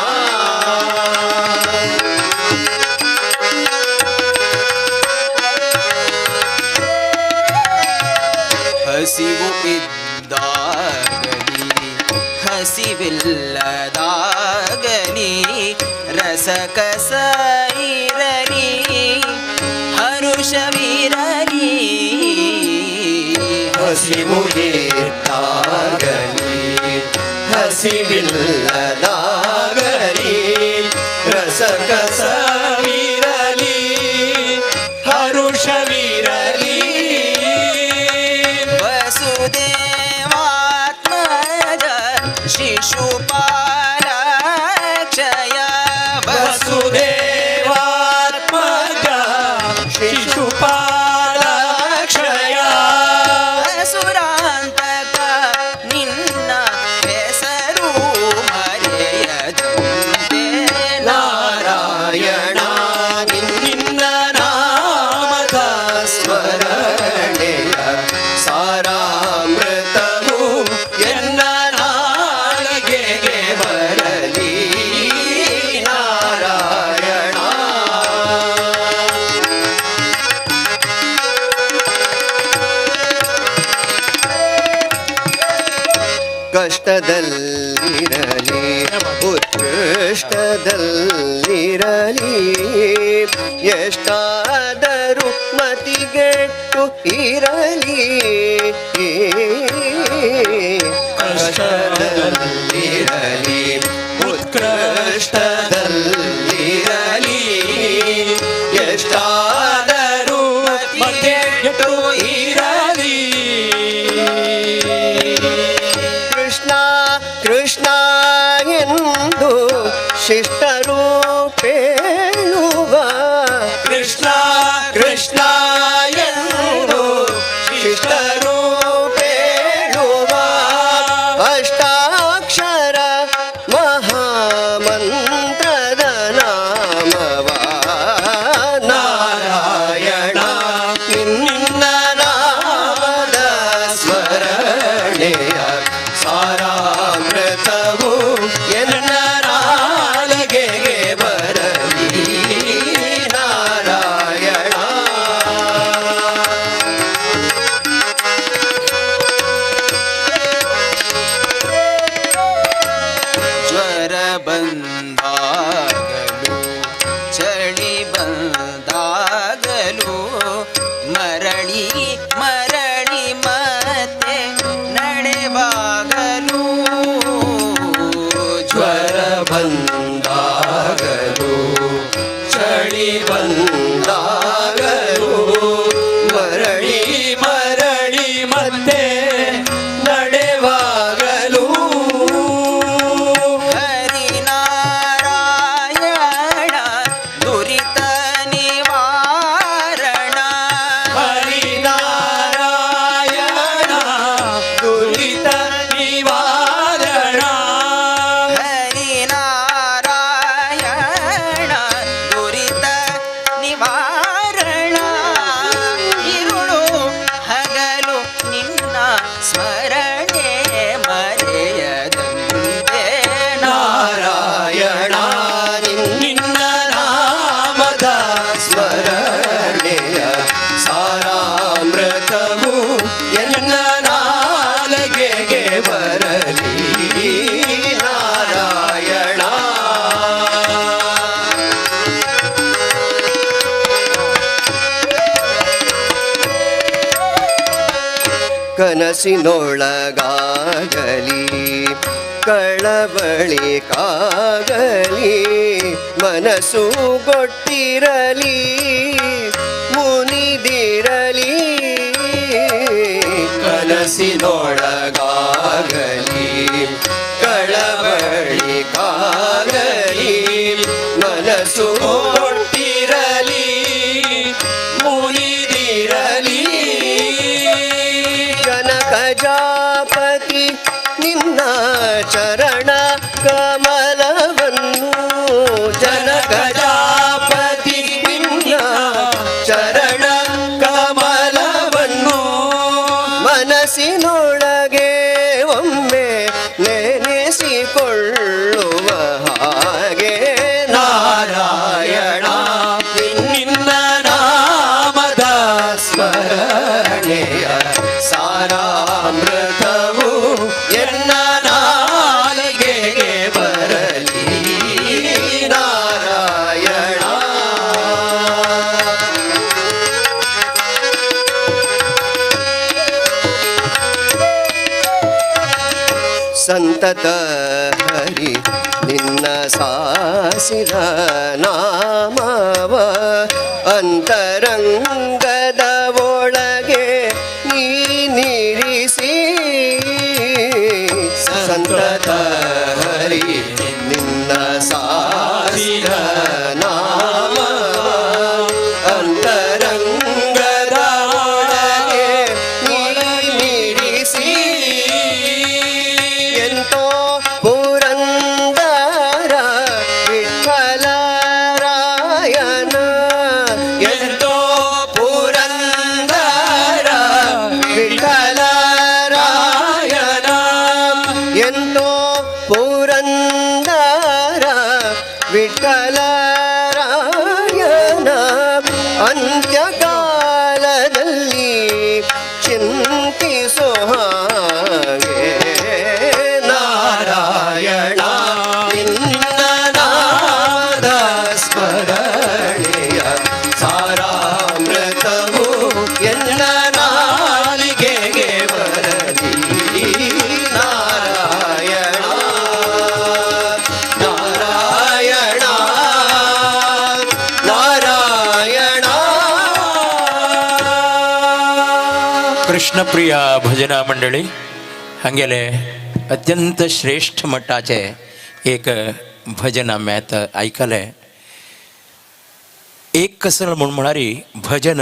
[SPEAKER 7] ಹಸಿವು ಇದ್ದಾಗಲಿ ಹಸಿವಿಲ್ಲದಾಗಲಿ ರಸಕಸ ಇರಲಿ ಹರುಷವಿರಲಿ
[SPEAKER 9] ಹಸಿವು ಇದ್ದಾಗಲಿ ಹಸಿವಿಲ್ಲದಾಗಲಿ ರಸಕಸವಿರಲಿ
[SPEAKER 10] ಹರುಷವಿರಲಿ
[SPEAKER 7] ವಸುದೇವಾತ್ಮಜ ಶಿಶುಪಾಲ ಕ್ಷಯ
[SPEAKER 10] ವಸುದೇವಾತ್ಮಜ ಶಿಶುಪಾಲ ಕ್ಷಯ
[SPEAKER 7] ಸುರಾಂತಕ ನಿನ್ನ ಹೆಸರು ಮರೆಯದಂತೆ
[SPEAKER 9] ನಾರಾಯಣ ನಿನ್ನ ನಾಮದ ಸ್ಮರಣೆಯ ಸಾರಾಮೃತವು ಎನ್ನ ನಾಲಿಗೆಗೆ ಬರಲಿ ನಾರಾಯಣ. ಕಷ್ಟದಲ್ಲಿರಲಿ ಉತ್ಕೃಷ್ಟದಲ್ಲಿರಲಿ ಎಷ್ಟಾದರೂ ಮತಿಗೆಟ್ಟು ಇರಲಿ ಕಷ್ಟದಲ್ಲಿರಲಿ ಉತ್ಕೃಷ್ಟದಲ್ಲಿರಲಿ ಎಷ್ಟಾದರೂ
[SPEAKER 10] ಮತಿಗೆಟ್ಟು ಇರಲಿ
[SPEAKER 9] ಕೃಷ್ಣ ಕೃಷ್ಣ ಎಂದು ಶಿಷ್ಟರು ಪೇಳುವ
[SPEAKER 10] ಕೃಷ್ಣ ಕೃಷ್ಣ
[SPEAKER 9] ಕೃಷ್ಣ ಎಂದು ಶಿಷ್ಟರು ಪೇಳುವ ಅಷ್ಟಾಕ್ಷರ ಮಹಾಮಂತ್ರದ ನಾಮವ ನಾರಾಯಣ ನಿನ್ನ ನಾಮದ ಸ್ಮರಣೆಯ ಸಾರಾಮೃತವು ಎನ್ನ ನಾಲಿಗೆಗೆ ಬರಲಿ ನಾರಾಯಣ.
[SPEAKER 8] ಜ್ವರ ಬಂದಾಗಲೂ ಚಳಿ ಬಂದಾಗಲೂ ಮರಳಿ ಮರಳಿ ಮತ್ತೆ ನಡೆವಾಗಲೂ
[SPEAKER 9] ಜ್ವರ ಬಂದಾಗಲೂ ಚಳಿ ಬಂದಾಗಲೂ ಮರಳಿ ಮರಳಿ ಮತ್ತೆ ನಡೆವಾಗಲೂ
[SPEAKER 8] ಹರಿನಾರಾಯಣ ದುರಿತ ನಿವಾರಣ
[SPEAKER 10] ಹರಿನಾರಾಯಣ ದುರಿತ ನಿವಾರಣ
[SPEAKER 8] ಹರಿನಾರಾಯಣ ದುರಿತ ನಿವಾರಣ ಇರುಳು ಹಗಲು ನಿನ್ನ ಸ್ಮರಣೆ ಮರೆಯದಂತೆ
[SPEAKER 9] ನಾರಾಯಣ ನಿನ್ನ ನಾಮದ ಸ್ಮರಣೆಯ ಸಾರಾಮೃತವು ಎನ್ನ ನಾಲಿಗೆಗೆ ಬರಲಿ ನಾರಾಯಣ. ಕನಸಿನೊಳಗಾಗಲಿ ಕಳವಳಿಕಾಗಲಿ ಮನಸ್ಸು ಗೊಟ್ಟಿರಲಿ ಮುನಿದಿರಲಿ ಕನಸಿನೊಳಗಾಗಲಿ ಕಳವಳಿಕಾಗಲಿ ಮನಸ್ಸು
[SPEAKER 10] ಕೊಟ್ಟಿರಲಿ ಮುನಿದಿರಲಿ
[SPEAKER 9] ಜನಕಜಾಪತಿ ನಿನ್ನ ಚರಣ ಕಮಲವನ್ನು ಜನಕಜಾಪತಿ ನಿನ್ನ ಚರಣ ಕಮಲವನ್ನು ಮನಸ್ಸಿನೊಳಗೆ ಒಮ್ಮೆ ನೆನೆಸಿಕೊಳ್ಳುವ ಹಾಗೆ ನಾರಾಯಣ
[SPEAKER 10] ನಿನ್ನ ನಾಮದ
[SPEAKER 9] ಸ್ಮರಣೆಯ ಸಾರಾಮೃತವು ಎನ್ನ ನಾಲಿಗೆಗೆ ಬರಲಿ ನಾರಾಯಣ. ಸಂತತ ಹರಿ ನಿನ್ನ ಸಾಸಿರ ನಾಮವ ಅಂತರಂಗದ ಒಳಗೆ ನೀನಿರಿಸಿ ಸಂತತ ಹರಿ ನಿನ್ನ ಸಾಸಿರ ನಾಮವ ಅಂತರಂಗದ ಒಳಗೆ ನೀನಿರಿಸಿ ಎಂತೋ ಪುರಂದರ ವಿಠಲರಾಯನ ಎಂತೋ ಪುರಂದರ ವಿಠಲರಾಯನ ಎಂತೋ ಪುರಂದರ ವಿಠಲರಾಯನ ಅಂತ್ಯಕಾಲದಲ್ಲಿ ಚಿಂತಿಸೋ ಹಾಗೆ ನಾರಾಯಣ ನಿನ್ನ ನಾಮದ ಸ್ಮರಣೆಯ ಸಾರಾಮೃತವು ಎನ್ನ ನಾಲಿಗೆಗೆ ಬರಲಿ ನಾರಾಯಣ ನಾರಾಯಣ ನಾರಾಯಣ.
[SPEAKER 1] ಕೃಷ್ಣಪ್ರಿಯ ಭಜನಾ ಮಂಡಳಿ हांगेले अत्यंत श्रेष्ठ मट्टाचे एक भजन आमी आतां आयकलें. एक कसल म्हूण म्हणारी भजन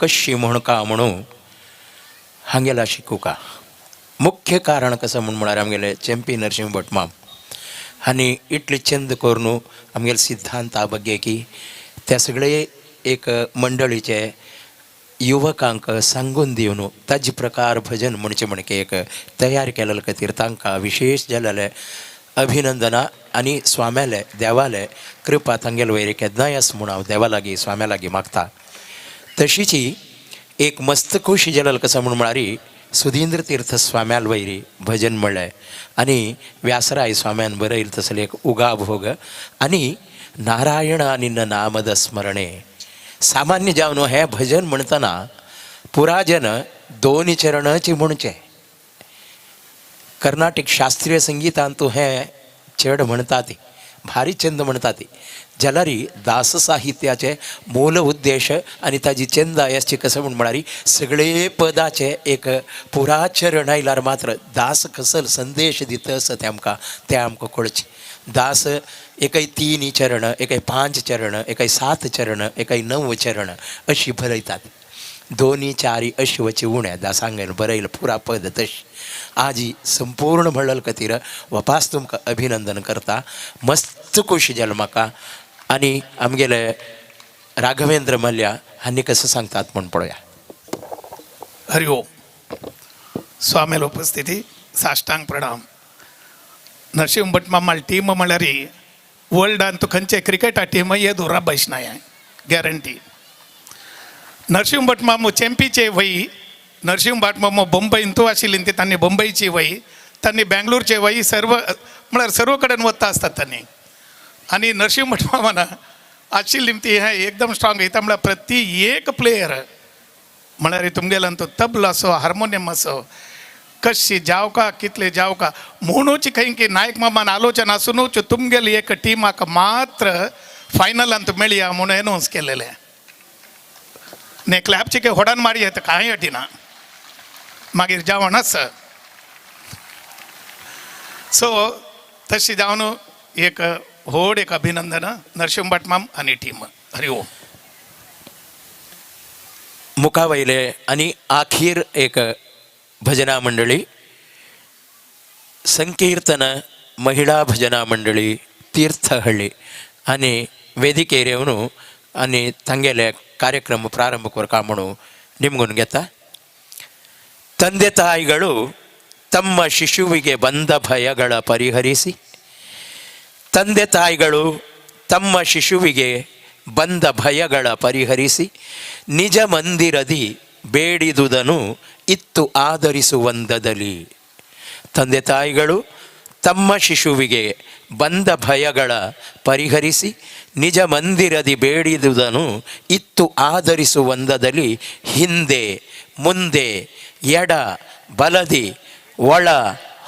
[SPEAKER 1] कशी म्हण का म्हणू हांगेला शिकूका मुख्य कारण कसं म्हूण म्हळ्यार आमगेले चेंपी नरसिंह भट माम आनी इतले चंद करून आमगेले सिद्धांता बग्गे की त्या सगळे एक मंडळीचे युवकांक सांगून दिवन ताजे प्रकार भजन म्हणचे म्हणके एक तयार केलेले खातीर तांकां विशेष जालेले अभिनंदना आनी स्वाम्याले देवाले कृपा तांगेले वयर केन्नाय आस म्हूण हांव देवा लागीं स्वाम्या लागीं मागता. तशीची एक मस्त खोशी जालेलो कसो म्हूण म्हळ्यार सुधींद्र तीर्थ स्वाम्याल वैरी भजन म्हणलें आनी व्यासराय स्वाम्यान बरयल तसले एक उगाभोग आनी नारायण आनी न नामद स्मरणे. सामान्य जावन हें भजन म्हणटना पुराजन दोन चरणाची म्हणचें. कर्नाटक शास्त्रीय संगीतांतू हें चड म्हणटा ती भारी छंद म्हणटा ती जाल्यार दास साहित्याचे मूल उद्देश आनी ताजी चंद आयसची कसं म्हूण म्हळ्यार सगळे पदाचे एक पुराचरण आयल्यार मात्र दास कसल संदेश दिता आसा ते आमकां तें आमकां कळचें. दास एकय 3 चरण, एकय 5 चरण, एकय 7 चरण, एकय 9 चरण अशी बरयतात. 2 4 अशी वची उणे दासांगेल बरयल पुरा पद तशी. आजी संपूर्ण म्हणल खातीर वापास तुमकां अभिनंदन करता. मस्त खोशी जाल म्हाका आनी आमगेले राघवेंद्र मल्ल्या हांणी कसं सांगतात म्हूण पळोवया.
[SPEAKER 5] हरि ओम. स्वामील उपस्थिती साष्टांग प्रणाम. नरसिंह भट मामाल टीम म्हळ्यार वर्ल्डान खंयचे क्रिकेटा टीम येदोरा बसनाय गॅरंटी. नरसिंह भट मामू चॅम्पीचे वही, नरसिंह भट मामू बंबईन तूं आशिल्ली ती तांणी बंबईची वही, तांणी बँगलोरचे वही, सर्व म्हळ्यार सर्व कडेन वता आसतात तांणी. आनी नरसिंह भट मामाना आशिल्ली ती हें एकदम स्ट्रांग येता म्हळ्यार प्रति एक प्लेयर म्हळ्यार तुमगेल्यान तो तबलो असो हार्मोनियम असो कशी जावका कितले जावका म्हणूच खंय की नायक मामान आलोचना आसुनूच तुमगेली एक टिमाक मात्र फायनलांत मेळया म्हणून एनावन्स केलेलें. ने क्लॅपची काही होडान मारी येता कांय अटिना मागीर जावन आसा. सो तशी जावन एक व्हड एक अभिनंदन नरसिंह भट माम आनी टीम. हरि ओम.
[SPEAKER 1] मुखावयले आनी आखीर एक भजना मंडळी संकीर्तन महिळा भजना मंडळी तीर्थहಳ್ಳಿ आनी ವೇದಿಕೆर येवन आनी तांगेले कार्यक्रम प्रारंभ करका म्हणून निमगून घेता. ತಂದೆ ತಾಯಿಗಳು ತಮ್ಮ ಶಿಶುವಿಗೆ ಬಂದ ಭಯಗಳ ಪರಿಹರಿಸಿ, ತಂದೆ ತಾಯಿಗಳು ತಮ್ಮ ಶಿಶುವಿಗೆ ಬಂದ ಭಯಗಳ ಪರಿಹರಿಸಿ ನಿಜ ಮಂದಿರದಿ ಬೇಡಿದುದನು ಇತ್ತು ಆದರಿಸುವಂದದಲ್ಲಿ. ತಂದೆ ತಾಯಿಗಳು ತಮ್ಮ ಶಿಶುವಿಗೆ ಬಂದ ಭಯಗಳ ಪರಿಹರಿಸಿ ನಿಜ ಮಂದಿರದಿ ಬೇಡಿದುದನು ಇತ್ತು ಆದರಿಸುವಂದದಲ್ಲಿ ಹಿಂದೆ ಮುಂದೆ ಎಡ ಬಲದಿ ಒಳ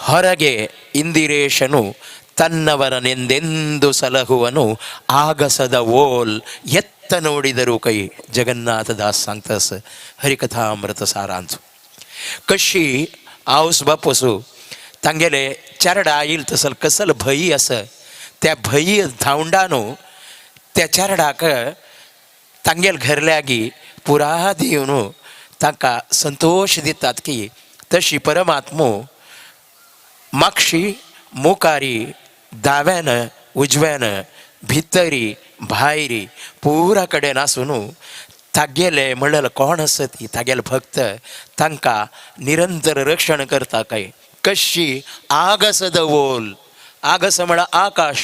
[SPEAKER 1] ಹೊರಗೆ ಇಂದಿರೇಶನು ತನ್ನವರನೆಂದೆಂದು ಸಲಹುವನು ಆಗಸದ ಓಲ್ ಎತ್ತ ನೋಡಿದರು ಕೈ. ಜಗನ್ನಾಥದಾಸ್ सांगतस हरिकथामृत सारांत. कशी आवस बापोसू तांगेले चेरडा आयल तसल कसल भयी आस त्या भयी धांवडानो त्या चेरडाक तांगेल घरल्यागी पुरा दिवन तांकां संतोश दितात की तशी परमात्मो मागशी मुखारी दाव्यान उजव्यान भितरी भायरी पुरा कडेन आसून तागेले म्हणल्यार कोण आसा ती तागेले भक्त तांकां निरंतर रक्षण करता. काय कशी आगस दवोल, आगस म्हळ्यार आकाश,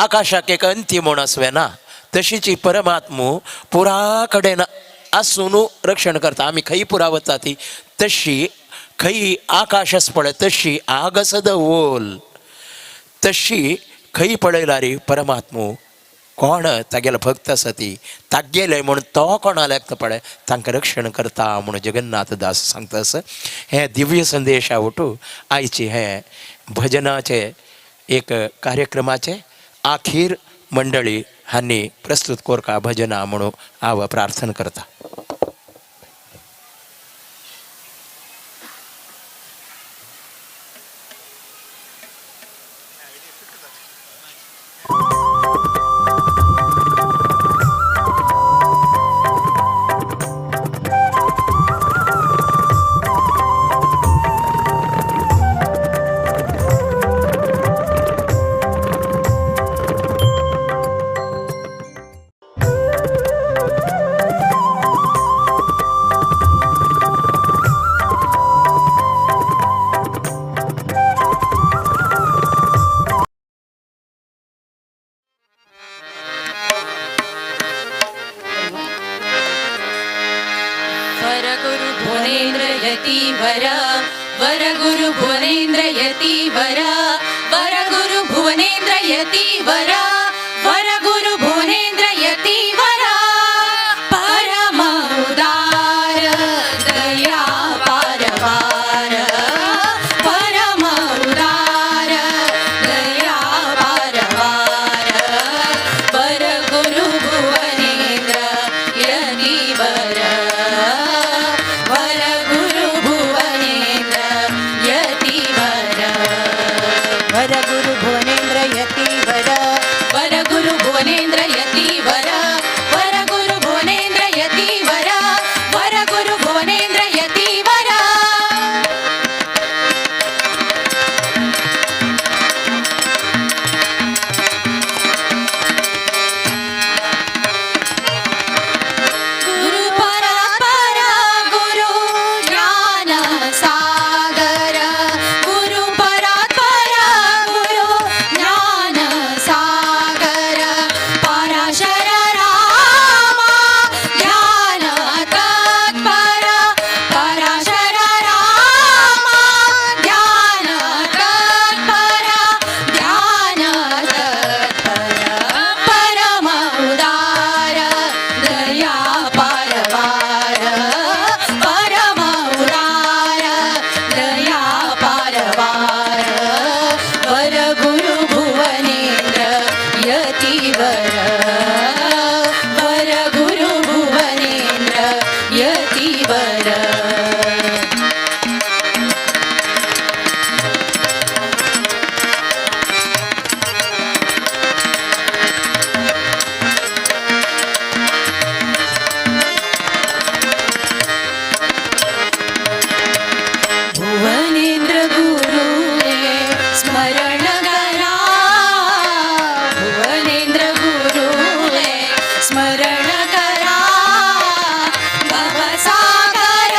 [SPEAKER 1] आकाशाक एक अंती म्हूण आसवे ना, तशीची परमात्मो पुरा कडेन आसून रक्षण करता. आमी खंय पुरा वता ती तशी खंय आकाश आस पळय तशी आगस दवोल तशी खंय पळयला रे परमात्मो कोण तागेलो भक्त आसा ती तागेले म्हूण तो कोणाक लागता पळय तांकां रक्षण करता म्हूण जगन्नाथ दास सांगता आसा. हे दिव्य संदेश आवटू आयचे हे भजनाचे एक कार्यक्रमाचे आखीर मंडळी हांणी प्रस्तुत कोरका भजना म्हणून हांव प्रार्थना करता.
[SPEAKER 2] वरगुरु भुवनेन्द्र यतीवर वरगुरु भुवनेन्द्र यतीवर वरगुरु भुवनेन्द्र यतीवर वरगुरु भुवनेन्द्र यतीवर परम उदार दया पारवार परम उदार दया पारवार वरगुरु भुवनेन्द्र यतीवर वरगुरु भुवनेन्द्र यतीवर
[SPEAKER 3] वरगुरु भुवनेन्द्र यतीवर
[SPEAKER 2] वरगुरु भुवनेन्द्र यतीवर वरगुरु भुवनेन्द्र यतीवर वरगुरु भुवनेन्द्र यतीवर गुरु परात्पर गुरु ज्ञान सागर गुरु परात्पर गुरु ज्ञान सागर पराशर रामा ज्ञान तत्पर पराशर रामा ज्ञान तत्पर ज्ञान तत्पर परम उदार दया पारवार परम उदार दया पारवार वरगुरु भुवनेन्द्र यतीवर वरगुरु भुवनेन्द्र यतीवर भुवनेन्द्र गुरुवे स्मरण करा भुवनेन्द्र गुरुवे स्मरण करा भवसागर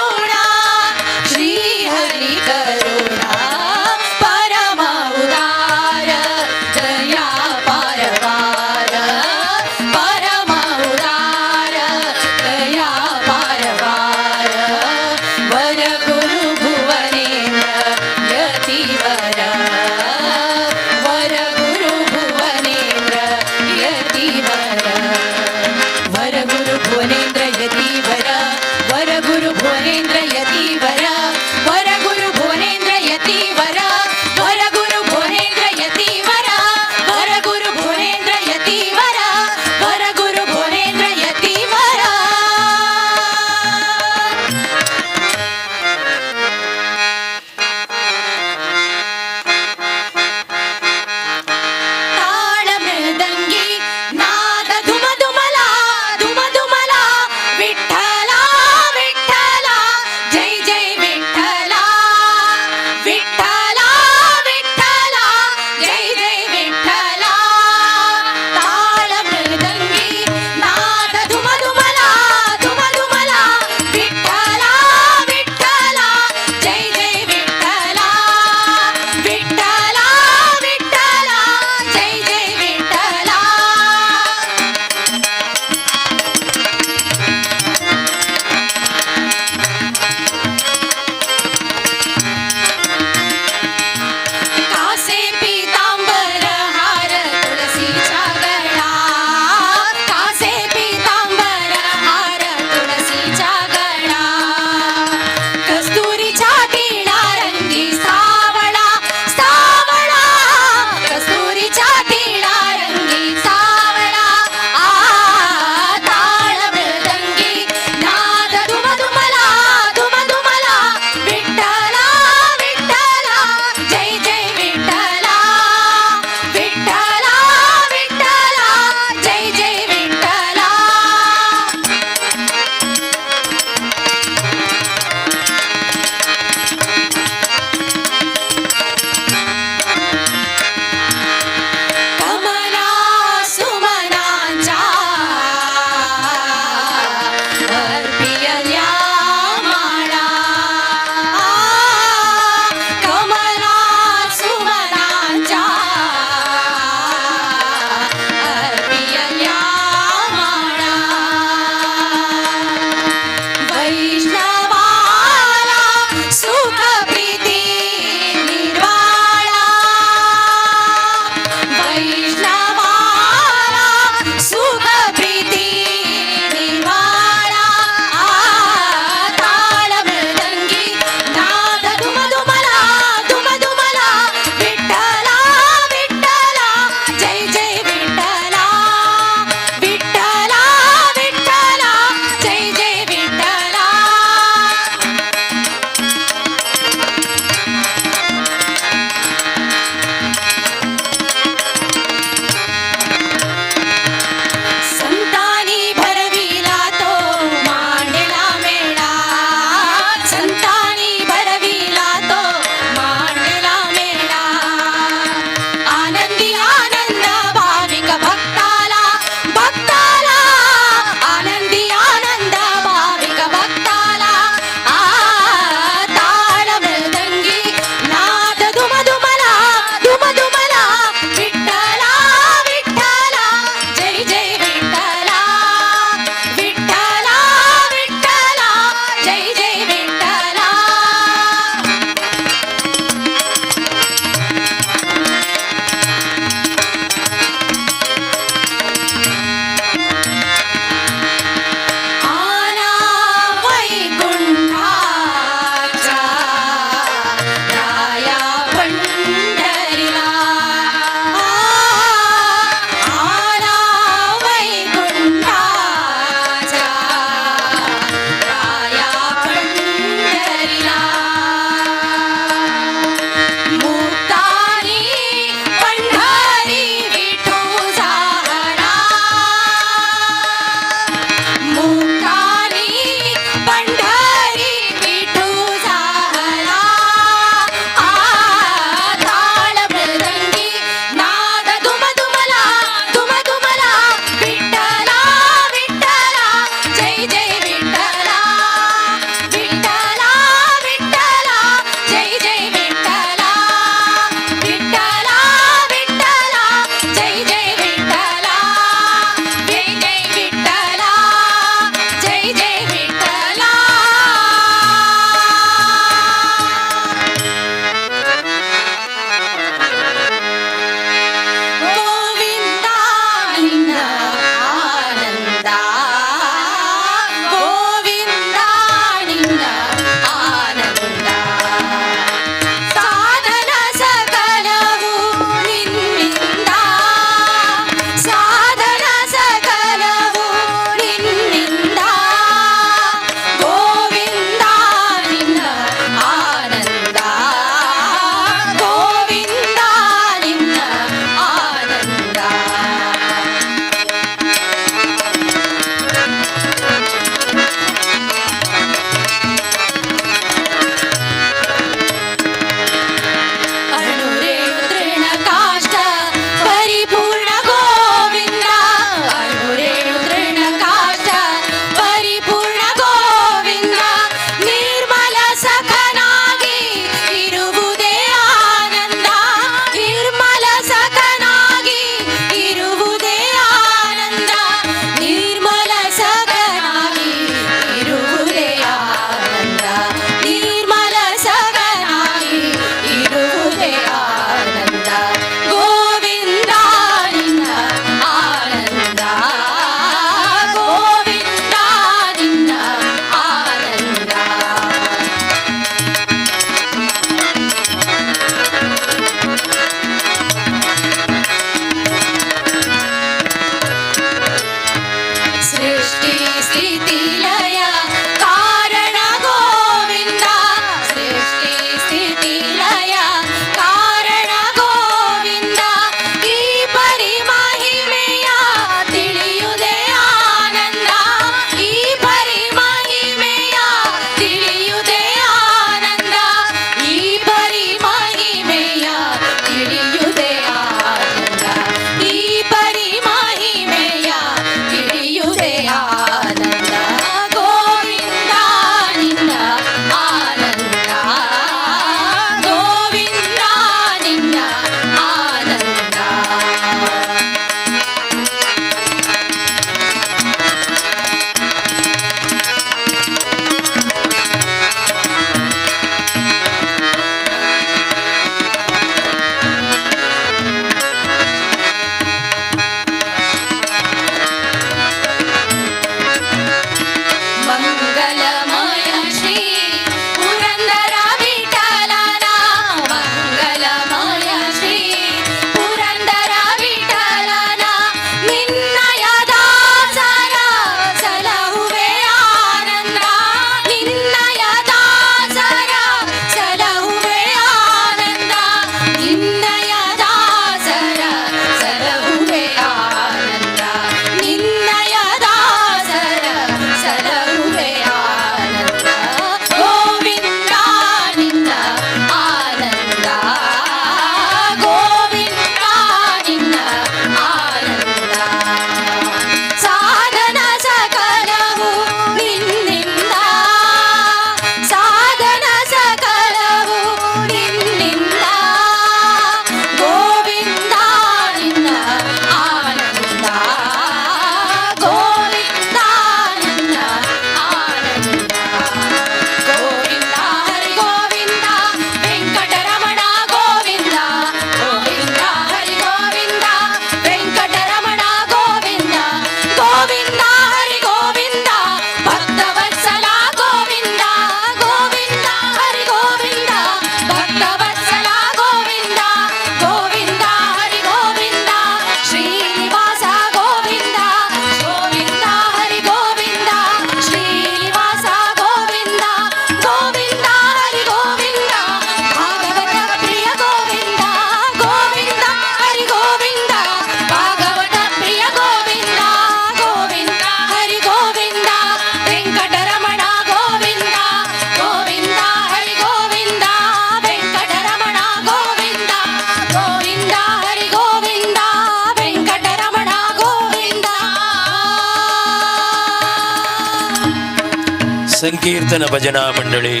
[SPEAKER 1] संकीर्तन भजना मंडळी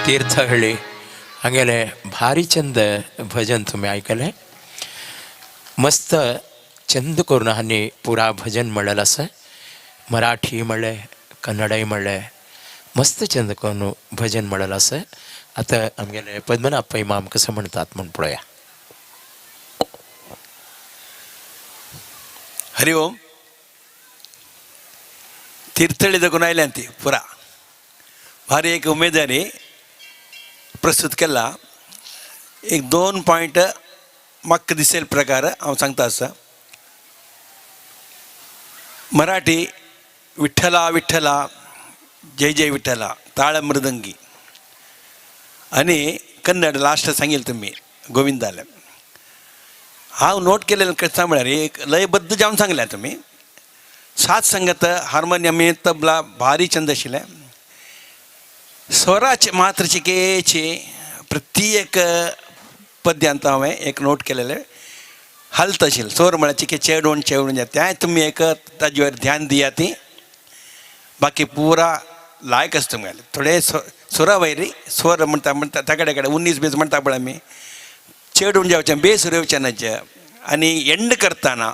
[SPEAKER 1] तीर्थहळ्ळी हांगेले भारी चंद भजन तुमी आयकलें. मस्त चंद करून हांणी पुरा भजन म्हणलें आसा. मराठी म्हणलें, कन्नडय म्हणलें, मस्त चंद करून भजन म्हणलें आसा. आतां आमगेले पद्मनाभ पै माम कसं म्हणतात म्हूण पळोवया.
[SPEAKER 4] हरि ओम. तीर्थळी दखून आयल्या ती पुरा भारी एक उमेदवारी प्रस्तुत केला. एक दोन पॉयंट म्हाका दिसेल प्रकार हांव सांगता आसा. मराठी विठ्ठला विठ्ठला जय जय विठ्ठला ताळ मृदंगी आनी कन्नड लास्ट सांगेल तुमी गोविंदाले. हांव नोट केलेलं कसं म्हळ्यार एक लयबद्ध जावन सांगल्या तुमी. सात संगत हार्मोनियम तबला भारी चंद आशिल्लें. स्वराचे मात्र चिकेचे प्रत्येक पद्यांत हांवें एक नोट केलेलें हालत आशिल्लें. स्वर म्हळ्यार चिके चेडून चेडून तें तुमी एक ताजेर ध्यान दिया ती. बाकी पुरा लायक आसा तुमगेलें. थोडे सुरा वयरी स्वर म्हणटा म्हणटा ताकडे कडेन 19 बेस म्हणटा पळय आमी चेडून जावचें बेस येवचें ना. आनी एंड करतना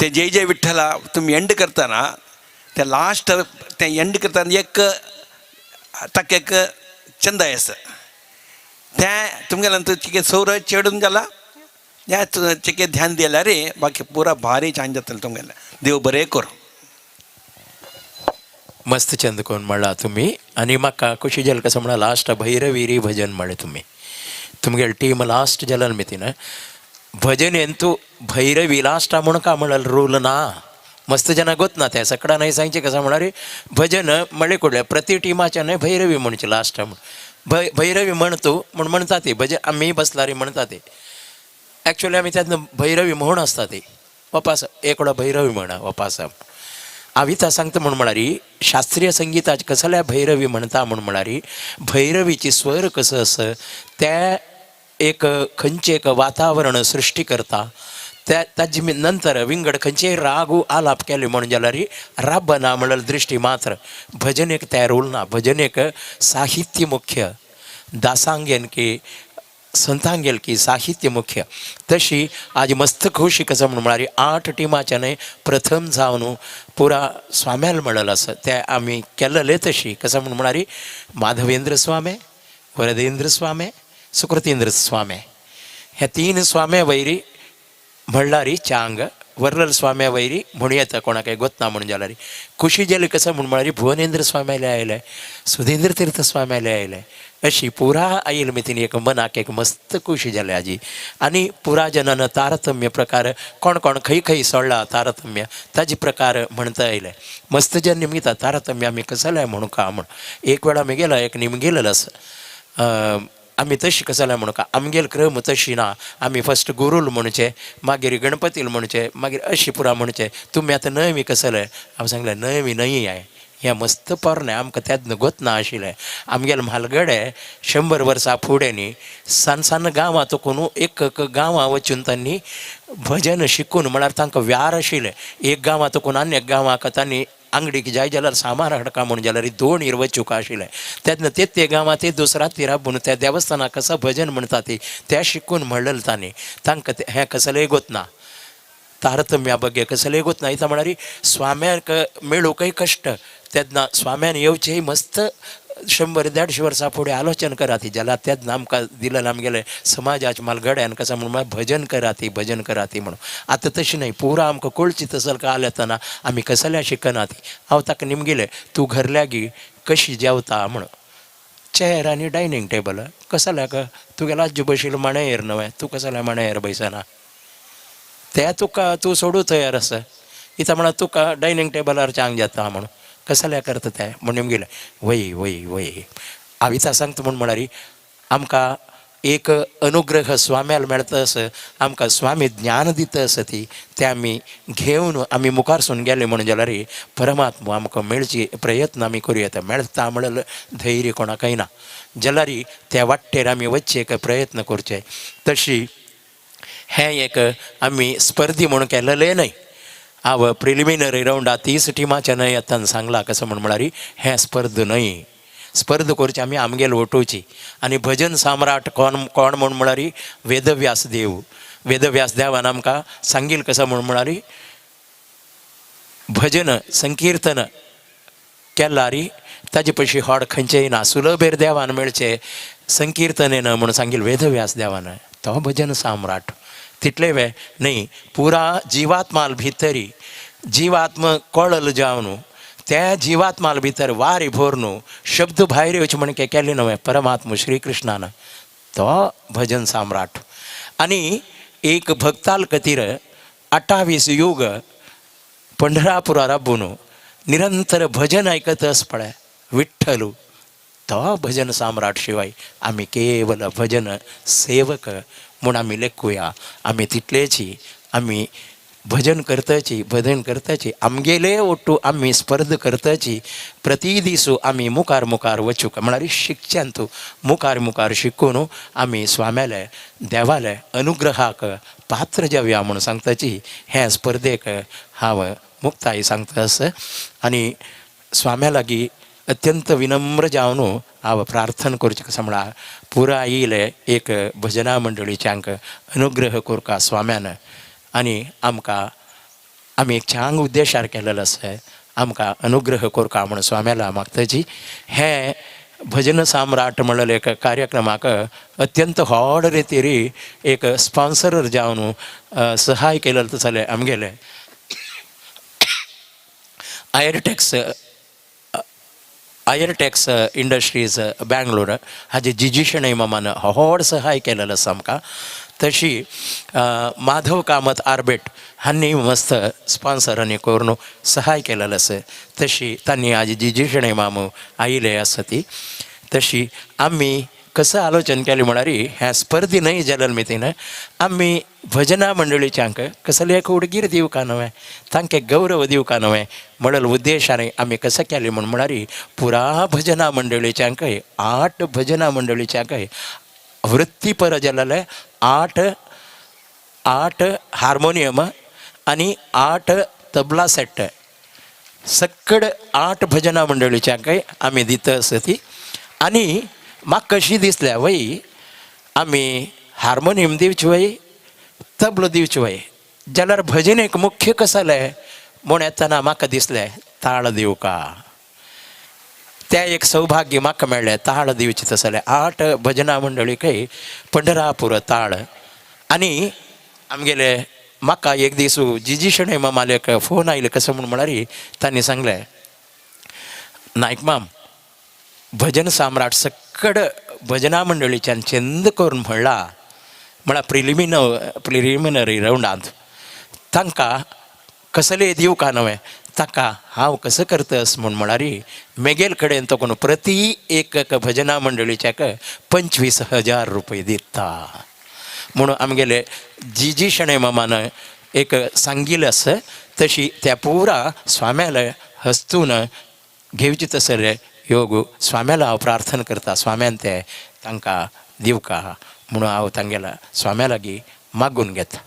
[SPEAKER 4] ते जय जय विठ्ठला तुमी एंड करतना ते लास्ट ते एंड करतना एक ताका एक चंद आसा तें तुमगेल्यान चिके सौर चेडून जाला ह्या चिके ध्यान दिल्यार रे बाकी पुरा भारी छान जातलें तुमगेलें. देव बरें करूं.
[SPEAKER 1] मस्त चंद कोण म्हणला तुमी. आनी म्हाका खुशी जाली कसं म्हणा लास्ट भैरवीरी भजन म्हणलें तुमी. तुमगेले टीम लास्ट जाल्यार मितीन भजन ಎಂತೂ भैरवी लास्ट म्हणून का म्हणाल रूल ना. मस्त जना गोत ना त्या सकडा नाही सांगचे कसं म्हणारे भजन म्हळे कुडले प्रति टिमाच्या न्हय भैरवी म्हणचे लास्ट म्हण भैरवी म्हणतो म्हण म्हणता ते भजन आमी बसला रे म्हणता ते. ॲक्च्युली आमी त्यातनं भैरवी म्हणून आसता ते वपास एकडो भैरवी म्हणा वपास आविता सांगता म्हूण म्हळ्यार शास्त्रीय संगीताचे कसल्या भैरवी म्हणता म्हूण म्हळ्यार भैरवीची स्वर कसं आसा त्या एक खंयचें एक वातावरण सृश्टी करता त्या ताजी नंतर विंगड खंयचे रागू आलाप केले म्हणून जाल्यार राबना म्हणल्यार दृश्टी मात्र भजन एक तयार उरना. भजन एक साहित्य मुख्य दासांगेन की संतांगेल की साहित्य मुख्य तशी आज मस्त खोशी कसं म्हणून म्हळ्यार 8 टिमाच्या न्हय प्रथम जावन पुरा स्वाम्याल म्हणलें आसा ते आमी केलेले तशी कसं म्हणून म्हळ्यार माधवेंद्र स्वामे, वरदेंद्र स्वामे, सुकृतेंद्र स्वामे ह्या 3 स्वाम्या वैरी म्हणल्यार चांग वरलल स्वाम्या वैरी म्हणू येता कोणाक गोत ना म्हणून जाल्यार खुशी जाली कसं म्हूण म्हळ्यार भुवनेंद्र स्वाम्याले आयले, सुधेंद्र तीर्थ स्वाम्याले आयले अशी पुरा आयल मितीन एक मनाक एक मस्त खुशी जाली आजी. आनी पुरा जनान तारतम्य प्रकार कोण कोण खंय खंय सोडला तारतम्य ताजे प्रकार म्हणता आयले. मस्त जन निमगिता तारतम्य आमी कसलें म्हणू का म्हण एक वेळा आमी गेला एक निमगेलेलो आसा आमी तशी कसलें म्हणू का आमगेल क्रम तशी ना. आमी फस्ट गुरूल म्हणचे मागीर गणपतील म्हणचे मागीर अशी पुरा म्हणचे तुमी आतां नवी कसलें हांव सांगलें नवी न्हय आहे हें मस्त पोरणें आमकां तेन्ना गोत ना आशिल्लें. आमगेले म्हालगडे 100 वर्सां फुडें न्ही सान सान गांवां चुकून एक गांवां वचून तांणी भजन शिकून म्हळ्यार तांकां व्यार आशिल्लें. एक गांवां चुकून आनी एक गांवांक तांणी आंगडीक जाय जाल्यार सामान हाडका म्हूण जाल्यार 2 वचूंक आशिल्लें. तेन्ना ते ते गांवां ते दुसरा ती राबून त्या देवस्थानाक कसं भजन म्हणटा ती त्या शिकून म्हणलें तांणी तांकां हें कसलेंय गोत ना तारतम्या बगे कसलेंय गोत ना. इतां म्हळ्यार स्वाम्याक मेळूंकय कश्ट तेन्ना स्वाम्यान येवचें मस्त 100-150 वर्सां फुडें आलोचन करात जाल्यार तेन्ना आमकां दिलें आमगेलें समाजाचे म्हालगड्यान कसं म्हणून भजन कराती भजन कराती म्हणून. आतां तशें न्हय पुरा आमकां कळची तसल का येतना आमी कसल्या शिकनात. हांव ताका निमगेलें तूं घरल्यागी कशी जेवता म्हणून चेर आनी डायनींग टेबल कसल्याक तुगेलो आज्जो बशिल्लो माणयेर न्हय तूं कसल्या माणयेर बैसना ते तुका तूं सोडूं तयार आसा इतां म्हणा तुका डायनींग टेबलार चांग जाता म्हणून कसल्या करता ते म्हणून गेले वय वय वय आविता सांगता म्हूण म्हळ्यार आमकां एक अनुग्रह स्वाम्याल मेळटा आसा आमकां स्वामी ज्ञान दिता आसा ती तें आमी घेवन आमी मुखारसून गेले म्हणून जाल्यार परमात्मा आमकां मेळची प्रयत्न आमी करूं येता. मेळटा म्हणल्यार धैर्य कोणाकय ना जाल्यार त्या वाटेर आमी वचचे एक प्रयत्न करचे. तशी हें एक आमी स्पर्धी म्हणून केलेलें न्हय. हांव प्रिलिमिनरी रावंडा 30 टिमाच्या न्हय येताना सांगला कसं म्हण म्हळ्यार हें स्पर्ध न्हय, स्पर्ध करची आमी आमगेल वटोवची. आनी भजन सम्राट कोण कोण म्हूण म्हळ्यार वेदव्यास देव. वेदव्यास देवान आमकां सांगील कसं म्हूण म्हळ्यार भजन संकीर्तन केल्यार ताजे पयशी होड खंयचेय ना, सुलभेर देवान मेळचें संकीर्तनेन म्हूण सांगील वेदव्यास देवान. तो भजन सम्राट तितले वे न्हय, पुरा जिवात्माल भितरी जिवात्म कळल जावन त्या जिवात्माल भितर वारी भोरनु शब्द भायर येवचे म्हण केले नवे परमात्मा श्रीकृष्णान, तो भजन सम्राट. आनी एक भक्ताल खातीर 28 युग पंढरापुरा राबून निरंतर भजन आयकत पळय विठ्ठलू, तो भजन सम्राट. शिवाय आमी केवल भजन सेवक म्हूण आमी लेखुया. आमी तितलेची आमी भजन करताची, भजन करताची आमगेले ओट्टू आमी स्पर्ध करताची. प्रति दिसू आमी मुखार मुखार वचूंक म्हळ्यार शिकच्यान तूं मुखार मुखार शिकून आमी स्वाम्याले देवाले अनुग्रहाक पात्र जावया म्हूण सांगताची. हे स्पर्धेक हांव मुक्ताय सांगता आसा. आनी स्वाम्या लागीं अत्यंत विनम्र जावन हांव प्रार्थना करचें कसो म्हळ्यार पुराय येयले एक भजना मंडळीच्यांक अनुग्रह करका स्वाम्यान. आनी आमकां आमी एक चांग उद्देशार केलेलो आसा, आमकां अनुग्रह करका म्हूण स्वाम्याला मागताची. हें भजन सम्राट म्हणलें एक कार्यक्रमाक अत्यंत व्हड रितीरी एक स्पॉन्सर जावन सहाय केलें जाल्यार आमगेलें आयरटॅक्स इंडस्ट्रीज बँगलोर हाजे जिजी शणै मामान व्हड सहाय केलेलो आसा आमकां. तशी माधव कामत आर्बेट हांणी मस्त स्पॉन्सरांनी करून सहाय केलेलो आसा. तशी तांणी आज जिजी शणै मामू आयिल्ले आसा ती. तशी आमी कसं आलोचन केलें म्हळ्यार ह्या स्पर्धी न्हय जाल्यार मितीन आमी भजना मंडळीच्यांक कसले एक उडगीर दिवका न्हय, तांकां गौरव दिवका न्हय म्हणून उद्देशान आमी कसं केलें म्हूण म्हळ्यार पुरा भजना मंडळीच्यांक 8 भजना मंडळीच्यांक वृत्तीपर जालेले 8 हार्मोनियम आनी 8 तबला सेट सक्कड 8 भजना मंडळीच्यांक आमी दिता आसा ती. आनी म्हाका कशी दिसल्या वय आमी हार्मोनियम दिवची वय तबलो दिवची वय जाल्यार भजन एक मुख्य कसलें म्हूण येतना म्हाका दिसलें ताळ दिवका. त्या एक सौभाग्य म्हाका मेळ्ळें ताळ दिवचें तसलें 8 भजना मंडळीकय पंढरापूर ताळ. आनी आमगेले म्हाका एक दीस जिजी शणै मामाले एक फोन आयले कसो म्हूण म्हळ्यार तांणी सांगलें नायक माम भजन सम्राट सक्कड भजना मंडळीच्यान चंद करून म्हणला म्हळ्यार प्रिलिमिनरी रावंडांत तांकां कसले दिवका न्हय ताका हांव कसं करतस म्हूण म्हळ्यार मेगेल कडेन तो कोण प्रति एक भजना मंडळीच्याक 25,000 रुपये दिता म्हणून आमगेले जिजी शणै मामान एक सांगिल्लें आसा. तशी त्या पुरा स्वाम्याले हस्तून घेवची तसले योग स्वाम्याला हांव प्रार्थना करता स्वाम्यान ते तांकां दिवका म्हणून हांव तांगेल्या स्वाम्या लागीं मागून घेता.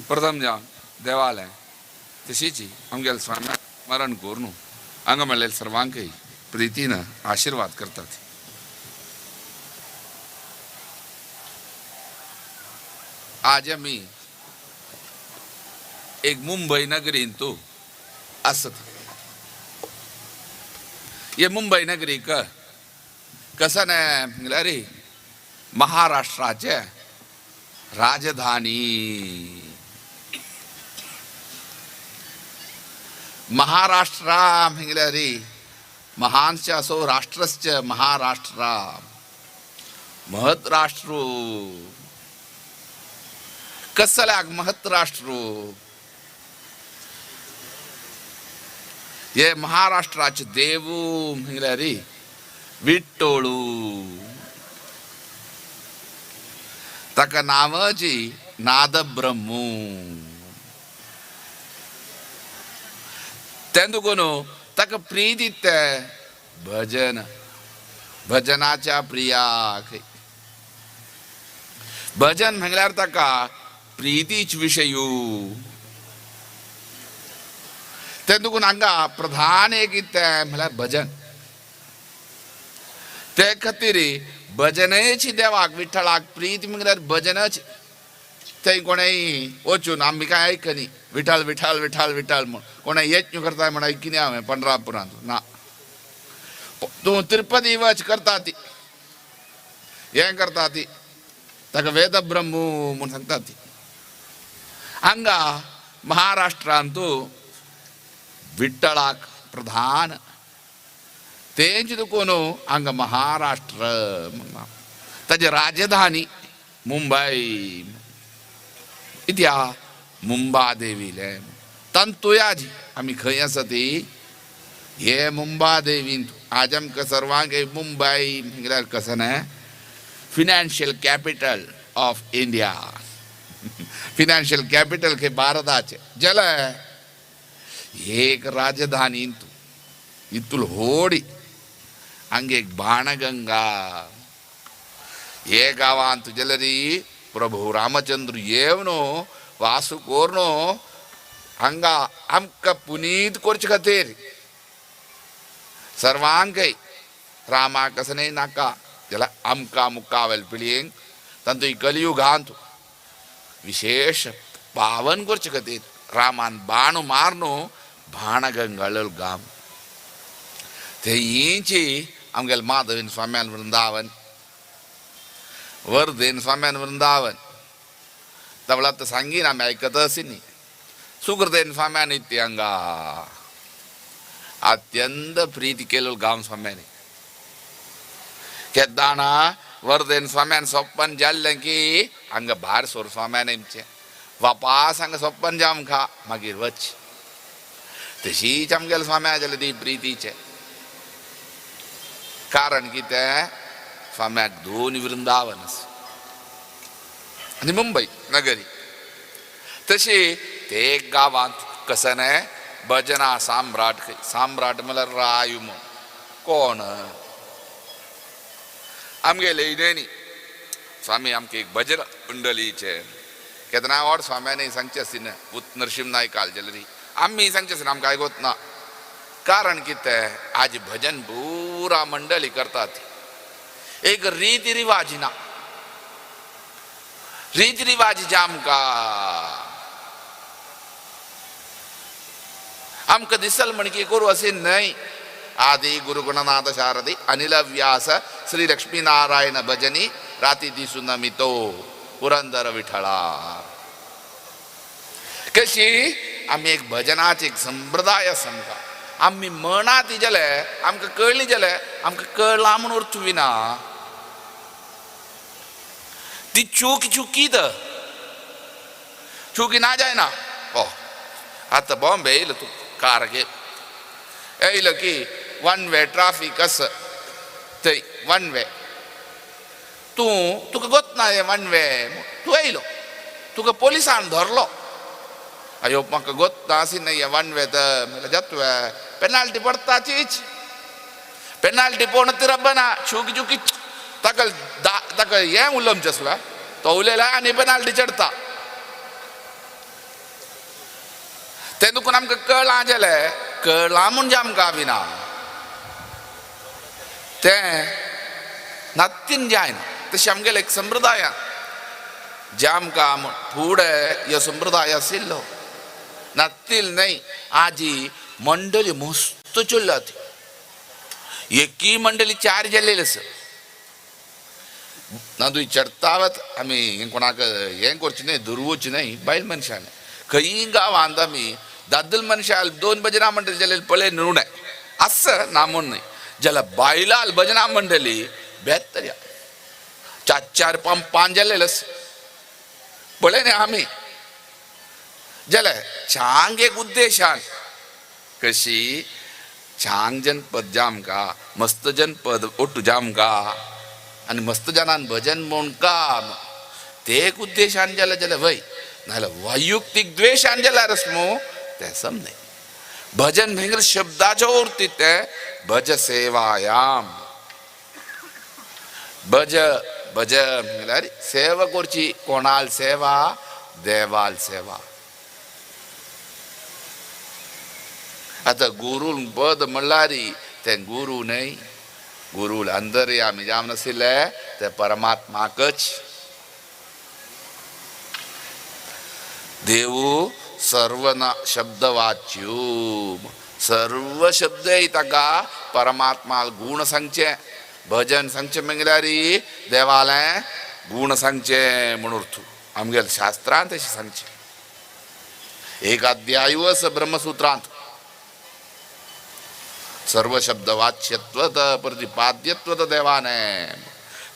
[SPEAKER 11] प्रथम जावन देवालय तशीच आमगेले स्वामी स्मरण करून हांगा मेळ्ळेले सर्वांकय प्रितीन आशिर्वाद करतात. आज आमी एक मुंबई नगरींत आसत. हे मुंबई नगरीक कसं न्हय म्हणल्यार महाराष्ट्राचे राजधानी. महाराष्ट्रा म्हणल्यार महानश्च असो राष्ट्रश्च महाराष्ट्रा महत राष्ट्र. कसल्याक महत राष्ट्र? हे महाराष्ट्राचे देव म्हणल्यार विठ्ठोळू. ताका नांवाची नादब्रह्मू. तें दुकोन ताका प्रीती तें भजन भजनाच्या प्रियाक. भजन म्हणल्यार ताका प्रितीच विशयू. तें दुकून हांगा प्रधान एक तें म्हणल्यार भजन. ते खातीर भजनेची देवाक विठ्ठलाक प्रीत म्हणल्यार भजनच. थंय कोणेय वचून आमी कांय आयकनी विठ्ठल विठ्ठल विठ्ठल विठ्ठल म्हूण कोणें यज्ञ करता म्हण आयकिनी हांवें पंढरापुरांत ना. तूं तिरुपती वच करता ती हें करता ती ताका वेद ब्रह्म म्हूण सांगता ती. हांगा महाराष्ट्रांत विठ्ठलाक प्रधान तेंच दुकोन हांगा महाराष्ट्र म्हणना. ताजी राजधानी मुंबई. इत्या मुंबादेवीले तंतुयाजी आमी खंय आसा ती हे मुंबादेवींत. आज आमकां सर्वांक मुंबई म्हणल्यार कसं न्हय financial capital of India. Financial capital खंय भारताचें जाल्यार एक राजधानी इतूल होडी. हांगा एक बाणगंगा. हे गांवांत जाल्यार प्रभु रामचंद्र येवन वासू कोरून हांगा आमकां पुनीत करचे खातीर सर्वांकय रामाक असं न्हय नाका जाल्यार आमकां मुखावेल पिळयेंक तांतूं कलियुगांत विशेष पावन करचे खातीर रामान बाण मारून बाणगंगा गांव. थंयची आमगेले माधवीन स्वाम्यान वृंदावन वर्धेन स्वाम्यान वृंदावन तवळा तर सांगीन आमी आयकत आसिनी. सुकृतेन स्वाम्यान इत्ती हांगा अत्यंत प्रीती केलो गांव स्वाम्यानी. केदाणा वर्धेन स्वाम्यान सोप्पन जाल्लें की हांगा भायर सोर स्वाम्यान आमचें वापास हांगा सोप्पन जावं खा मागीर वच. तशीच आमगेले स्वाम्या जाले ती प्रितीचें. कारण कितें स्वाम्याक दोन वृंदावन आसा आनी मुंबई नगरी. तशी ते गांवांत कसं न्हय भजना सम्राट. सम्राट म्हणल्यार राय म्हूण कोण आमगेले न्ही स्वामी आमकां एक भजन मंडळीचे केन्ना व्हड स्वाम्यांनी सांगचें आसना पूत नरशिंह नायकाल जाल्यार आमी सांगचें आसना आमकां आयकोत ना. कारण कितें आज भजन पुरा मंडळी करतात. एक रीती रिवाज ना. रीती रिवाज जे आमकां आमकां दिसल म्हण की करूं अशें न्हय. आदि गुरुगुणनाथ शारदी अनिल व्यास श्री लक्ष्मीनारायण भजनी राती दिसू नमितो पुरंदर विठळा. कशी आमी एक भजनाचे एक संप्रदाय आसा आमकां. आमी म्हणा ती जाले आमकां कळ्ळी जाले आमकां कळ्ळां म्हूण अर्थ ना. ती चूक चुकीत चुकी ना जायना. हो आतां बॉम्बे येयलो तूं कार घे येयलो की वन वे ट्राफीक आसा थंय वन वे तूं तुका गोत ना हें वन वे तूं येयलो तुका पोलिसान धरलो. अयो म्हाका गोत ना आशिल्लें हें वन वे तर म्हणल्यार जाता पेनाल्टी पडटाचीच. पेनाल्टी पळोवन ती रब्बना चुकी चुकी ताका ताका हें उलोवचें आसलें तो उलयला आनी पेनाल्टी चडटा. तें दुखून आमकां कळ्ळां जालें कळ्ळां म्हणजे आमकां विना तें नातीन जायना. तशें आमगेलें एक संप्रदायान जे आमकां फुडें ह्यो संप्रदाय आशिल्लो नातील न्हय. आजी मंडळी मस्त चल्ल्या ती एकी मंडळी चार जाल्लेली आसा. ना तूं विचारतावत आमी हें कोणाक हें करचें न्हय दुर्वचें न्हय बायल मनशान खंयी गांवांत आमी दादल मनशाल दोन भजनां मंडळी जाल्यार पळय न्हय आसा ना म्हूण न्हय जाल्यार बायलाल भजनां मंडळी बेहतर चार चार पांच पांच जाल्लेले आसा पळय न्ही आमी. जाल्यार चांग एक उद्देशान कशी चांग जनपद जामका मस्त जनपद ओटू जामका आनी मस्त जनान भजन म्हूण काम ते एक उद्देशान जाल्यार जाल्यार वय नाजाल्यार वैयुक्तीक द्वेशान जाल्यार मू तें समजय. भजन भयंकर शब्दाचो उरती तें भज सेवायाम भज भज म्हणल्यार सेवा करची. कोणाल सेवा? देवाल सेवा. आतां गुरून पद म्हणल्यार तें गुरू न्हय, गुरू अंदर आमी जावन नाशिल्ले ते परमात्माकच. देवू सर्व ना शब्द वाच्यू सर्व शब्द ताका परमात्मा गुण सांगचे. भजन सांगचे म्हणल्यार देवालें गुण सांगचे म्हणून आमगेले शास्त्रांत अशें सांगचें. एक अध्यायू आसा ब्रह्मसूत्रांत सर्व शब्द वाच्यत्वत प्रतिपाद्यत्वत देवाने.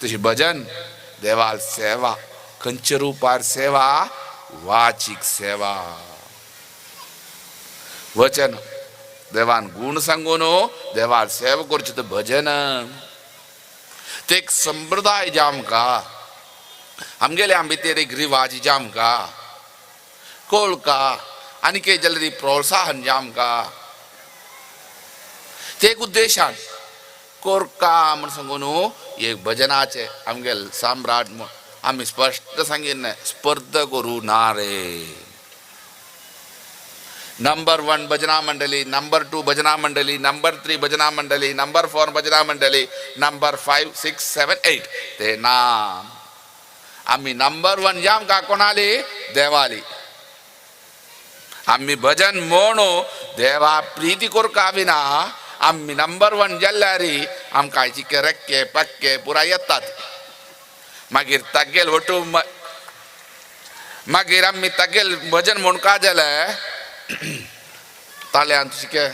[SPEAKER 11] तशी भजन देवाल सेवा खंयच्या रुपार सेवा? वाचिक सेवा. वचन देवान गुण सांगून देवाल सेवा करची तर भजन ते एक संप्रदाय जामका आमगेले आम भितर एक रिवाज जामका कोळका आनी कितें जाल्यार प्रोत्साहन जामका ते एक उद्देशान कोरका म्हूण सांगून एक भजनाचे आमगेले सम्राट म्हूण आमी स्पश्ट सांगिल्लें स्पर्धा करूं ना रे. नंबर 1 भजना मंडळी, नंबर 2 भजना मंडळी, नंबर 3 भजना मंडळी, नंबर 4 भजना मंडळी, नंबर 5 6 7 8 ते ना. आमी नंबर 1 जामका कोणाली? देवाली. आमी भजन म्हणू देवा प्रीती कोरका विना आमी नंबर 1 जाल्यार आमकां चिके रेक्के पक्के पुराय येतात. मागीर तागेल वटू मागीर आमी तागेल भजन म्हूण का जालें ताल्यान चिके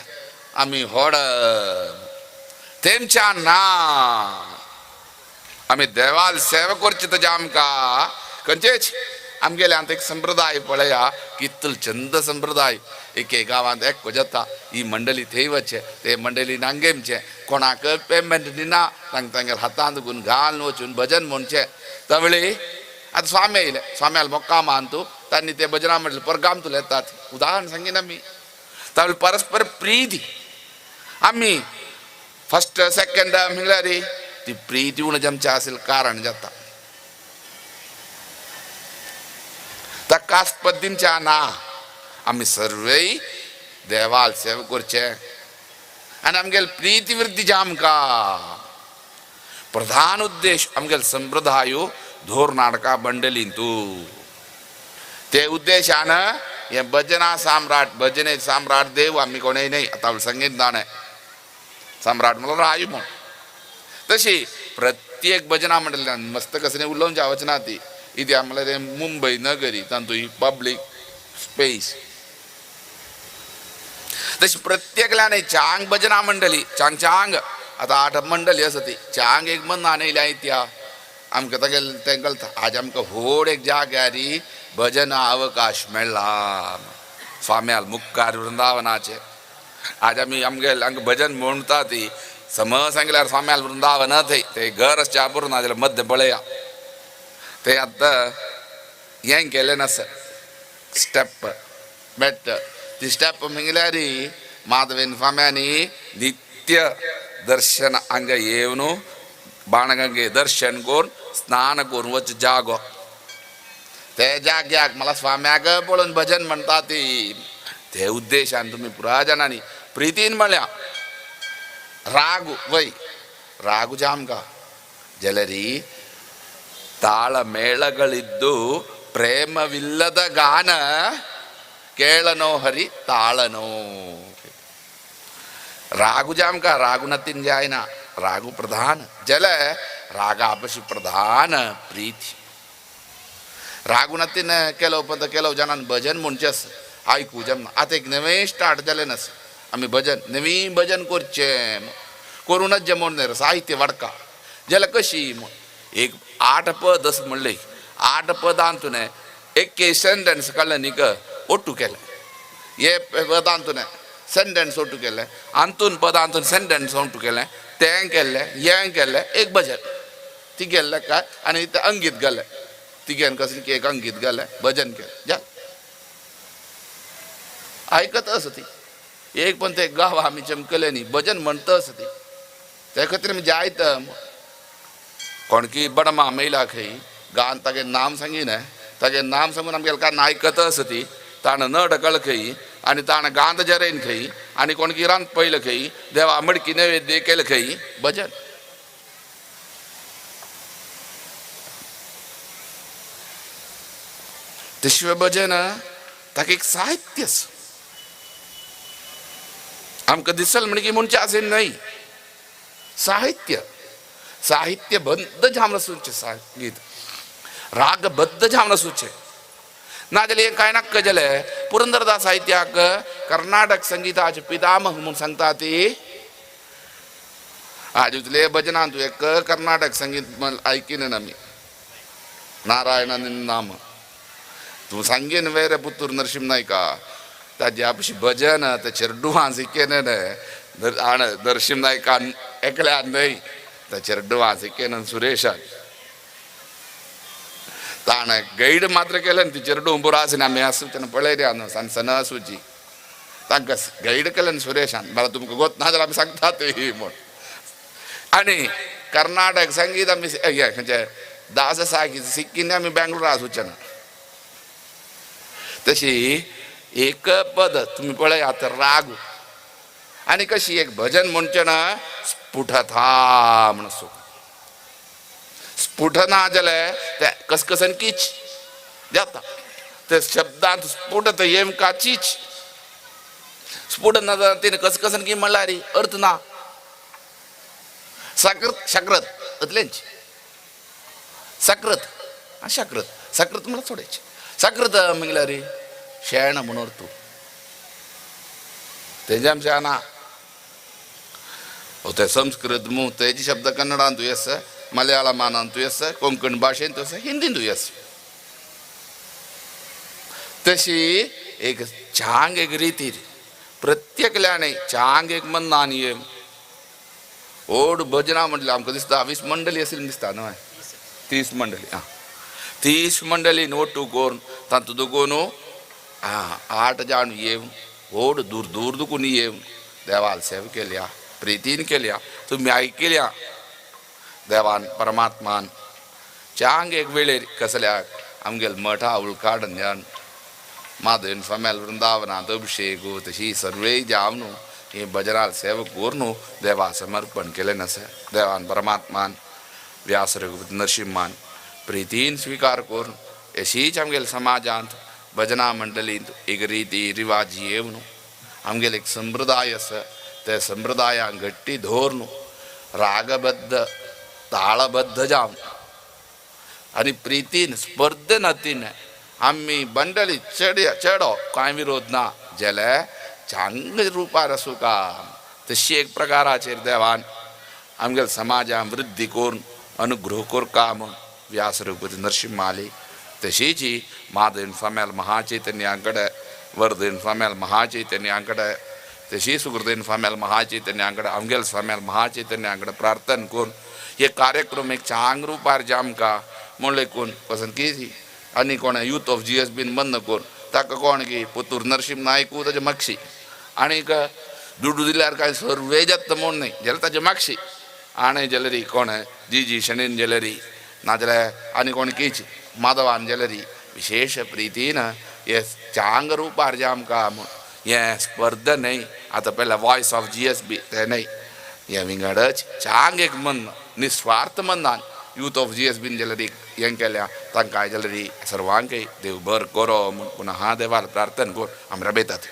[SPEAKER 11] आमी होड तेमच्या ना. आमी देवाल सेवा करची ताज्या आमकां खंयचेच आमगेले आतां एक संप्रदाय पळया कितलो चंद संप्रदाय एक गांवांत एक जाता ही मंडळी थंय वचचें ते मंडळी नांगेमचें कोणाक पेमेंट दिना तांकां तांगेले हातांत गुण घालून वचून भजन म्हणचें. तवळी आतां स्वामी येयले स्वाम्याल मोक्का मानतू तांणी ते भजनां म्हटलें परगाम तुला येतात. उदाहरण सांगीन आमी. तवळे परस्पर प्रीती आमी फर्स्ट सेकंड म्हणल्यार ती प्रीती उण आमचें आसेल कारण जाता. ताकाच पद्दीमच्या ना. आमी सर्वय देवाल सेवा करचें आनी आमगेले प्रीती वृद्धी आमकां प्रधान उद्देश आमगेले संप्रदाय धोर नाटका बंडलीन तूं ते उद्देशान हे भजना सम्राट भजने सम्राट देव आमी कोणय न्हय आतां संगीत दाणे सम्राट म्हणल्यार राय म्हूण. तशी प्रत्येक भजना मंडळान मस्त कसं उलोवन जावच ना ती इथे म्हणल्यार मुंबय नगरी तातूंत ही पब्लीक स्पेस. तशी प्रत्येकल्यान चांग भजना मंडळी चांग चांग आतां 8 मंडळी आसा ती चांग एक मन येयल्या त्या आमकां तागेले तें कळटा. आज आमकां व्हड एक जाग्यार भजन अवकाश मेळ्ळा स्वाम्याल मुक्कार वृंदावनाचे. आज आमी आमगेले हांगा भजन म्हणटा ती समज सांगल्यार स्वाम्याल वृंदावन थंय ते घर आसचें पुरो ना जाल्यार मध्य पळया ते आतां हें केलें नासा स्टेप बेट ती स्टेप म्हणल्यार माधवेन स्वाम्यांनी नित्य दर्शन हांगा येवन बाणगंगे दर्शन करून स्नान करून वच जागो ते जाग्याक मला स्वाम्याक पळोवन भजन म्हणटा ती. ते उद्देशान तुमी पुरा जाणांनी प्रितीन म्हळ्या रागु वय ರಾಗು ಜಾಮ್ಗ ಜಲರಿ ತಾಳಮೇಳಗಳಿದ್ದು ಪ್ರೇಮವಿಲ್ಲದ ಗಾನ ಕೇಳನೋ ಹರಿ ತಾಳನೋ. ರಾಗು ಜಾಮ್ಕ ರಾಗುನತಿನ್ ಜಾಯನ ರಾಗು ಪ್ರಧಾನ ಜಲ ರಾಗ ಅಪಶು ಪ್ರಧಾನ ಪ್ರೀತಿ. ರಾಗುನತಿನ ಕೆಲವು ಪದ ಕೆಲವು ಜನ भजन म्हणचे आसा आयकू जमना. आतां एक नवें स्टार्ट जालें नास आमी भजन नवीं भजन करचें करूनच जें म्हण साहित्य वाडका जाल्यार कशी एक 8 पद अशें म्हणलें 8 पदांतून एक सेंटेन्स काडलें न्ही ओटू केलें हे पदांतून सेंटेन्स ओटू केलें आंतून पदांतून सेंटेन्स ओटू केलें तें केल्लें हें केल्लें एक भजन ती गेल्लें काय आनी तें अंगीत घालें तिगेन कसलें की एक अंगीत घालें भजन केलें जालें आयकत आसा ती एक पण ते गांव आमी चमकले न्ही भजन म्हणटा आसा ती ते खातीर आमी जायत कोणकी बडमा मेला खंय गान तागे नाम सांगिना तागे नाम सांगून आमगे कान आयकत आसा ती ताणें नड कळ खंय आनी ताणें गांत जरेन खंय आनी कोणकी रांद पयलें खंय देवा मडकी नैवेद्य केलें खंय भजन. ते शिवाय भजन ताका एक साहित्य आसा आमकां दिसल म्हण की म्हणचें आसें न्हय साहित्य साहित्यबद्ध जावन आसूचें संगीत रागबद्ध जावन आसूचें नाजाल्यार कांय नाका जालें. पुरंदरदास साहित्याक कर्नाटक संगीताचे पितामह म्हूण सांगता ती आज उतले भजनांत एक कर्नाटक संगीत आयकिना आमी नारायण नाम तूं सांगीन वेरे पुत्तूर नरसिंह नायका ताजे आपशी भजन ते चेरडुवां शिकेन नरसिंह नायकान एकल्यान न्हय त्या चेरडुवां शिकेन सुरेशान ताणें गैड मात्र केलें ती चेरडूं पुरो आसना आमी आसूं पळयली न्हू सान सन आसूची तांकां गैड केलें सुरेशान बरें तुमकां गोत ना जाल्यार आमी सांगतात म्हूण. आनी कर्नाटक संगीत आमी खंयचें दास साकी सिक्कीन आमी बेंगलोर आसूचे ना. तशी एक पद तुमी पळयात राग आनी कशी एक भजन म्हणचें ना स्फुटथा म्हण सुख स्फुट ना जाल्यार तें कसकसन कीच जाता ते शब्दांत स्फुटत येम का चीच स्फुट ना जाल्यार तिणें कसकसन की म्हणल्यार अर्थ ना साकृत शाकृत इतलेंच साकृत शाकृत साकृत म्हणल्यार सोडायचें साकृत म्हणल्यार शेण म्हणून तूं तेजें आमचें ना ते संस्कृत मू तेजे शब्द कन्नडांतूय आसा मलयाळमानांतूय आसा कोंकण भाशेंतूय आसा हिंदींतूय आसा. तशी एक चांग एक रिती प्रत्येकल्याने चांग एक मन्नान ये ओड भजनां म्हटल्यार आमकां दिसता 20 मंडळी आशिल्ली दिसता न्हय 30 मंडळी आं 30 मंडळी नोटू करून तातूंत दुकून 8 जाण येवन ओड दूर दूर दुकून येवन देवाल सेवा केल्या प्रितीन केल्या तुमी आयकल्या देवान परमात्मान चांग एक वेळेर कसल्याक आमगेल मठा उलकाडन जावन माधवन स्वाम्याल वृंदावनांत अभिषेक तशी सर्वे जावन ही भजनाल सेवा करून देवा समर्पण केलें नासा देवान परमात्मान व्यास रघुपती नरसिंहान प्रितीन स्विकार करून अशीच आमगेल समाजांत भजना मंडळींत एक रिती रिवाज येवन आमगेल एक संप्रदाय आसा ते संप्रदायांक घट्टी धरून रागबद्ध ताळबद्ध जावन आनी प्रितीन स्पर्धे नतीन आमी बंडली चेडो कांय विरोध ना जाल्यार चांग रुपार आसूं का तशी एक प्रकाराचेर देवान आमगेल समाजान वृद्धी करून अनुग्रह करका म्हूण व्यास रघुपती नरसिंह आली तशीच माधवन स्वाम्याल महाचैतन्यांकडे वर्धन स्वाम्याल महाचैतन्यांकडे तशी सुकृतेन स्वाम्याल महाचैतन्यांकडे आमगेल स्वाम्याल महाचैतन्यांकडे प्रार्थना करून हे कार्यक्रम एक चांग रुपार जामका म्हणलें कोण पसंत की आनी कोण यूथ ऑफ जी एस बीन बंद करून ताका कोण की पुतूर नरसिंह नायकू ताजे मागशी आनीक दुडू दिल्यार कांय सर्वे जाता म्हूण न्हय जाल्यार ताजे मागशी आनी ज्वेलरी कोण जी जी शणीन ज्वेलरी नाजाल्यार आनी कोण कीच माधवान ज्वेलरी विशेष प्रितीन हे चांग रुपार जे आमकां म्हूण हें स्पर्धा न्हय आतां पयल्या वॉयस ऑफ GSB तें न्हय हें विंगडच चांग एक मन निस्वार्थ मनान यूथ ऑफ GSB जाल्यार हें केल्या तांकां जाल्यार सर्वांकय देव बर करो म्हूण पुनः हा देवाल प्रार्थना कर आमी रबेतात.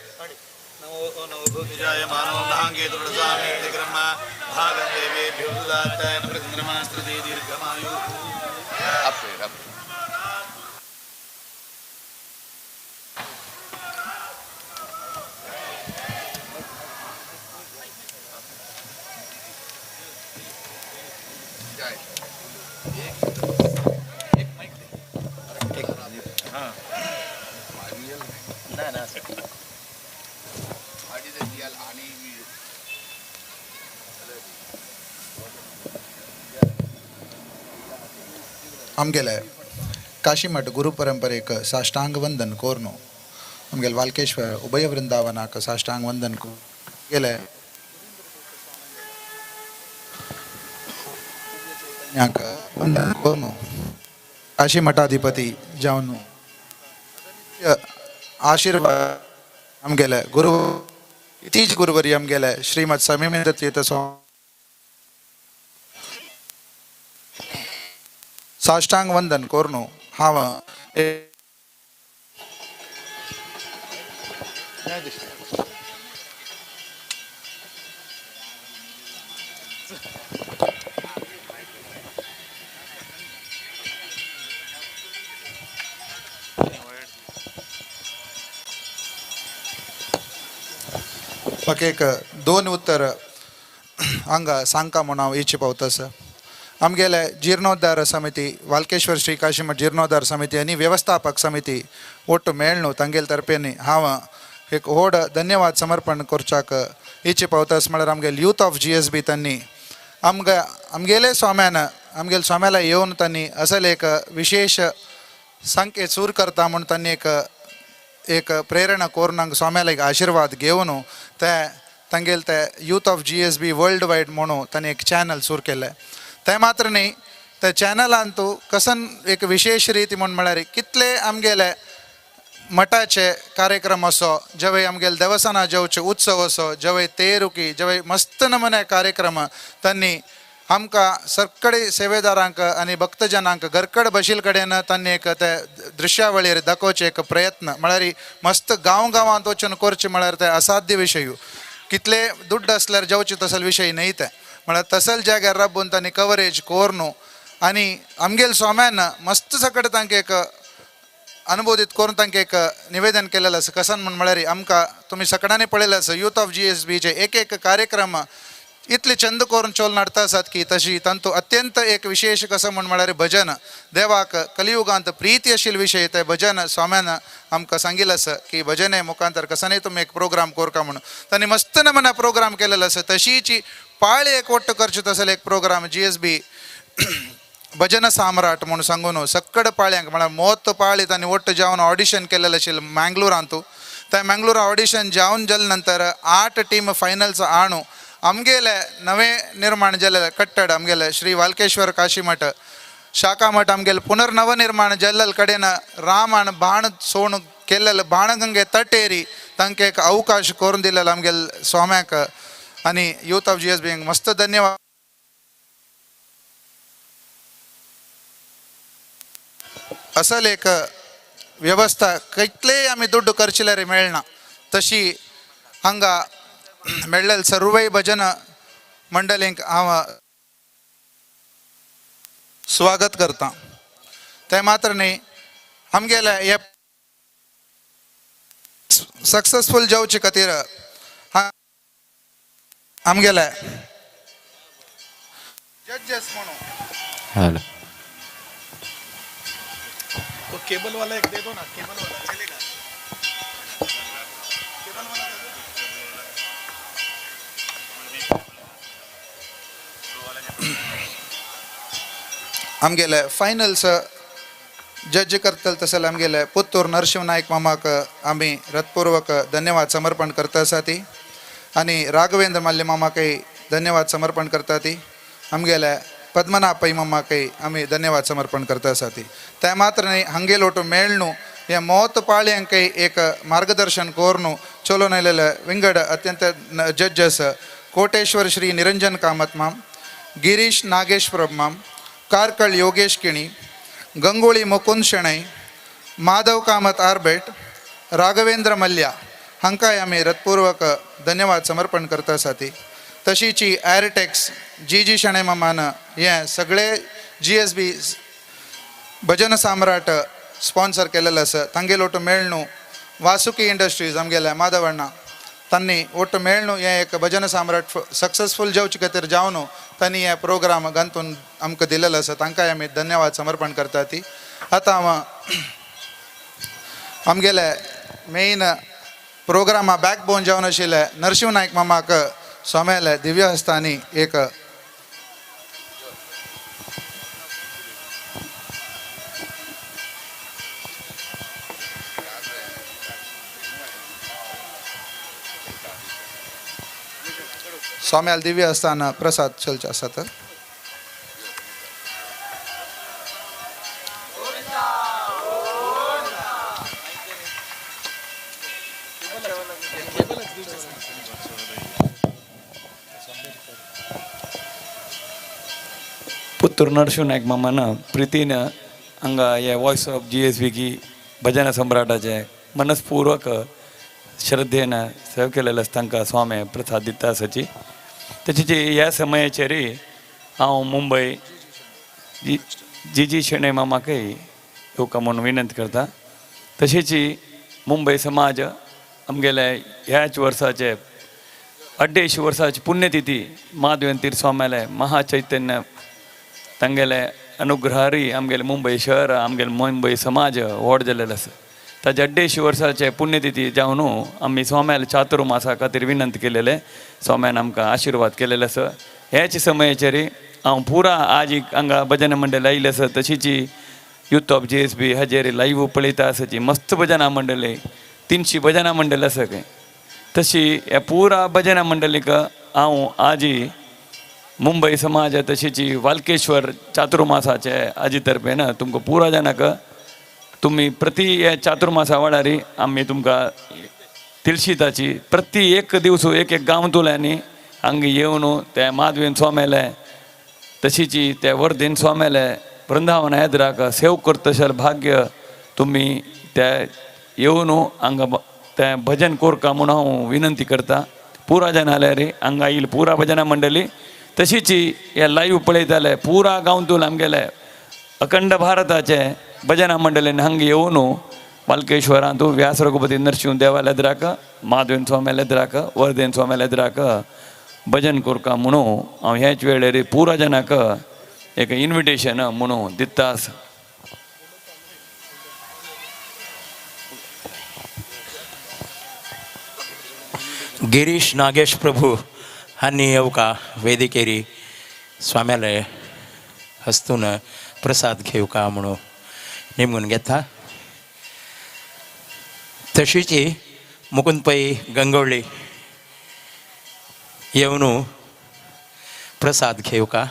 [SPEAKER 12] आमगेले काशीमठ गुरु परंपरेक साष्टांग वंदन कोरनो आमगेले वालकेश्वर उभय वृंदावनाक साष्टांग वंदन गेले वंदन कोरनो काशी मठाधिपती जावन आशीर्वाद आमगेले गुरु तीज गुरुवरी आमगेले श्रीमद समीमेंद्र तीर्थ स्वामी साष्टांग वंदन कोरनो हांव म्हाका एक दोन उत्तर हांगा सांगका म्हूण हांव इच्छा पावता सर. आमगेले जीर्णोद्धार समिती वालकेश्वर श्री काशीमठ जीर्णोद्धार समिती आनी व्यवस्थापक समिती ಒಟ್ಟು ಮೇಳ್ನು तांगेले तर्फेनी हांव एक व्हड धन्यवाद समर्पण करच्याक इच्छा पावता. म्हळ्यार आमगेले यूथ ऑफ GSB तांणी आमकां आमगेले स्वाम्यान आमगेले स्वाम्याला येवन तांणी असल एक विशेष संकेत सूर करता म्हूण तांणी एक एक प्रेरणा करून हांगा स्वाम्याला एक आशिर्वाद घेवन ते तांगेले ते youth of GSB world wide म्हणून तांणी एक चॅनल सूर केलें. तें मात्र न्ही त्या चॅनलान तूं कसन एक विशेष रिती म्हूण म्हळ्यार कितले आमगेले मठाचे कार्यक्रम असो जवय आमगेले देवस्थाना जेवचे उत्सव असो जवय तेरुकी जवय मस्त नमुने कार्यक्रम तांणी आमकां सगळे सेवेदारांक आनी भक्तजनांक घरकड बशील कडेन तांणी एक ते दृश्यावळीर दाखोवचे एक प्रयत्न म्हळ्यार मस्त गांव गांवांत वचून करचे म्हळ्यार ते असाध्य विशय. कितले दुड्ड आसल्यार जेवचे तसल विशय न्हय ते म्हळ्यार तसल जाग्यार राबून तांणी कवरेज करून आनी आमगेले स्वाम्यान मस्त सगळे तांकां एक अनुबोधीत करून तांकां एक निवेदन केलेलें आसा. कसन म्हूण म्हळ्यार आमकां तुमी सगळ्यांनी पळयलें आसा यूथ ऑफ GSBचे एक एक कार्यक्रम इतले चंद करून चोल नाडता आसात की तशी तांतू अत्यंत एक विशेष कसो म्हूण म्हळ्यार भजन देवाक कलियुगांत प्रीती आशिल्ले विशय ते भजन स्वाम्यान आमकां सांगिल्लें आसा की भजने मुखांतर कसानय तुमी एक प्रोग्राम करका म्हणून तांणी मस्त नमुना प्रोग्राम केलेलो आसा. तशीची पाळी एक वट्ट करचे तसले एक प्रोग्राम GSB भजन साम्राट म्हणून सांगून सक्कड पाळ्यांक म्हळ्यार मोत पाळी तांणी वट्ट जावन ऑडिशन केलेलें आशिल्लें मँगलोरांतू. त्या मँगलोरा ऑडिशन जावन जाले नंतर 8 टीम फायनल्स आणू आमगेले नवे निर्माण जाल्ले कट्टड आमगेले श्री वालकेश्वर काशीमठ शाखा मठ आमगेले पुनर्नवनिर्माण जाल्ले कडेन राम आनी बाण सोण केल्ले बाणगंगे तटेरी तांकां एक अवकाश करून दिलेलो आमगेले स्वाम्याक आनी यूथ ऑफ GSB मस्त धन्यवाद. असल एक व्यवस्था कितलेय आमी दुड्ड खर्चिल्यार मेळना तशी हांगा मेळ्ळेले सर्वय भजन मंडळींक हांव स्वागत करता. तें मात्र न्ही आमगेले हे सक्सेसफूल जावचे खातीर आमगेले जजेस म्हणून
[SPEAKER 5] तो केबल वाला एक दे दो ना, केबल वाला चलेगा. केबल वाला दे दो.
[SPEAKER 12] आमगेले फायनल्स जज करतले तसले आमगेले पुत्तूर नरशिंह नायक मामाक आमी हृतपूर्वक धन्यवाद समर्पण करता आसा ती आनी राघवेंद्र मल्य मामाकय धन्यवाद समर्पण करता ती आमगेले पद्मनाभ पै मामाकय आमी धन्यवाद समर्पण करता आसा ती. ते मात्र न्ही हांगेल ओटू मेळ्ळू हे मोत पाळ्यांकय एक मार्गदर्शन करून चलोवन आयलेले विंगड अत्यंत जज्जस कोटेश्वर श्री निरंजन कामत माम, गिरीश नागेश प्रभ माम, कार्कळ योगेश किणी, गंगोळी मुकुंद शणै, माधव कामत आर्बेट, राघवेंद्र मल्ल्या हांकांय आमी हृतपूर्वक धन्यवाद समर्पण करता आसाती. तशीची एअरटेक्स जी जी शणै मामान हें सगळे GSB भजन सम्राट स्पॉन्सर केलेलं आसा. तांगेलो ಒಟ್ಟು मेळ्णू वासुकी इंडस्ट्रीज आमगेले माधवण्णा तांणी ಒಟ್ಟು मेळ्णू हें एक भजन सम्राट सक्सेसफूल जावचे खातीर जावन तांणी हे प्रोग्राम गांतून आमकां दिलेलो आसा. तांकांय आमी धन्यवाद समर्पण करता ती. आतां हांव आमगेले मेन प्रोग्रामा बॅकबोन जावन आशिल्ले नरशिंव नायक मामाक स्वाम्याले दिव्य हस्तांनी एक स्वाम्याल दिव्य हस्तान प्रसाद चलचे आसा. तर
[SPEAKER 13] पुत्तूर नरशिंव नायक मामान प्रितीन हांगा हे वॉयस ऑफ GSB की भजन सम्राटाचे मनस्पूर्वक श्रद्धेन सेव केलेले आसा. तांकां स्वामी प्रसाद दिता आसाची. तशेंच ह्या समयाचेर हांव मुंबय जी जी शणै मामाकय येवका म्हणून विनंती करता. तशेंच मुंबय समाज आमगेले ह्याच वर्साचे 250 वर्साची पुण्यतिथी माधवेंद्र स्वाम्याले महाचैतन्य तांगेले अनुग्रहारी आमगेले मुंबय शहर आमगेले मुंबय समाज व्हड जालेलो आसा. ताजे 250 वर्साचे पुण्यतिथी जावन आमी स्वाम्याले चातुर्मासा खातीर विनंती केलेले. स्वाम्यान आमकां आशिर्वाद केलेले आसा. ह्याच समयाचेर हांव पुरा आज हांगा भजन मंडळ आयिल्लें आसा. तशीच युथ ऑफ GSB हाजेर लायव्ह पळयता आसाची मस्त भजना मंडळी 300 भजना मंडळ आसा खंय. तशी ह्या पुरा भजना मंडळीक हांव आजी मुंबय समाज तशीच वालकेश्वर चातुर्मासाचे आजी तर्फेन तुमकां पुरा जाणांक तुमी प्रति ह्या चातुर्मासा वेळार आमी तुमकां तिळशीताची प्रति एक दिवस एक एक गांवतुल्यांनी हांगा येवन त्या माधवेन स्वाम्याले तशीच त्या वर्धेन स्वाम्याले वृंदावन येद्राक सेव करतशें भाग्य तुमी त्या येवन हांगा त्या भजन कोरका म्हणून हांव विनंती करता. पुरा जाण आल्यार हांगा येयल पुरा भजना मंडळी तशीच हे लायव्ह पळयताले पुरा गांवतूल आमगेले अखंड भारताचे भजना मंडळीन हांगा येवन वालकेश्वरांतू व्यास रघुपती नरशिंव देवाले एद्राक माधवेन स्वाम्याले एद्राक वर्धेन स्वाम्याले एद्राक भजन कोरका म्हणून हांव ह्याच वेळेर पुरा जाणांक एक इन्विटेशन म्हणून दिता आसा.
[SPEAKER 1] गिरीश नागेश प्रभू हांणी येवका वेदिकेरी स्वाम्याले हस्तून प्रसाद घेवका म्हणून नेमून घेता. तशीच मुकुंद पै गंगोळी येवन प्रसाद घेवका.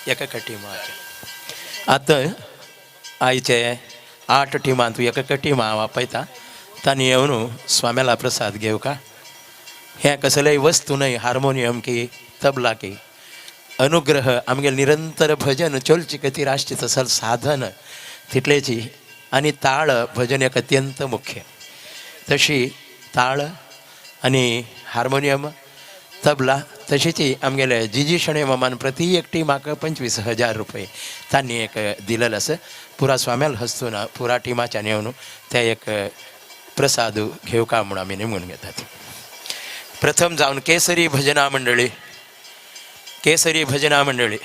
[SPEAKER 1] एका टिमाचे आतां आयचे 8 टिमां तूं एका टिमा हांव आपयता तांणी येवन स्वाम्याला प्रसाद घेवका. हें कसलेय वस्तू न्हय, हार्मोनियम की तबला की अनुग्रह आमगे निरंतर भजन चलची खातीर आसचें तसलें साधन तितलेची आनी ताळ भजन एक अत्यंत मुख्य. तशी ताळ आनी हार्मोनियम तबला तशीच आमगेले जिजी शणै मामान प्रति एक टिमाक 25,000 रुपये तांणी एक दिलेलो आसा. पुरा स्वाम्याल हस्तून पुरा टिमाच्यान येवन ते एक प्रसाद घेवका म्हणून आमी निमून घेतात. प्रथम जावन केसरी भजना मंडळी, केसरी भजना मंडळी.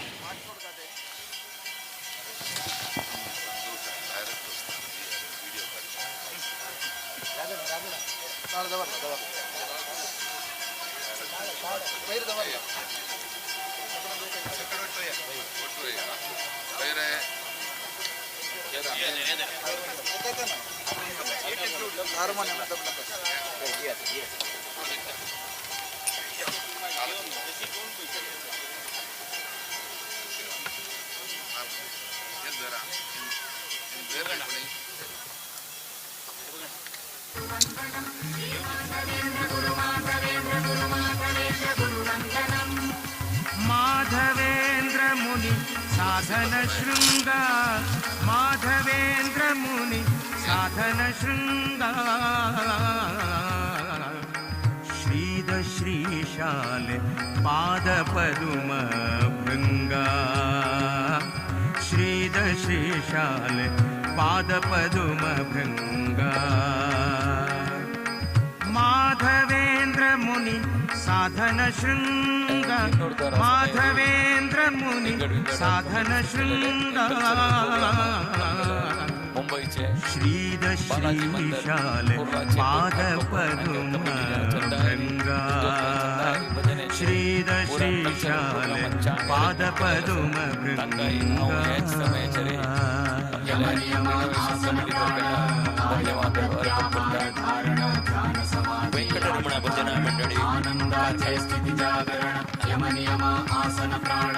[SPEAKER 14] माधवेंद्र मुनि साधन शृंगा, माधवेंद्र मुनि साधन शृंगा, श्रीद श्रीशाल पाद पदुम भृंगा, श्रीद श्रीशाल पाद पदुम भृंगा. माधवेंद्र मुनि साधन शृंग, माधवेंद्र मुनि साधन शृंग, श्रीद श्रीशाल पाद पदुम भृंगा, श्रीद श्रीशाल पाद पदुम भृंगा.
[SPEAKER 1] वेंकटरमण भजना मंडळी.
[SPEAKER 7] आनंदाचे स्थिती जागरण, यम नियम आसन प्राण,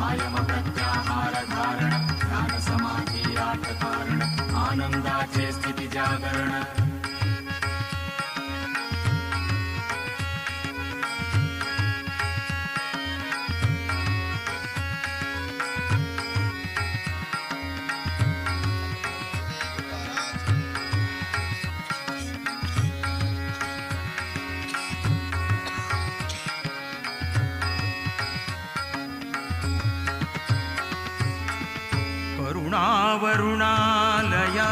[SPEAKER 7] आयम प्रत्याहार धारण, ध्यान समाधी आठ कारण, आनंदाचे स्थिती जागरण.
[SPEAKER 14] करुणावरुणालया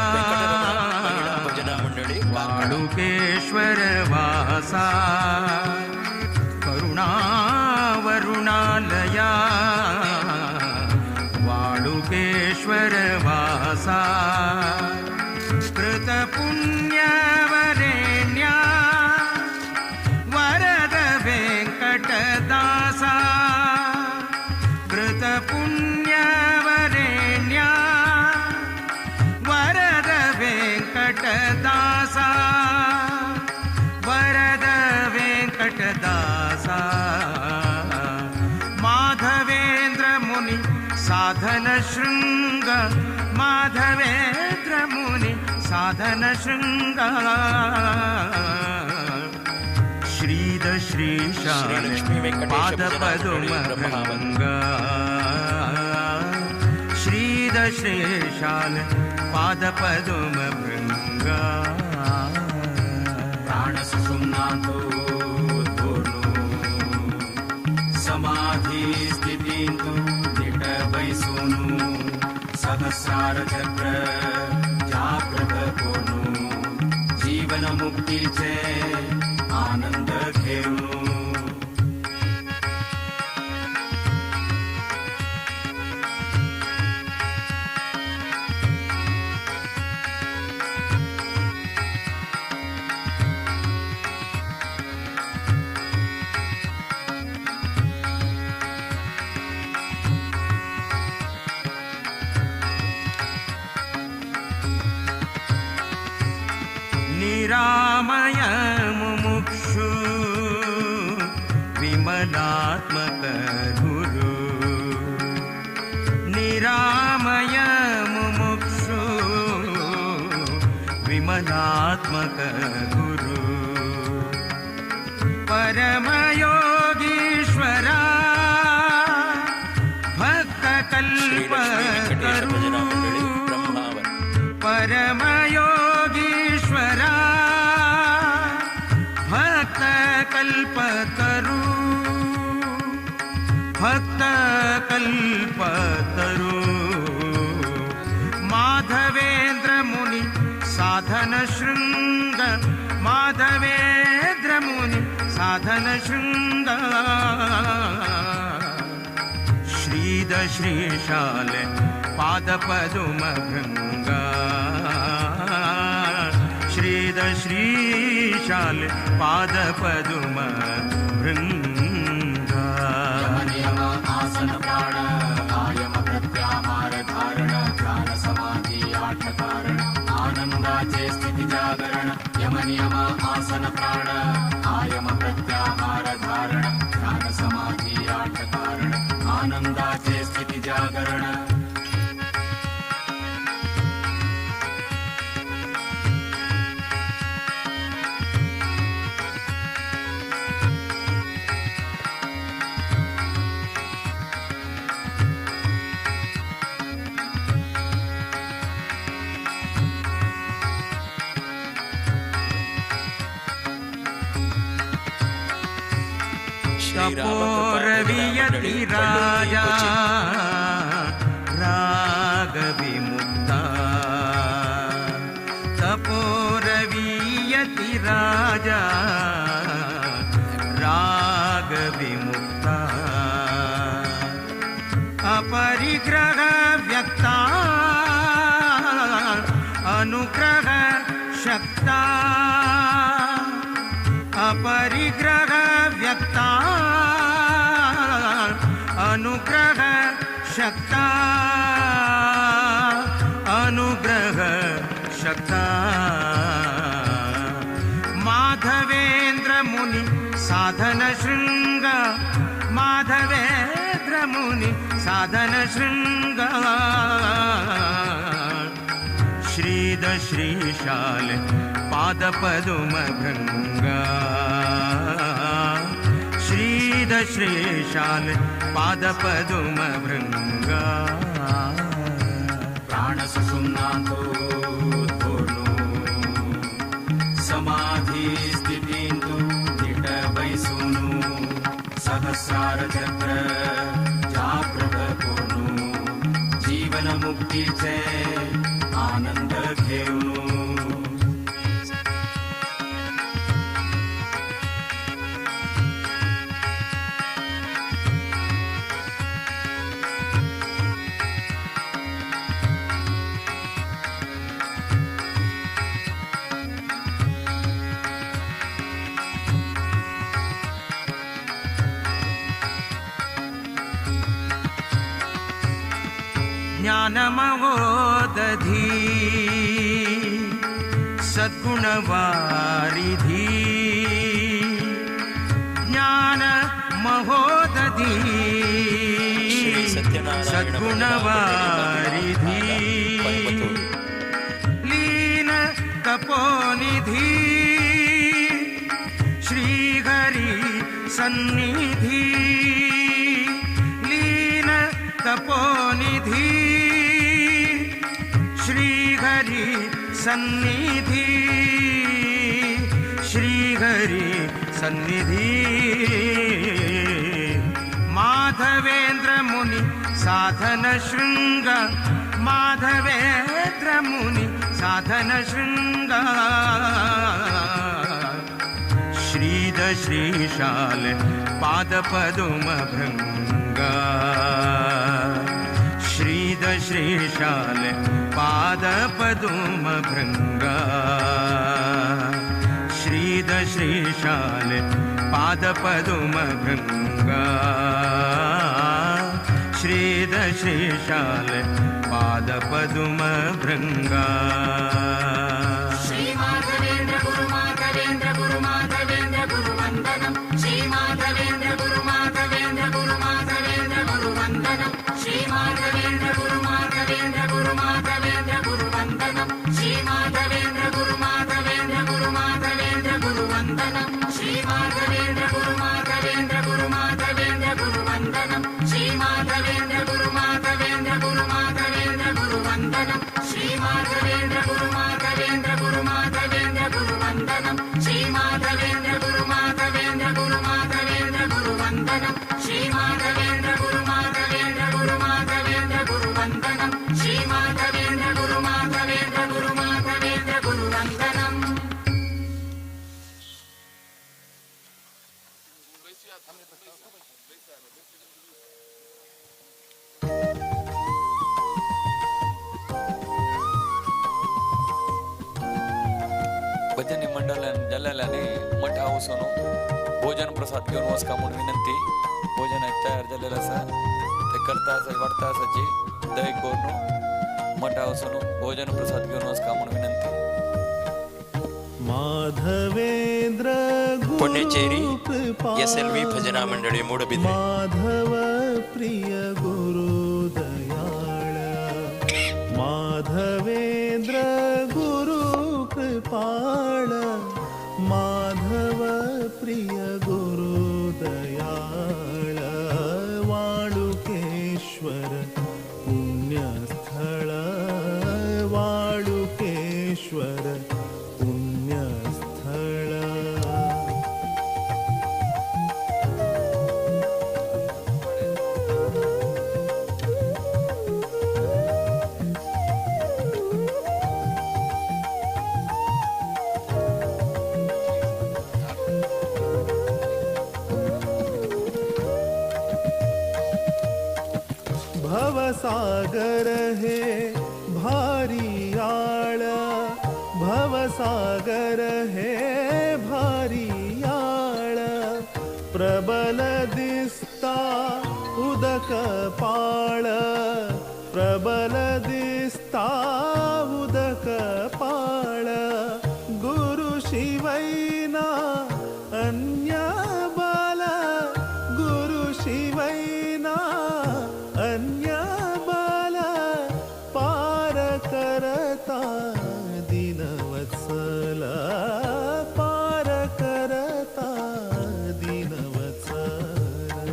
[SPEAKER 14] वाळुकेश्वर वासा, करुणावरुणालया वाळुकेश्वर वासा, कृतपुण्यवरेण्या वरद वेंकटदासा, कृतपुण्यवरेण्या वरद वेंकटदासा, वरद वेंकटदासा. माधवेंद्र मुनि साधन शृंग, माधवेंद्र मुनि साधन शृंग, श्रीद श्रीशाल पाद पदुम भृंगा, श्रीद श्रीशाल पाद पदुम भृंगा.
[SPEAKER 7] प्राण सुषुम्नांतु दोनु, समाधि स्थितींतु दिट बैसोनु, सहस्रार चक्र जागृत कोनु, जीवन मुक्तीचे आनंद घेऊनु.
[SPEAKER 14] निरामय मुमुक्षु विमलात्मक गुरु, निरामय मुमुक्षु विमलात्मक गुरु, परमयोगीश्वरा भक्त कल्प परमयोगीश्वरा भक्त कल्प करू. कल्पतरु माधवेंद्र मुनि साधन शृंग माधवेंद्र मुनि साधन शृंग श्रीद श्रीशाल पाद पदुम भृंग श्रीद श्रीशाल पाद पदुम भृंग
[SPEAKER 7] यम आसन प्राण आयम प्रत्याहार धारण ध्यान समाधी आठ कारण आनंदाचे स्थिती जागरण यम नियम आसन प्राण आयम प्रत्याहार धारण ध्यान समाधी आठ कारण आनंदाचे स्थिती जागरण.
[SPEAKER 14] तपोरवियति राजा राग विमुक्ता तपोरवियति राजा राग विमुक्ता अपरिग्रह व्यक्ता अनुग्रह शक्ता अपरिग्रह व्यक्ता अनुग्रह शक्ता अनुग्रह शक्ता माधवेंद्र मुनि साधन शृंग माधवेंद्र मुनि साधन शृंग श्रीद श्रीशाल पाद पदुम भृंग श्रीद श्रीशाल पाद पदुम भृंग
[SPEAKER 7] प्राण सुषुम्नांतो धोर्णो समाधी स्थितींतु दिट बैसुनु सहस्रार चक्र जागृत कोर्णु जीवन मुक्तीचे आनंद घेऊनु.
[SPEAKER 14] ज्ञानमहोदधि सद्गुणवारिधि ज्ञानमहोदधि सद्गुणवारिधि लीन तपोनिधि श्रीहरि सन्निधि लीन तपोनिधि श्रीहरि सन्निधि श्रीहरि सन्निधि माधवेंद्र मुनि साधन शृंग माधवेंद्र मुनि साधन शृंग श्रीद श्रीशाल पाद पदुम भृंग श्रीद श्रीशाल पाद पदुम भृंग श्रीद श्रीशाल पाद पदुम भृंग श्रीद श्रीशाल पाद पदुम भृंग.
[SPEAKER 2] श्री माधवेंद्र गुरु माधवेंद्र गुरु माधवेंद्र गुरु वंदनम श्री माधवेंद्र गुरु माधवेंद्र गुरु माधवेंद्र गुरु वंदनम श्री माधवेंद्र गुरु माधवेंद्र गुरु माधवेंद्र गुरु वंदनम श्री माधवेंद्र गुरु माधवेंद्र गुरु माधवेंद्र गुरु वंदनम श्री माधवेंद्र गुरु माधवेंद्र गुरु माधवेंद्र गुरु वंदनम श्री माधवेंद्र गुरु माधवेंद्र गुरु माधवेंद्र गुरु वंदनम श्री माधवेंद्र गुरु माधवेंद्र गुरु माधवेंद्र गुरु वंदनम श्री माधवेंद्र गुरु माधवेंद्र गुरु माधवेंद्र गुरु वंदनम श्री माधवेंद्र गुरु माधवेंद्र
[SPEAKER 13] भजनी मंडळान जाल्ल्यानी मठा वचून भोजन प्रसाद घेवन वचका म्हूण विनंती. भोजन तयार जाल्लें आसा ते करता आसा वाडटा आसाची दय करून मठा वचून भोजन प्रसाद घेवन वचका म्हूण विनंती.
[SPEAKER 15] माधवेंद्र
[SPEAKER 1] पुण्यचेरी SLV भजना मंडळी मूडबिद्रे.
[SPEAKER 15] माधव प्रिय गुरु दयाळ माधवेंद्र गुरु कृपाळ माधव प्रिय गुरु दयाळ वाळुकेश्वर पुण्यस्थळ वाळुकेश्वर पुण्यस्थळ. भवसागर हे भारी आळ भवसागर हे भारी आळ प्रबल दिसता उदक पाळ प्रबल दिसता उदक पाळ गुरु शिवैना अन्य बल गुरु शिवैना अन्य बल पार करता दीनवत्सल पार करता दीनवत्सल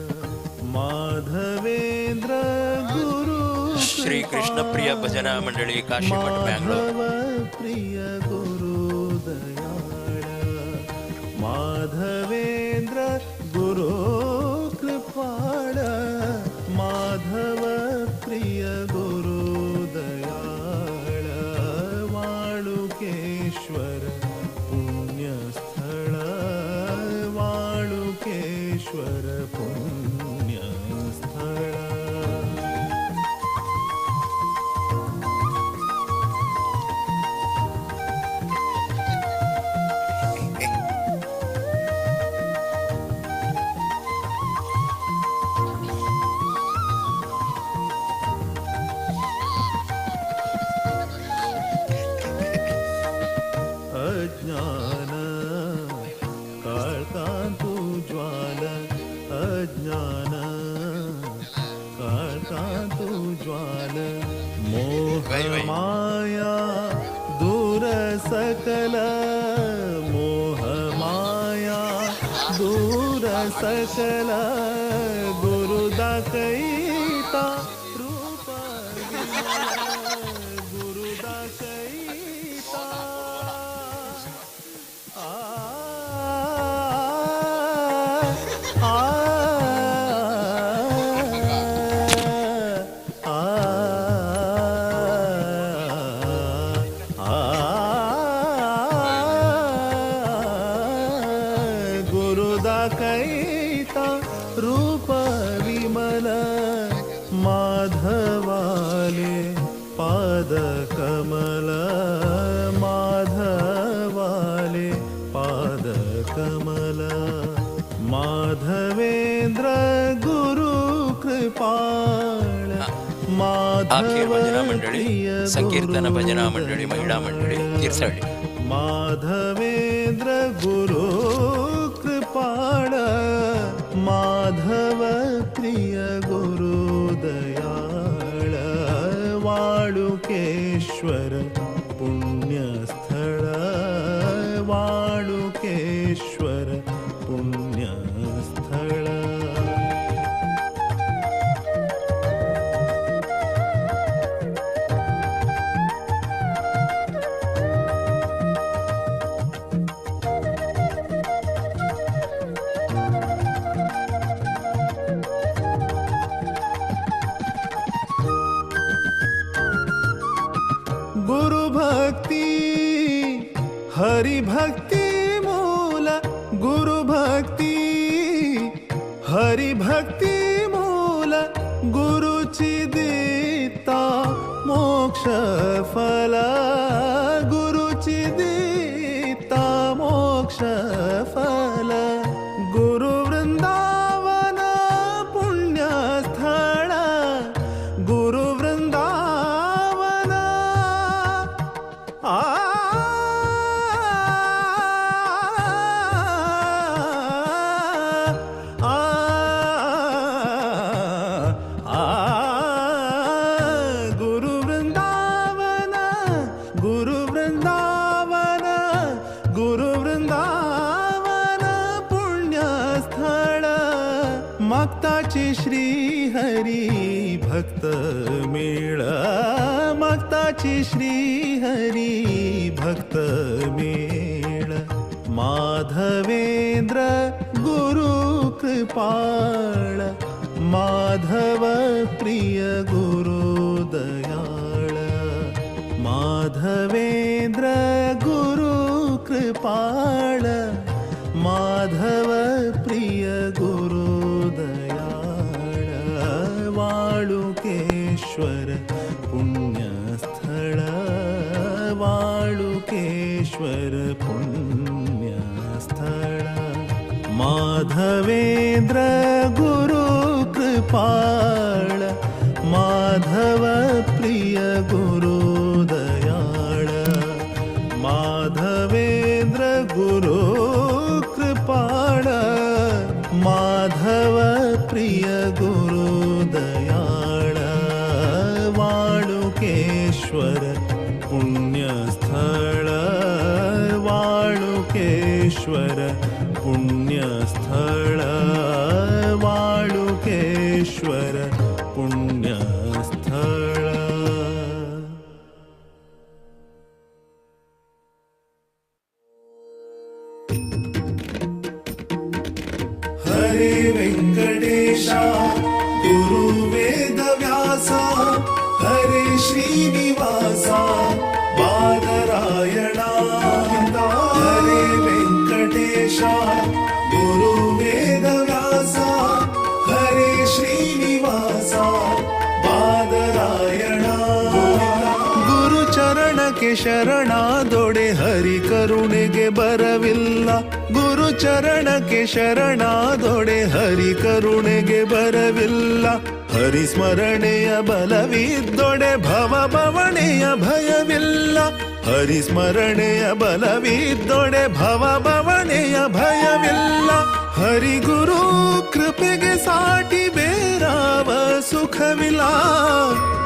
[SPEAKER 15] माधवेंद्र गुरु
[SPEAKER 1] श्री कृष्णप्रिय भजना मंडळी काशीमठ बँगलोर.
[SPEAKER 15] प्रिय गुरु दयाळ माधवेंद्र गुरु कृपाळ माधव प्रिय गुरु दयाळ वाळुकेश्वर पुण्यस्थळ वाळुकेश्वर पुण्यस्थळ. अज्ञान काळकांतु ज्वाल अज्ञान काळकांतु ज्वाल मोह माया दूर सकल मोह माया दूर सकल गुरु दाखयता रूप गुरु दाखयता आ आ गुरु दाखयता रूप विमल माधवाले पाद कमल माधवाले पाद कमल माधवेंद्र गुरु कृपाळ
[SPEAKER 1] आखीर भजना
[SPEAKER 15] माधव
[SPEAKER 1] मंडळी
[SPEAKER 15] प्रिय
[SPEAKER 1] संकीर्तन भजना मंडळी महिला मंडळी तीर्थहಳ್ಳಿ.
[SPEAKER 15] माधवेंद्र गुरु कृपाळ माधव प्रिय गुरु दयाळ वाळुकेश्वर पुण्यस्थळ वाळुकेश्वर पुण्यस्थळ. गुरु भक्ति हरि भक्ति मूल गुरु भक्ति हरि भक्ति मूल गुरुची देता मोक्ष फल गुरुची देता मागताची श्री हरी भक्त मेळ, मागताची श्री हरी भक्त मेळ। माधवेंद्र गुरु कृपाळ, माधव प्रिय गुरु दयाळ। माधवेंद्र गुरु कृपाळ, माधव प्रिय गुरु दयाळ। वाळुकेश्वर पुण्यस्थळ, वाळुकेश्वर पुण्यस्थळ। माधवेंद्र गुरु कृपाळ, माधव प्रिय गुरु दयाळ। माधवेंद्र गुरु कृपाळ, माधव प्रिय गुरु दयाळ। वाळुकेश्वर पुण्यस्थळ, वाळुकेश्वर पुण्यस्थळ, वाळुकेश्वर पुण्यस्थळ। हरे वेंकटेशा गुरु वेदव्यासा, हरे श्रीनिवासा बादरायणा। हरे वेंकटेशा गुरु वेदव्यासा, हरे श्रीनिवासा बादरायणा। ಗುರು ಚರಣಕ್ಕೆ ಶರಣಾದೊಡೆ ಹರಿ ಕರುಣೆಗೆ ಬರವಿಲ್ಲ, ಗುರು ಚರಣಕ್ಕೆ ಶರಣಾದೊಡೆ ಹರಿ ಕರುಣೆಗೆ ಬರವಿಲ್ಲ। ಹರಿ ಸ್ಮರಣೆಯ ಬಲವಿದ್ದೊಡೆ ಭವ ಭವಣೆಯ ಭಯವಿಲ್ಲ, ಹರಿ ಸ್ಮರಣೆಯ ಬಲವಿದ್ದೊಡೆ ಭವ ಭವಣೆಯ ಭಯವಿಲ್ಲ। ಹರಿ ಗುರು ಕೃಪೆಗೆ ಸಾಟಿ ಬೇರಾವ ಸುಖವಿಲ್ಲ,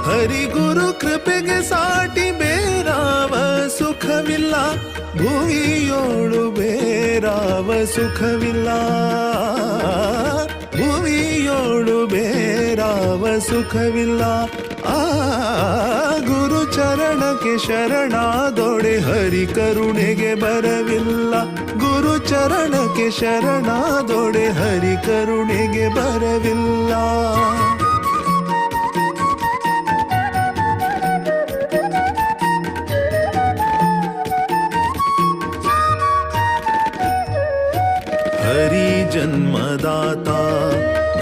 [SPEAKER 15] ಹರಿ ಗುರು ಕೃಪೆಗೆ ಸಾಟಿ ಬೇರಾವ ಸುಖವಿಲ್ಲ। ಭುವಿಯೋಳು ಬೇರಾವ ಸುಖವಿಲ್ಲ, ಭುವಿಯೋಳು ಬೇರಾವ ಸುಖವಿಲ್ಲ। ಆ ಗುರು ಚರಣಕ್ಕೆ ಶರಣಾದೊಡೆ ಹರಿ ಕರುಣೆಗೆ ಬರವಿಲ್ಲ, ಗುರು ಚರಣಕ್ಕೆ ಶರಣಾದೊಡೆ ಹರಿ ಕರುಣೆಗೆ ಬರವಿಲ್ಲ। ಹರಿ ಜನ್ಮದಾತ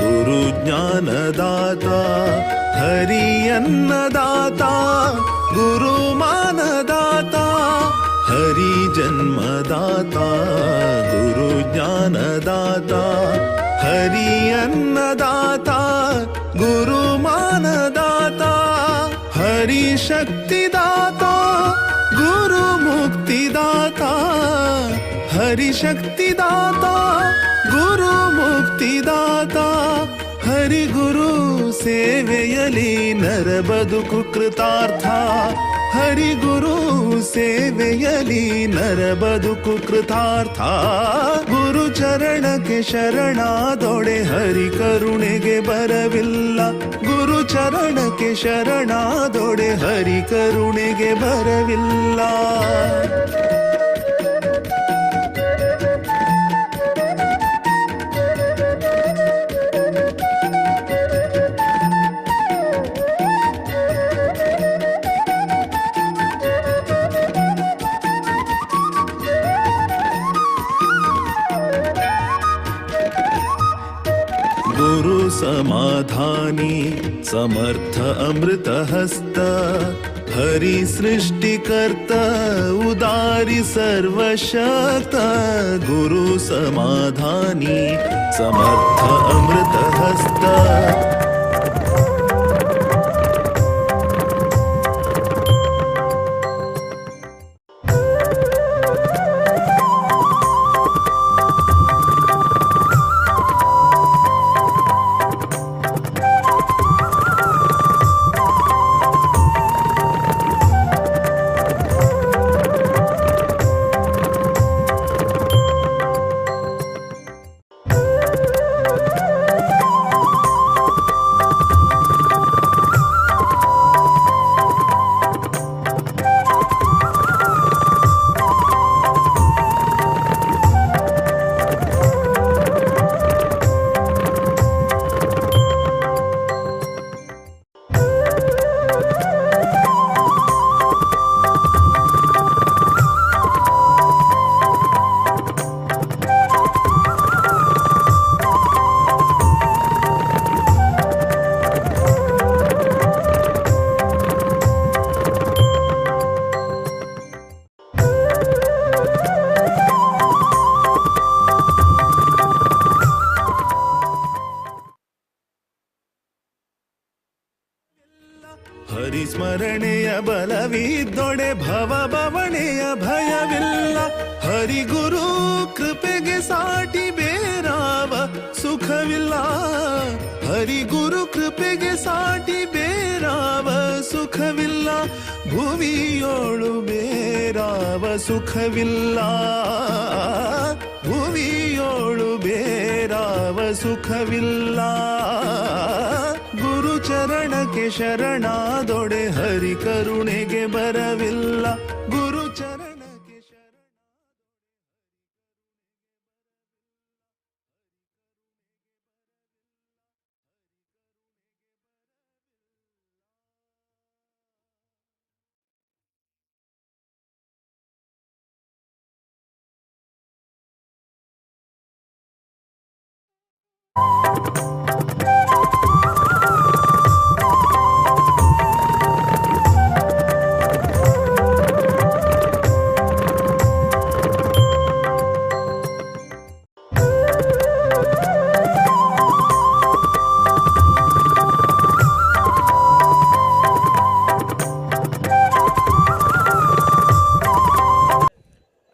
[SPEAKER 15] ಗುರು ಜ್ಞಾನದಾತ, ಹರಿ ಅನ್ನದಾತ ಗುರು ಮಾನದಾತ। ಹರಿ ಜನ್ಮದಾತ ಗುರು ಜ್ಞಾನದಾತ, ಹರಿ ಅನ್ನದಾತ ಗುರು ಮಾನದಾತ। ಹರಿ ಶಕ್ತಿದಾತ ಗುರು ಮುಕ್ತಿದಾತ, ಹರಿ ಶಕ್ತಿದಾತ ಗುರು ಮುಕ್ತಿದಾತ। ಹರಿ ಗುರು ಸೇವೆಯಲಿ ನರ ಬದುಕು ಕೃತಾರ್ಥ, ಹರಿ ಗುರು ಸೇವೆಯಲಿ ನರ ಬದುಕು ಕೃತಾರ್ಥ. ಗುರು ಚರಣಕ್ಕೆ ಶರಣಾದೊಡೆ ಹರಿ ಕರುಣೆಗೆ ಬರವಿಲ್ಲ, ಗುರು ಚರಣಕ್ಕೆ ಶರಣಾದೊಡೆ ಹರಿ ಕರುಣೆಗೆ ಬರವಿಲ್ಲ. गुरु समाधानी समर्थ अमृत हस्त, हरि सृष्टिकर्ता उदारी सर्वशक्त. गुरु समाधानी समर्थ अमृत हस्त. ಬಲವಿದ್ದೊಡೆ ಭವ ಬವಣೆಯ ಭಯವಿಲ್ಲ. ಹರಿಗುರು ಕೃಪೆಗೆ ಸಾಟಿ ಬೇರಾವ ಸುಖವಿಲ್ಲ. ಹರಿಗುರು ಕೃಪೆಗೆ ಸಾಟಿ ಬೇರಾವ ಸುಖವಿಲ್ಲ. ಭುವಿಯೋಳು ಬೇರಾವ ಸುಖವಿಲ್ಲ. ಭುವಿಯೋಳು ಬೇರಾವ ಸುಖವಿಲ್ಲ. ಗುರು ಚರಣಕ್ಕೆ ಶರಣಾದೊಡೆ ಹರಿ ಕರುಣೆಗೆ ಬರವಿಲ್ಲ. ಗುರು ಚರಣಕ್ಕೆ ಶರಣ.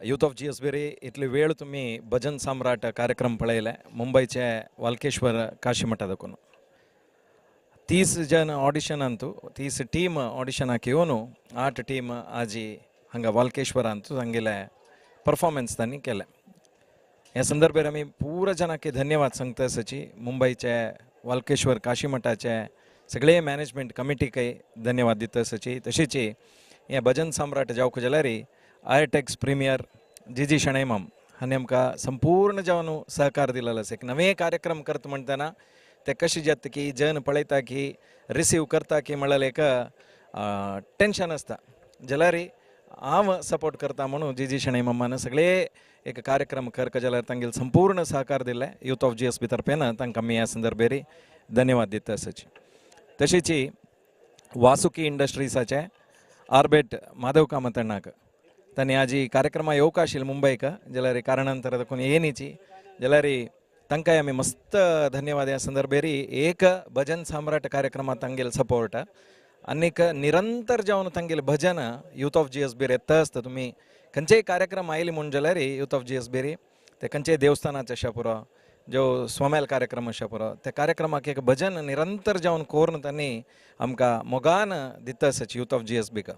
[SPEAKER 13] यूथ ऑफ जी एस बेरी इतली वेळ तुमी भजन सम्राट कार्यक्रम पळयले मुंबयचे वालकेश्वर काशी मठा दाखोवन 30 जन ऑडिशनांतू 30 टीम ऑडिशनाक येवन 8 टीम आजी हांगा वालकेश्वरांतू तांगेले परफॉर्मन्स तांणी केले. ह्या संदर्भार आमी पुरा जनाक धन्यवाद सांगता आसाची. मुंबयचे वालकेश्वर काशी मठाचे सगळे मॅनेजमेंट कमिटीकय धन्यवाद दिता आसाची. तशेंच हे भजन सम्राट जावंक जाल्यार आयटेक्स प्रीमियर जी जी शणैमाम हांणी आमकां संपूर्ण जावन सहकार दिलेलो आसा. एक नवे कार्यक्रम करता म्हणटना ते कशें जाता की जन पळयता की रिसीव करता की म्हळ्यार एक टेंशन आसता. जाल्यार हांव सपोर्ट करता म्हणून जी जी शणैमामान सगळे एक कार्यक्रम करता जाल्यार तांगेले संपूर्ण सहकार दिले. यूथ ऑफ जी एस बी तर्फेन तांकां आमी ह्या संदर्भेर धन्यवाद दिता आसाची. तशेंच वासुकी इंडस्ट्रीजाचे आर्बेट माधव कामत अण्णाक तांणी आजी कार्यक्रमा येवंक आशिल्ले मुंबयक जाल्यार कारणांतर दाखोवन येनीची जाल्यार तांकांय आमी मस्त धन्यवाद ह्या संदर्भेर. एक भजन सम्राट कार्यक्रमात तांगेले सपोर्ट आनीक निरंतर जावन तांगेले भजन youth of G S B येता आसता. तुमी खंयचेय कार्यक्रम आयले म्हूण जाल्यार youth of G S B ते खंयचेय देवस्थानाचे आशा पुरो जो स्वमेल कार्यक्रम आशा पुरो त्या कार्यक्रमाक एक भजन निरंतर जावन करून तांणी आमकां मोगान दिता आसाची यूथ ऑफ जी एस बीक.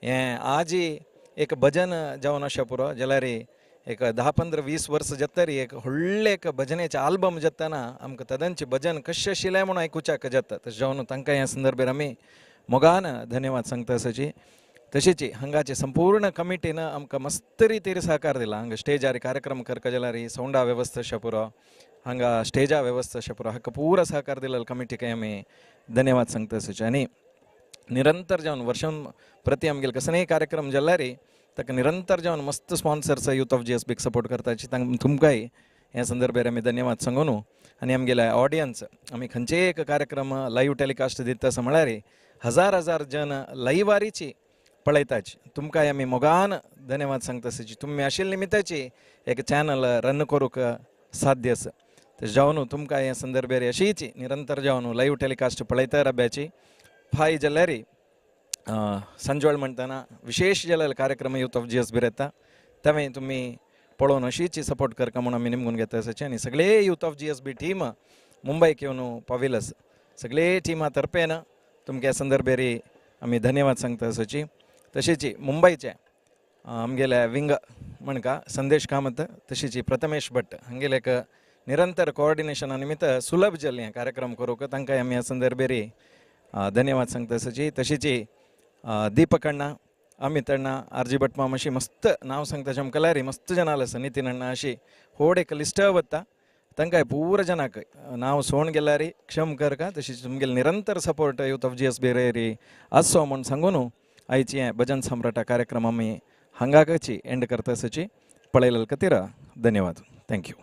[SPEAKER 13] हें आजी एक भजन जावन अशें पुरो जाल्यार एक 10, 15, 20 वर्स जातरी एक व्हडलें एक भजनेचें आल्बम जातना आमकां तदनचें भजन कशें आशिल्लें म्हूण आयकुच्याक जाता. तशें जावन तांकां ह्या संदर्भार आमी मोगान धन्यवाद सांगता आसाची. तशेंच हांगाचे संपूर्ण कमिटीन आमकां मस्त रितीर सहकार दिला. हांगा स्टेजार कार्यक्रम करता जाल्यार सावंडा वेवस्था अशें पुरो हांगा स्टेजा वेवस्था अशें पुरो हाका पुरा सहकार दिलेलो कमिटीक आमी धन्यवाद सांगता आसाची. आनी निरंतर जावन वर्षां प्रती आमगेले कसलेय कार्यक्रम जाल्यार ताका निरंतर जावन मस्त sponsors youth of G S beak support करताची. तांकां तुमकांय ह्या संदर्भार आमी धन्यवाद सांगून आनी आमगेले ऑडियन्स आमी खंयचेय एक कार्यक्रम लायव्ह टेलिकास्ट दिता आसा म्हळ्यार हजार हजार जन लायव्हारीची पळयताची. तुमकांय आमी मोगान धन्यवाद सांगता आसाची. तुमी आशिल्ले निमित्ताची एक चॅनल रन करूंक साध्य आसा. तशें जावन तुमकां ह्या संदर्भार अशीच निरंतर जावन लायव्ह टेलिकास्ट पळयता रब्याची फाय जाल्यार सांजवेळ म्हणटना विशेष जाल्यार कार्यक्रम youth of G S B येता तें तुमी पळोवन अशीच सपोर्ट करता म्हूण आमी निमगून घेता आसाची. आनी सगळे youth of G S B team मुंबयक येवन पाविल्ले आसा. सगळे टिमा तर्फेन तुमकां ह्या संदर्भार आमी धन्यवाद सांगता आसाची. तशेंच मुंबयचे आमगेले विंग म्हणका संदेश कामत तशेंच प्रथमेश भट्ट हांगेले एक निरंतर कोऑर्डिनेशना निमित्त सुलभ जाल्लें हें कार्यक्रम करूंक तांकां आमी ह्या संदर्भार धन्यवाद सांगता आसाची. तशेंच दीपक अण्णा अमित अण्णा आरजी भट माम अशी मस्त नांव सांगता आमकां मस्त जनां आसा. नितीन अण्णा अशी व्हड एक लिस्ट वता तांकां पुरा जनाक नांव सोण गेल्यार क्षम करका. तशेंच तुमगेले निरंतर support youth of G S B रेरी आसचो म्हूण सांगून आयची हें भजन सम्राटा कार्यक्रम आमी हांगाकची एंड करता आसाची. पळयले खातीर धन्यवाद. Thank you.